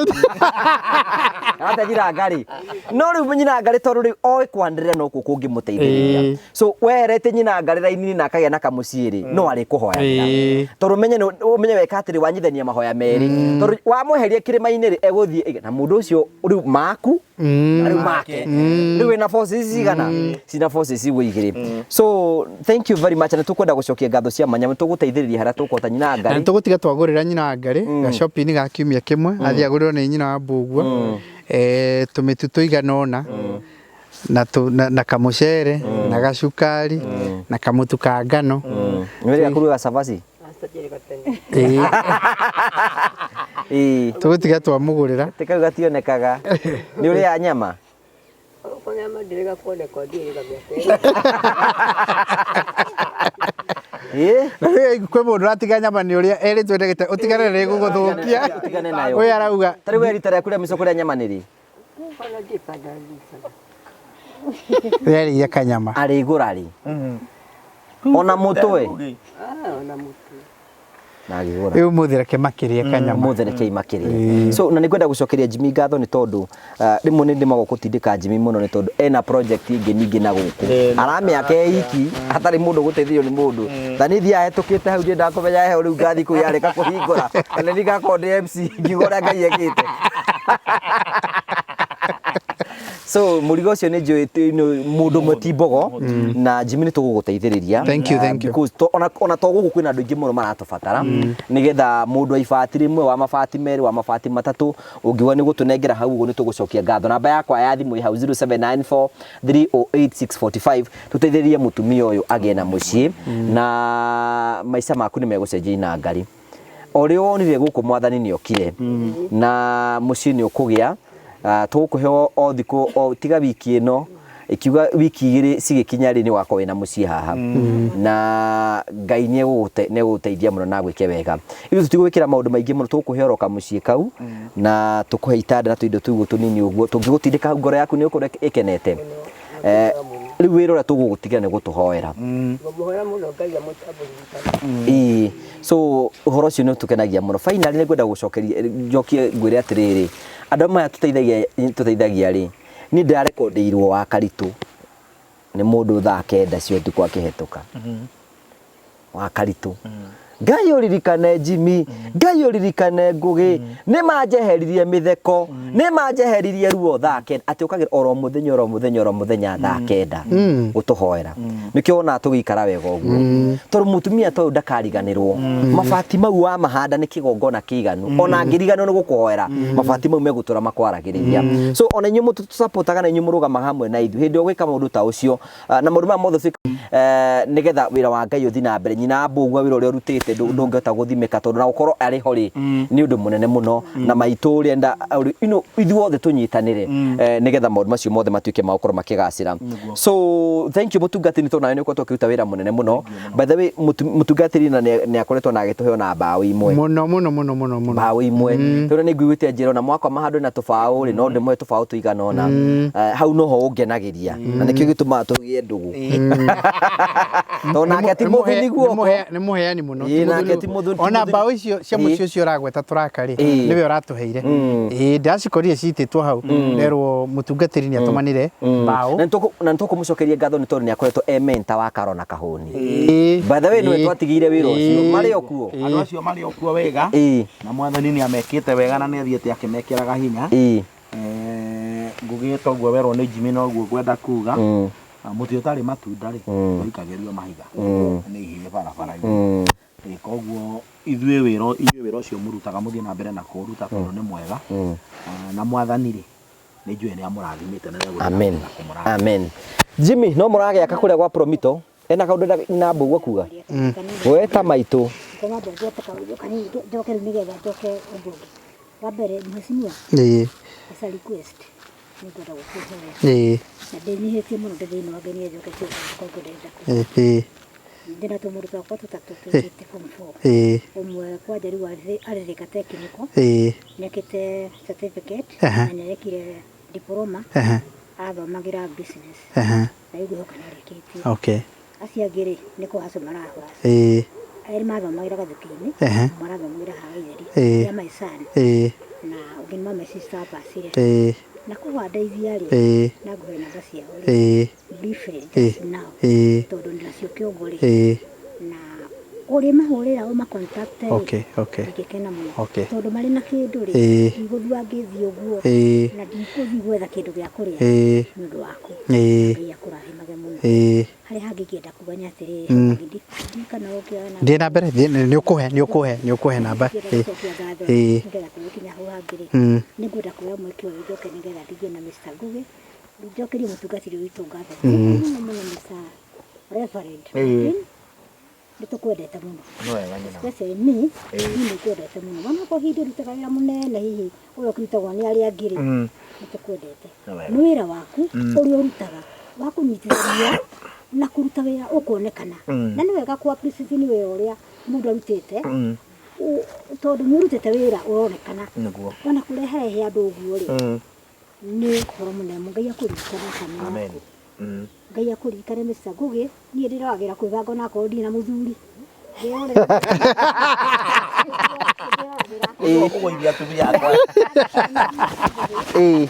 Ate nyina Ngarĩ. No rĩu nyina Ngarĩ tondũ rĩu oĩ kwanĩrĩra nokuo kũngĩmũteithĩrĩria. So weheretie nyina Ngarĩ raini-inĩ na akagĩa na kamũciĩ rĩ, no arĩkũhoyagĩra. Tondũ ũmenye nĩ ũmenye weka atĩrĩ wanyithania mahoya merĩ. Tondũ wamweheria kĩrĩma-inĩ rĩ, egũthiĩ na mũndũ ũcio rĩu maku na rĩu make. Rĩu wĩna forces cigana? Cina forces igũ igĩrĩ. So thank you very much na tũkwenda gũcokia ngatho cia mwanya, nĩ tũgũteithĩrĩria harĩa tũkũhota nyina Na Ngarĩ. nĩ tũgũtiga twagũrĩra nyina wa Ngarĩ ga shopping ga kiumia kĩmwe, athiĩ agũrĩrwo nĩ nyina wa Mbũgua, tũmĩtu tũigana ũna, na na kamũcere, na gacukari, na kamũtu ka ngano. Nĩ wĩrĩga kũruga cabaci? Tũgũtiga twamũgũrĩra. Ti kau gationekaga. Nĩ ũrĩaga nyama? Kwĩ mũndũ ũratiga nyama nĩ ũrĩa erĩtwo ndagĩtarĩ ũtigane na ĩgũgũthũkia. Ũtigane nayo. Ũyũ arauga. Ta rĩu we rita rĩaku rĩa mũico kũrĩa nyama nĩ rĩ? Rĩarĩire kanyama. Arĩgũra rĩ? Ona mũtwe? Na agĩgũra. Rĩu ũmũthĩ reke makĩrĩe kanyama. Ũmũthĩ reke makĩrĩe. So na nĩngwenda gũcokeria Jimmy ngatho nĩ tondũ rĩmwe nĩ ndĩmagwo gũtindĩka Jimmy mũno nĩ tondũ ena project ĩngĩ ningĩ na gũkũ. Aramĩaka e iki hatarĩ mũndũ gũteithĩrĩrio nĩ mũndũ. Ta niĩ thiaga hetũkĩte hau ndiendaga kũmenya heho rĩu ngathi kũu yarĩka kũhingũra. Na nĩ ngakorwo ndĩ MC ngiuga ũrĩa Ngai ekĩte. So mũrigo ũcio nĩ njũĩ mũndũ ũmwe ti mbogo na Jimmy nĩ tũgũgũteithĩrĩria. Thank you, thank you. Because ona to gũkũ kwĩna andũ aingĩ mũno maratũbatara nĩgetha mũndũ wa ibati rĩmwe, wa mabati merĩ, wa mabati matatũ, ũngiuga nĩ gũtũnengera hau ũguo nĩ tũgũcokia ngatho. Namba yakwa ya thimũ ĩ hau 0794 308645 tũteithĩrĩrie mũtumia ũyũ agĩe na mũciĩ na maica maku nĩ megũcenjia ina ngari. O rĩo wonire gũkũ mwathani nĩ okire na mũciĩ nĩ ũkũgĩa. Tũgũkũhe o thikũ o tiga wiki ĩno ikiuga wiki igĩrĩ cigĩkinya rĩ nĩ wakorwo wĩna mũciĩ haha na Ngai nĩ egũgũteithia mũno na agwĩke wega. Ithuĩ tũtigwĩkĩra maũndũ maingĩ mũno, tũgũkũhe oro kamũciĩ kau na tũkũhe itanda na tũindo tũu tũnini ũguo tũngĩgũtindĩka hau ngoro yaku nĩ ũkorwo ĩkenete. Rĩu wĩra ũrĩa tũgũgũtigĩra nĩ gũtũhoera. Ngũmũhoera mũno Ngai amũririkane. Ĩĩ, so ũhoro ũcio nĩ ũtũkenagia mũno. Finally nĩ ngwenda gũcokeria njokie ngwĩre atĩrĩrĩ, andũ maya tũteithagia rĩ, niĩ ndĩrarekondeirwo wa Karitũ nĩ mũndũ thaa 9 cia ũtukũ akĩhetũka. Wa Karitũ. Ngai ũririkane Jimmy, Ngai ũririkane Ngũgĩ, nĩ manjeheririe mĩtheko, nĩ manjeheririe ruo thaa 9, atĩ ũkagĩra oro mũthenya oro mũthenya oro mũthenya thaa 9 gũtũhoera. Nĩkĩo wonaga tũgĩikara wega ũguo. Tondũ mũtumia ta ũyũ ndakariganĩrwo. Mabati mau wamahanda nĩ kĩgongona kĩiganu. Ona angĩriganĩrwo nĩ gũkũhoera, mabati mau megũtũra makwaragĩrĩria. So ona inyuĩ mũtũsupportaga na inyuĩ mũrũgamaga hamwe na ithuĩ hĩndĩ ĩyo gwĩka maũndũ ta ũcio na maũndũ maya mothe nĩgetha wĩra wa Ngai ũthiĩ na mbere. Nyina wa Mbũgua wĩra ũrĩa ũrutĩte ndũngĩhota gũthimĩka tondũ na gũkorwo arĩ ho rĩ nĩ ũndũ mũnene mũno na maitũ ũrĩa nda ithuothe tũnyitanĩre nĩgetha maũndũ macio mothe matuĩke ma gũkorwo makĩgacĩra. So thank you mũtungatĩri tondũ nawe nĩ ũkoretwo ũkĩruta wĩra mũnene mũno. By the way mũtungatĩri na nĩ akoretwo na agĩtũhe ona mbaũ imwe. Mũno mũno mũno mũno mũno. Mbaũ imwe. Tondũ nĩ nguĩte njĩra ona mwakwa handũ na tũbaũ rĩ no ndĩmũhe tũbaũ tũigana ũna. Hau noho ũngenagĩria na nĩkĩo gĩtũmaga tũgĩe ndũgũ. Tondũ nake ti mũthuni guoko. Nĩ mũheani mũno. Ĩĩ, nake ti mũthuni. Ona mbaũ icio cia mũciĩ ũcio ũragweta tũraka rĩ, nĩwe ũratũheire. Ĩĩ, ndĩracikorire ciitĩtwo hau nderwo mũtungatĩri nĩ atũmanire mbaũ. Na nĩ tũkũmũcokeria ngatho nĩ tondũ nĩ akoretwo e mentor wa Karo na Kahũni. By the way nĩwe twatigĩire wĩra ũcio. Marĩ o kuo. Andũ acio marĩ o kuo wega. Na mwathani nĩ amekĩte wega na nĩ athiĩte akĩmekĩraga hinya. Ngũgĩ toguo werwo nĩ Jimmy noguo ngwenda kuga. Mũtĩ ũtarĩ matunda rĩ, ndũikagĩrio mahiga. Nĩ ihĩĩ barabara-inĩ. Koguo ithuĩ wĩra, inyuĩ wĩra ũcio mũrutaga mũthiĩ na mbere na kũũruta tondũ nĩ mwega. Na mwathani rĩ, nĩ njũĩ nĩ amũrathimĩte na nĩ Amen. Amen. Jimmy, no mũragĩaka kũrĩa gwa Promito? Ena kaũndũ na Mbũgua kuga? We ta maitũ. Njoke rĩu nĩgetha njoke ũndũ ũngĩ. Wa mbere mheshimiwa. Ĩĩ. It's a request. Nĩngwenda gũkũhoya. Ĩĩ. Na ndĩnyihĩtie mũno ndĩ thĩinĩ wa Ngai nĩnjoke kĩũngano ngwenda. Ĩĩ. Ndĩna tũmũndũ twakwa tũtatũ twĩkĩte form 4. Ĩĩ. Ũmwe kwanja rĩu arĩ Thika Technical. Ĩĩ. Nĩekĩte certificate na nĩarekire diploma. Arathomagĩra business. Na rĩu ngwĩhoka nĩarĩkĩtie. Okay. Acio angĩ rĩ nĩ kũhaco marahaca. Ĩĩ. Erĩ mathomagĩra Gathukĩ-inĩ, ũmwe arathomagĩra haha Gĩtheri. Ĩĩ. Ya my son. Ĩĩ. Na ũngĩ nĩ my sister apacire. Ĩĩ. Na koguo andeithia rĩ, Ĩĩ. na ngũhe namba ciao rĩ, Ĩĩ. briefly just now. Ĩĩ. Tondũ ndĩnacio kĩongo rĩ, Ĩĩ. na ũrĩmahũrĩra ũma contact rĩ, Okay, okay. ingĩkena mũno. Okay. Tondũ marĩ na kĩndũ rĩ, Ĩĩ. ndigũthua ngĩthiĩ ũguo, Ĩĩ. na ndigũthiĩ gwetha kĩndũ gĩa kũrĩa Ĩĩ. nĩ ũndũ waku. Ĩĩ. Ngai akũrathimage mũno. Ĩĩ. Harĩa hangĩ ingĩenda kuga nĩ atĩrĩrĩ, ndirikana ũngĩoya Thiĩ na mbere, nĩ ũkũhe, nĩ ũkũhe, nĩ ũkũhe namba. Ingĩenda gũcokia ngatho Ĩĩ. nĩgetha tũgĩkinya hau hangĩ rĩ, nĩngwenda kuoya mweke ũyũ njoke nĩgetha ndigie na Mr. Ngugi, njokerie mũtungatĩri witũ ngatho mũno mũno Mr. Reverend Martin, nĩ tũkwendete mũno. Especially me, niĩ nĩ ngwendete mũno. Ona okorwo hihi ndĩrutaga wĩra mũnene hihi ũrĩa ũkĩrutagwo nĩ arĩa angĩ rĩ, nĩ tũkwendete. Nĩ wĩra waku ũrĩa ũrutaga wa kũnyitithania na kũruta wĩra ũkonekana. Na nĩ wega kũ appreciate nĩ wĩra ũrĩa mũndũ arutĩte, tondũ nĩ ũrutĩte wĩra ũronekana. Ona kũreharehe andũ ũguo rĩ, nĩ ũhoro mũnene. Ngai akũririkane kana waku. Ngai akũririkane Mr. Ngugi, niĩ ndĩragĩra kwĩbanga onakorwo ndirĩ na mũthuri. Ũkũgũithia atumia akwa. Ĩĩ.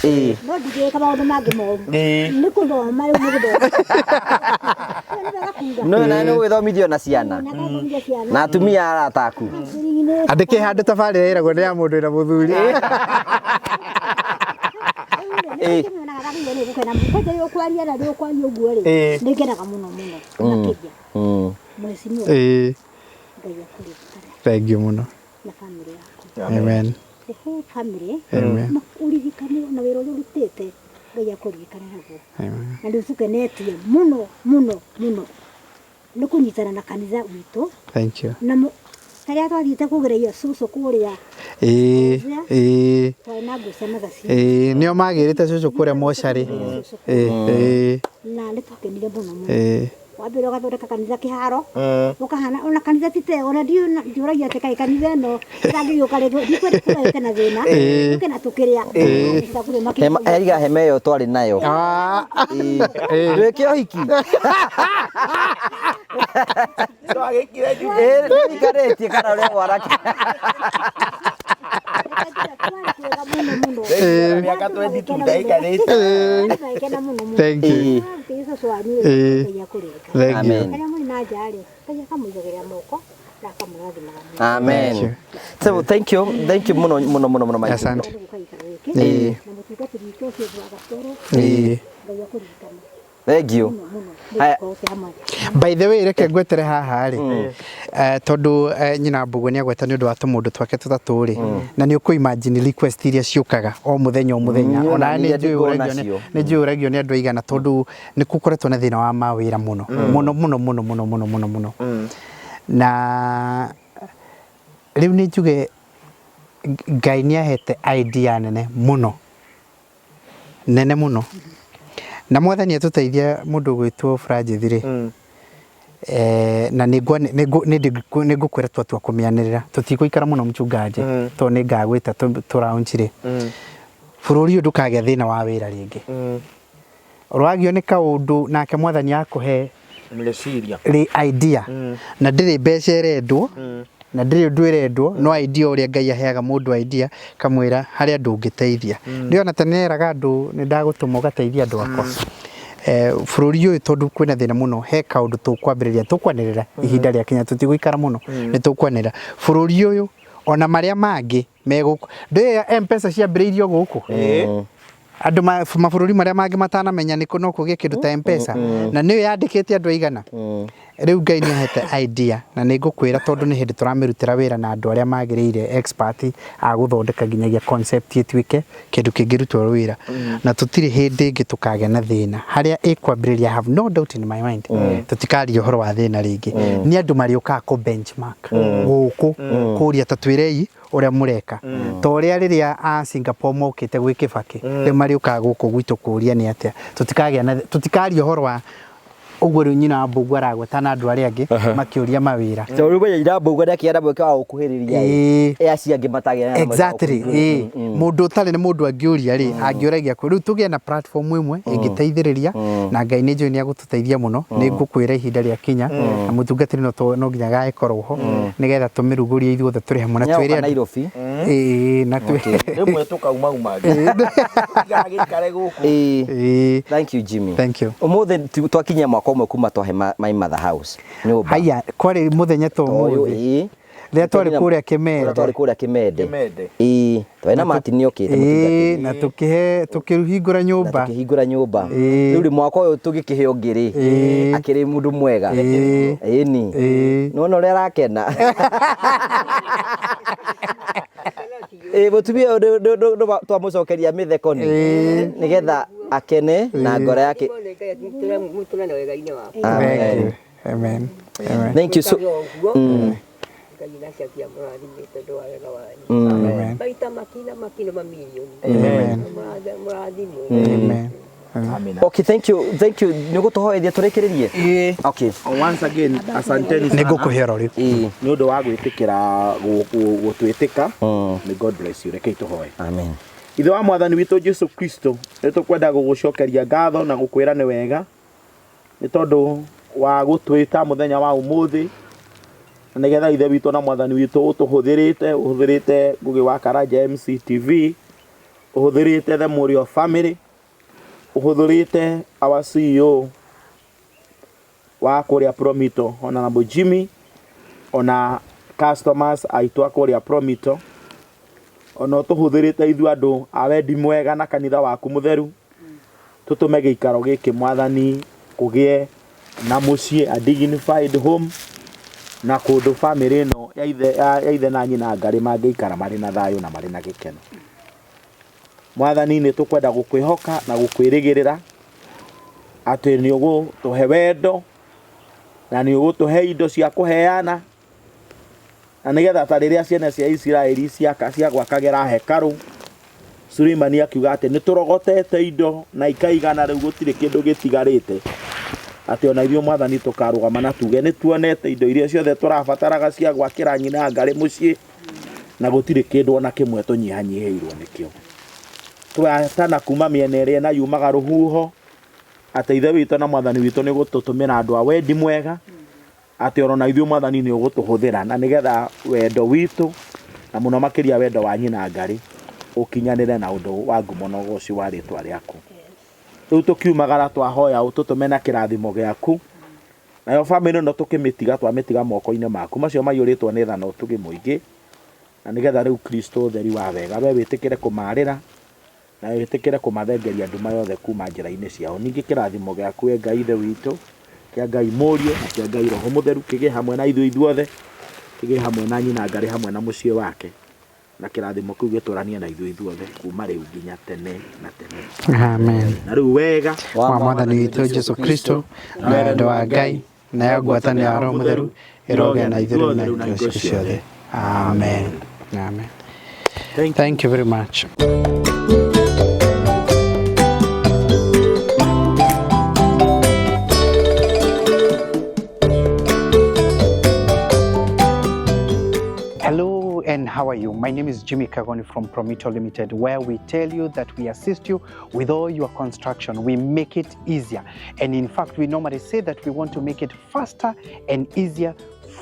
Ĩĩ. No ndigĩka maũndũ mangĩ moru. Ĩĩ. Nĩ kũthoma rĩu nĩ gũthoma. Nĩ wega kuga. No na nĩ ũgĩthomithio na ciana. Na ngathomithia ciana. Na atumia arata aku. Andĩke handũ tabarĩra ĩragwo nĩ ya mũndũ wĩna mũthuri. Ngĩmĩonaga ndagĩrĩirwo nĩ gũkena kwanja rĩrĩa ũkwaria na rĩrĩa ũkwaria ũguo rĩ Ĩĩ. nĩ ngenaga mũno mũno makĩria mheshimiwa Ĩĩ. Ngai akũririkane Thank you mũno. na family yaku Amen. the whole family Amen. ũririkane na wĩra ũrĩa ũrutĩte Ngai akũririkane naguo Amen. na nĩ ũtũkenetie mũno mũno mũno nĩ kũnyitana na kanitha witũ Thank you. na tarĩa twathiĩte kũgereria cũcũ kũrĩa Ĩĩ. Ĩĩ. twarĩ na ngũcia mathaci Ĩĩ, nĩo magĩrĩte cũcũ kũrĩa mocarĩ. Ĩĩ. Ĩĩ. na nĩ twakenire mũno mũno Ĩĩ. wambere ũgathondeka kanitha kĩharo ũkahana ona kanitha ti te ona ndiũragia atĩ kaĩ kanitha ĩno ĩtangĩgĩũka rĩngĩ ndikwenda kuga yũke na thĩna yũke na tũkĩrĩa Hema eriga hema ĩyo twarĩ nayo. Ah. Ndwĩke ũhiki. Twagĩkire Ĩĩ nĩikarĩtie kana ũrĩa mwanake. mĩaka 22 ndaikarĩte. Ndagĩkena mũno mũno Thank you. Ĩĩ. cũcũ wanyu Ĩĩ. Ngai akũririkane Thank you. Amen. arĩa mũrĩ na nja rĩ Ngai akamũigagĩrĩra moko na akamũrathimaga mũno Amen. Thank you. So thank you, thank you mũno mũno mũno mũno maitũ. Asante. nĩ gũka gĩikaro gĩkĩ Ĩĩ. na mũtungatĩri witũ ũcio ũndũ wa gatoro Ĩĩ. Ngai akũririkane Thank you. mũno mũno Haya. nĩ gũkorwo hamwe By the way, reke ngwetere haha rĩ tondũ nyina Mbũgũ nĩ agweta nĩ ũndũ wa tũmũndũ twake tũtatũ rĩ na nĩ ũkũ imagine request iria ciũkaga o mũthenya o mũthenya Mm, ona iria nĩ njũĩ ndingona ũragio nĩ cio. nĩ njũĩ ũragio nĩ andũ aigana tondũ nĩ gũkoretwo na thĩna wa mawĩra mũno mũno mũno mũno mũno mũno mũno mũno na rĩu nĩ njuge Ngai nĩ ahete idea nene mũno nene mũno na mwathani atũteithia mũndũ ũgwĩtwo Francis rĩ na nĩ ngũkwĩra twatua kũmĩanĩrĩra tũtigũikara mũno mchungaji tondũ nĩ ngagwĩta tũ launch rĩ bũrũri ũyũ ndũkagĩa thĩna wa wĩra rĩngĩ ũragio nĩ kaũndũ nake mwathani akũhe Meciria. rĩ idea na ndĩrĩ mbeca ĩrendwo na ndĩrĩ ũndũ ĩrendwo no idea ũrĩa Ngai aheaga mũndũ idea kamwĩra harĩ andũ ũngĩteithia nĩ ona tene eraga andũ nĩ ndagũtũma ũgateithia andũ akwa bũrũri ũyũ tondũ kwĩna thĩna mũno he kaũndũ tũkwambĩrĩria tũkwanĩrĩra ihinda rĩa kinya tũtigũikara mũno nĩ tũkwanĩrĩra bũrũri ũyũ ona marĩa mangĩ me gũkũ ndĩĩ M-Pesa ciambĩrĩirio gũkũ andũ mabũrũri marĩa mangĩ matanamenya nĩ no kũgĩe kĩndũ ta M-Pesa na nĩyo yandĩkĩte andũ aigana rĩu Ngai nĩ ahete idea na nĩ ngũkwĩra tondũ nĩ hĩndĩ tũramĩrutĩra wĩra na andũ arĩa magĩrĩire expert a gũthondeka nginyagia concept ĩtuĩke kĩndũ kĩngĩrutwo wĩra na tũtirĩ hĩndĩ ĩngĩ tũkagĩa na thĩna harĩa ĩkwambĩrĩria I have no doubt in my mind tũtikaria ũhoro wa thĩna rĩngĩ nĩ andũ marĩũkaga kũ benchmark gũkũ kũria ta twĩrei ũrĩa mũreka ta ũrĩa rĩrĩa a Singapore mokĩte gwĩ Kibaki rĩu marĩũkaga gũkũ gwitũ kũria nĩ atĩa tũtikagĩa na tũtikaria ũhoro wa ũguo rĩu nyina wa Mbũgũ aragweta na andũ arĩa angĩ makĩũria mawĩra Tondũ rĩu menya Mbũgũ nĩakĩgĩa na mweke wa gũkuhĩrĩria Ĩĩ. ĩ acio angĩ matagĩa na mweke wa Exactly, gũkuhĩrĩria. ĩĩ. Mũndũ ũtarĩ nĩ mũndũ angĩũria rĩ angĩũragia kũ rĩu tũgĩe na platform ĩmwe ĩngĩteithĩrĩria na Ngai nĩ njũĩ nĩ agũtũteithia mũno nĩ ngũkwĩra ihinda rĩa kinya na mũtungatĩri no nginya agagĩkorwo ho nĩgetha tũmĩrugũrie ithuothe tũrĩ hamwe na Nĩagoka twĩre andũ Nairobi. ĩĩ na twĩre Rĩmwe tũkaumauma gĩikare gũkũ. Ĩĩ. ĩĩ Thank you Jimmy. Thank you. Ũmũthĩ twakinyia mwaka ũmwe kuma twahe My Mother House nyũmba. Haya kwarĩ mũthenya ta Ũyũ, ũmũthĩ ĩĩ. rĩrĩa twarĩ kũrĩa Rĩrĩa Kĩmende twarĩ kũrĩa Kĩmende. Kĩmende. Ĩĩ. Twarĩ na Martin nĩokĩte ĩĩ mũtungatĩri. na tũkĩhe tũkĩhingũra Na nyũmba tũkĩhingũra nyũmba. Ĩĩ. Rĩu rĩ mwaka ũyũ tũgĩkĩhe ũngĩ rĩ Ĩĩ. akĩrĩ mũndũ mwega. Ĩĩ. Ĩni. Ĩĩ. Nĩwona ũrĩa arakena. Ĩĩ mũtumia ũyũ twamũcokeria mĩtheko nĩ nĩgetha akene na ngoro yake. Mũtũrane wega-inĩ waku. Thank Amen. you. Amen. Amen. Thank you so Ũguo Ngai naciakia mũrathime tondũ wa wega wanyu. Amen. Maita makina makina mamirioni. Amen. Mũrathimwo. Amen. Amina. Okay, thank you. Thank you. Nĩ ũgũtũhoethia tũrĩkĩrĩrie? Ĩĩ. Okay. Once again, asanteni Nĩ sana ngũkũhe oro rĩu. Ĩĩ. nĩ ũndũ wa gwĩtĩkĩra gũtwĩtĩka. May God bless you. Rekei tũhoe. Amen. Ithe wa mwathani witũ Jesu Kristo nĩ tũkwenda gũgũcokeria ngatho na gũkwĩra nĩ wega nĩ tondũ wa gũtwĩta mũthenya wa ũmũthĩ na nĩgetha ithe witũ na mwathani witũ ũtũhũthĩrĩte ũhũthĩrĩte Ngũgĩ wa Karanja MCTV ũhũthĩrĩte The Mũrĩo Family ũhũthĩrĩte our CEO wa kũrĩa Promito Honorable Jimmy ona customers aitũ a kũrĩa Promito Ona ũtũhũthĩrĩte ithuĩ andũ a wendi mwega na kanitha waku mũtheru, tũtũme gĩikaro gĩkĩ Mwathani kũgĩe na mũciĩ, a dignified home, na kũndũ bamĩrĩ ĩno ya ithe, ya ithe na nyina Ngarĩ mangĩikara marĩ na thayũ na marĩ na gĩkeno. Mwathani nĩ tũkwenda gũkwĩhoka na gũkwĩrĩgĩrĩra atĩ nĩ ũgũtũhe wendo na nĩ ũgũtũhe indo cia kũheana, na nĩgetha ta rĩrĩa ciana cia Isiraeli ciaka ciagwakagĩra hekarũ, Suleimani akiuga atĩ nĩ tũrogotete indo na ikaigana, rĩu gũtirĩ kĩndũ gĩtigarĩte, atĩ ona ithuĩ Mwathani tũkarũgama na tuge nĩ tuonete indo iria ciothe tũrabataraga cia gwakĩra nyina Ngarĩ mũciĩ, na gũtirĩ kĩndũ ona kĩmwe tũnyihanyihĩirwo nĩkĩo. Twetana kuma mĩena ĩrĩa ĩna yumaga rũhuho, atĩ Ithe witũ na Mwathani witũ nĩ gũtũtũmĩra andũ a wendi mwega, atĩ oro na ithuĩ Mwathani nĩ ũgũtũhũthĩra, na nĩgetha wendo witũ na mũno makĩria wendo wa nyina Ngarĩ ũkinyanĩre na ũndũ wa ngumo na ũgoci wa rĩtwa rĩaku. Rĩu tũkiumagara twahoya ũtũtũme na kĩrathimo gĩaku, nayo bamĩrĩ ĩno tũkĩmĩtiga twamĩtiga moko-inĩ maku macio maiyũrĩtwo nĩ tha na ũtugi mũingĩ, na nĩgetha rĩu Kristo ũtheri wa wega we wĩtĩkĩre kũmarĩra na wĩtĩkĩre kũmathengeria nduma yothe kuma njĩra-inĩ ciao. Ningĩ kĩrathimo gĩaku we Ngai Ithe witũ, kĩa Ngai Mũriũ na kĩa Ngai Roho Mũtheru kĩgĩe hamwe na ithuĩ ithuothe, kĩgĩe hamwe na nyina Ngarĩ hamwe na mũciĩ wake, na kĩrathimo kĩu gĩtũranie na ithuĩ ithuothe kuma rĩu nginya tene na tene. Amen. Na rĩu wega wa Mwathani witũ Jesu Kristo na wendo wa Ngai nayo ngwatanĩro ya Roho Mũtheru ĩrogĩa na ithuĩ rĩu na hingo ciothe. Amen. Amen. Thank you. Thank you very much. Hello and how are you? My name is Jimmy Kagoni from Promito Limited, where we tell you that we assist you with all your construction. We make it easier. And in fact, we normally say that we want to make it faster and easier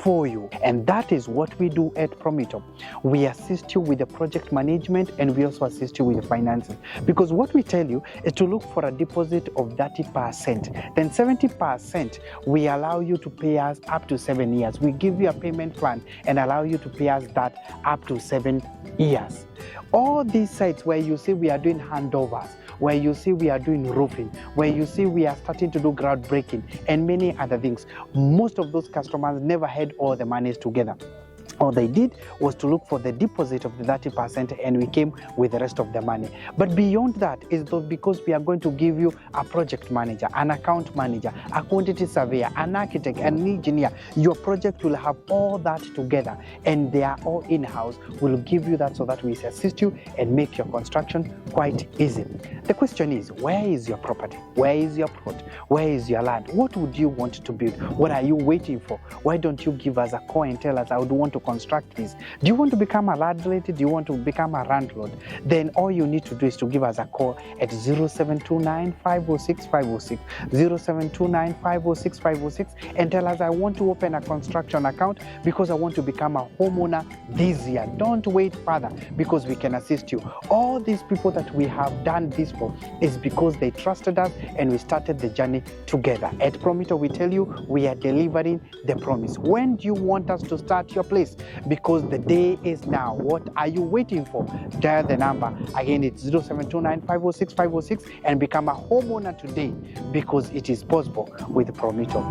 for you. And that is what we do at Promito. We assist you with the project management and we also assist you with the financing. Because what we tell you is to look for a deposit of 30%. Then 70%, we allow you to pay us up to 7 years. We give you a payment plan and allow you to pay us that up to 7 years. All these sites where you see we are doing handovers, where you see we are doing roofing, where you see we are starting to do groundbreaking and many other things, most of those customers never had all the monies together. All they did was to look for the deposit of the 30% and we came with the rest of the money. But beyond that is though because we are going to give you a project manager, an account manager, a quantity surveyor, an architect, an engineer. Your project will have all that together and they are all in-house. We'll give you that so that we assist you and make your construction quite easy. The question is, where is your property? Where is your plot? Where is your land? What would you want to build? What are you waiting for? Why don't you give us a call and tell us, I would want to construct this? Do you want to become a landlady? Do you want to become a landlord? Then all you need to do is to give us a call at 0729 506 506, 0729 506 506, and tell us, I want to open a construction account because I want to become a homeowner this year. Don't wait further because we can assist you. All these people that we have done this for is because they trusted us and we started the journey together. At Promito, we tell you we are delivering the promise. When do you want us to start your place? Because the day is now. What are you waiting for? Dial the number. Again, it's 0729 506 506 and become a homeowner today because it is possible with Promito.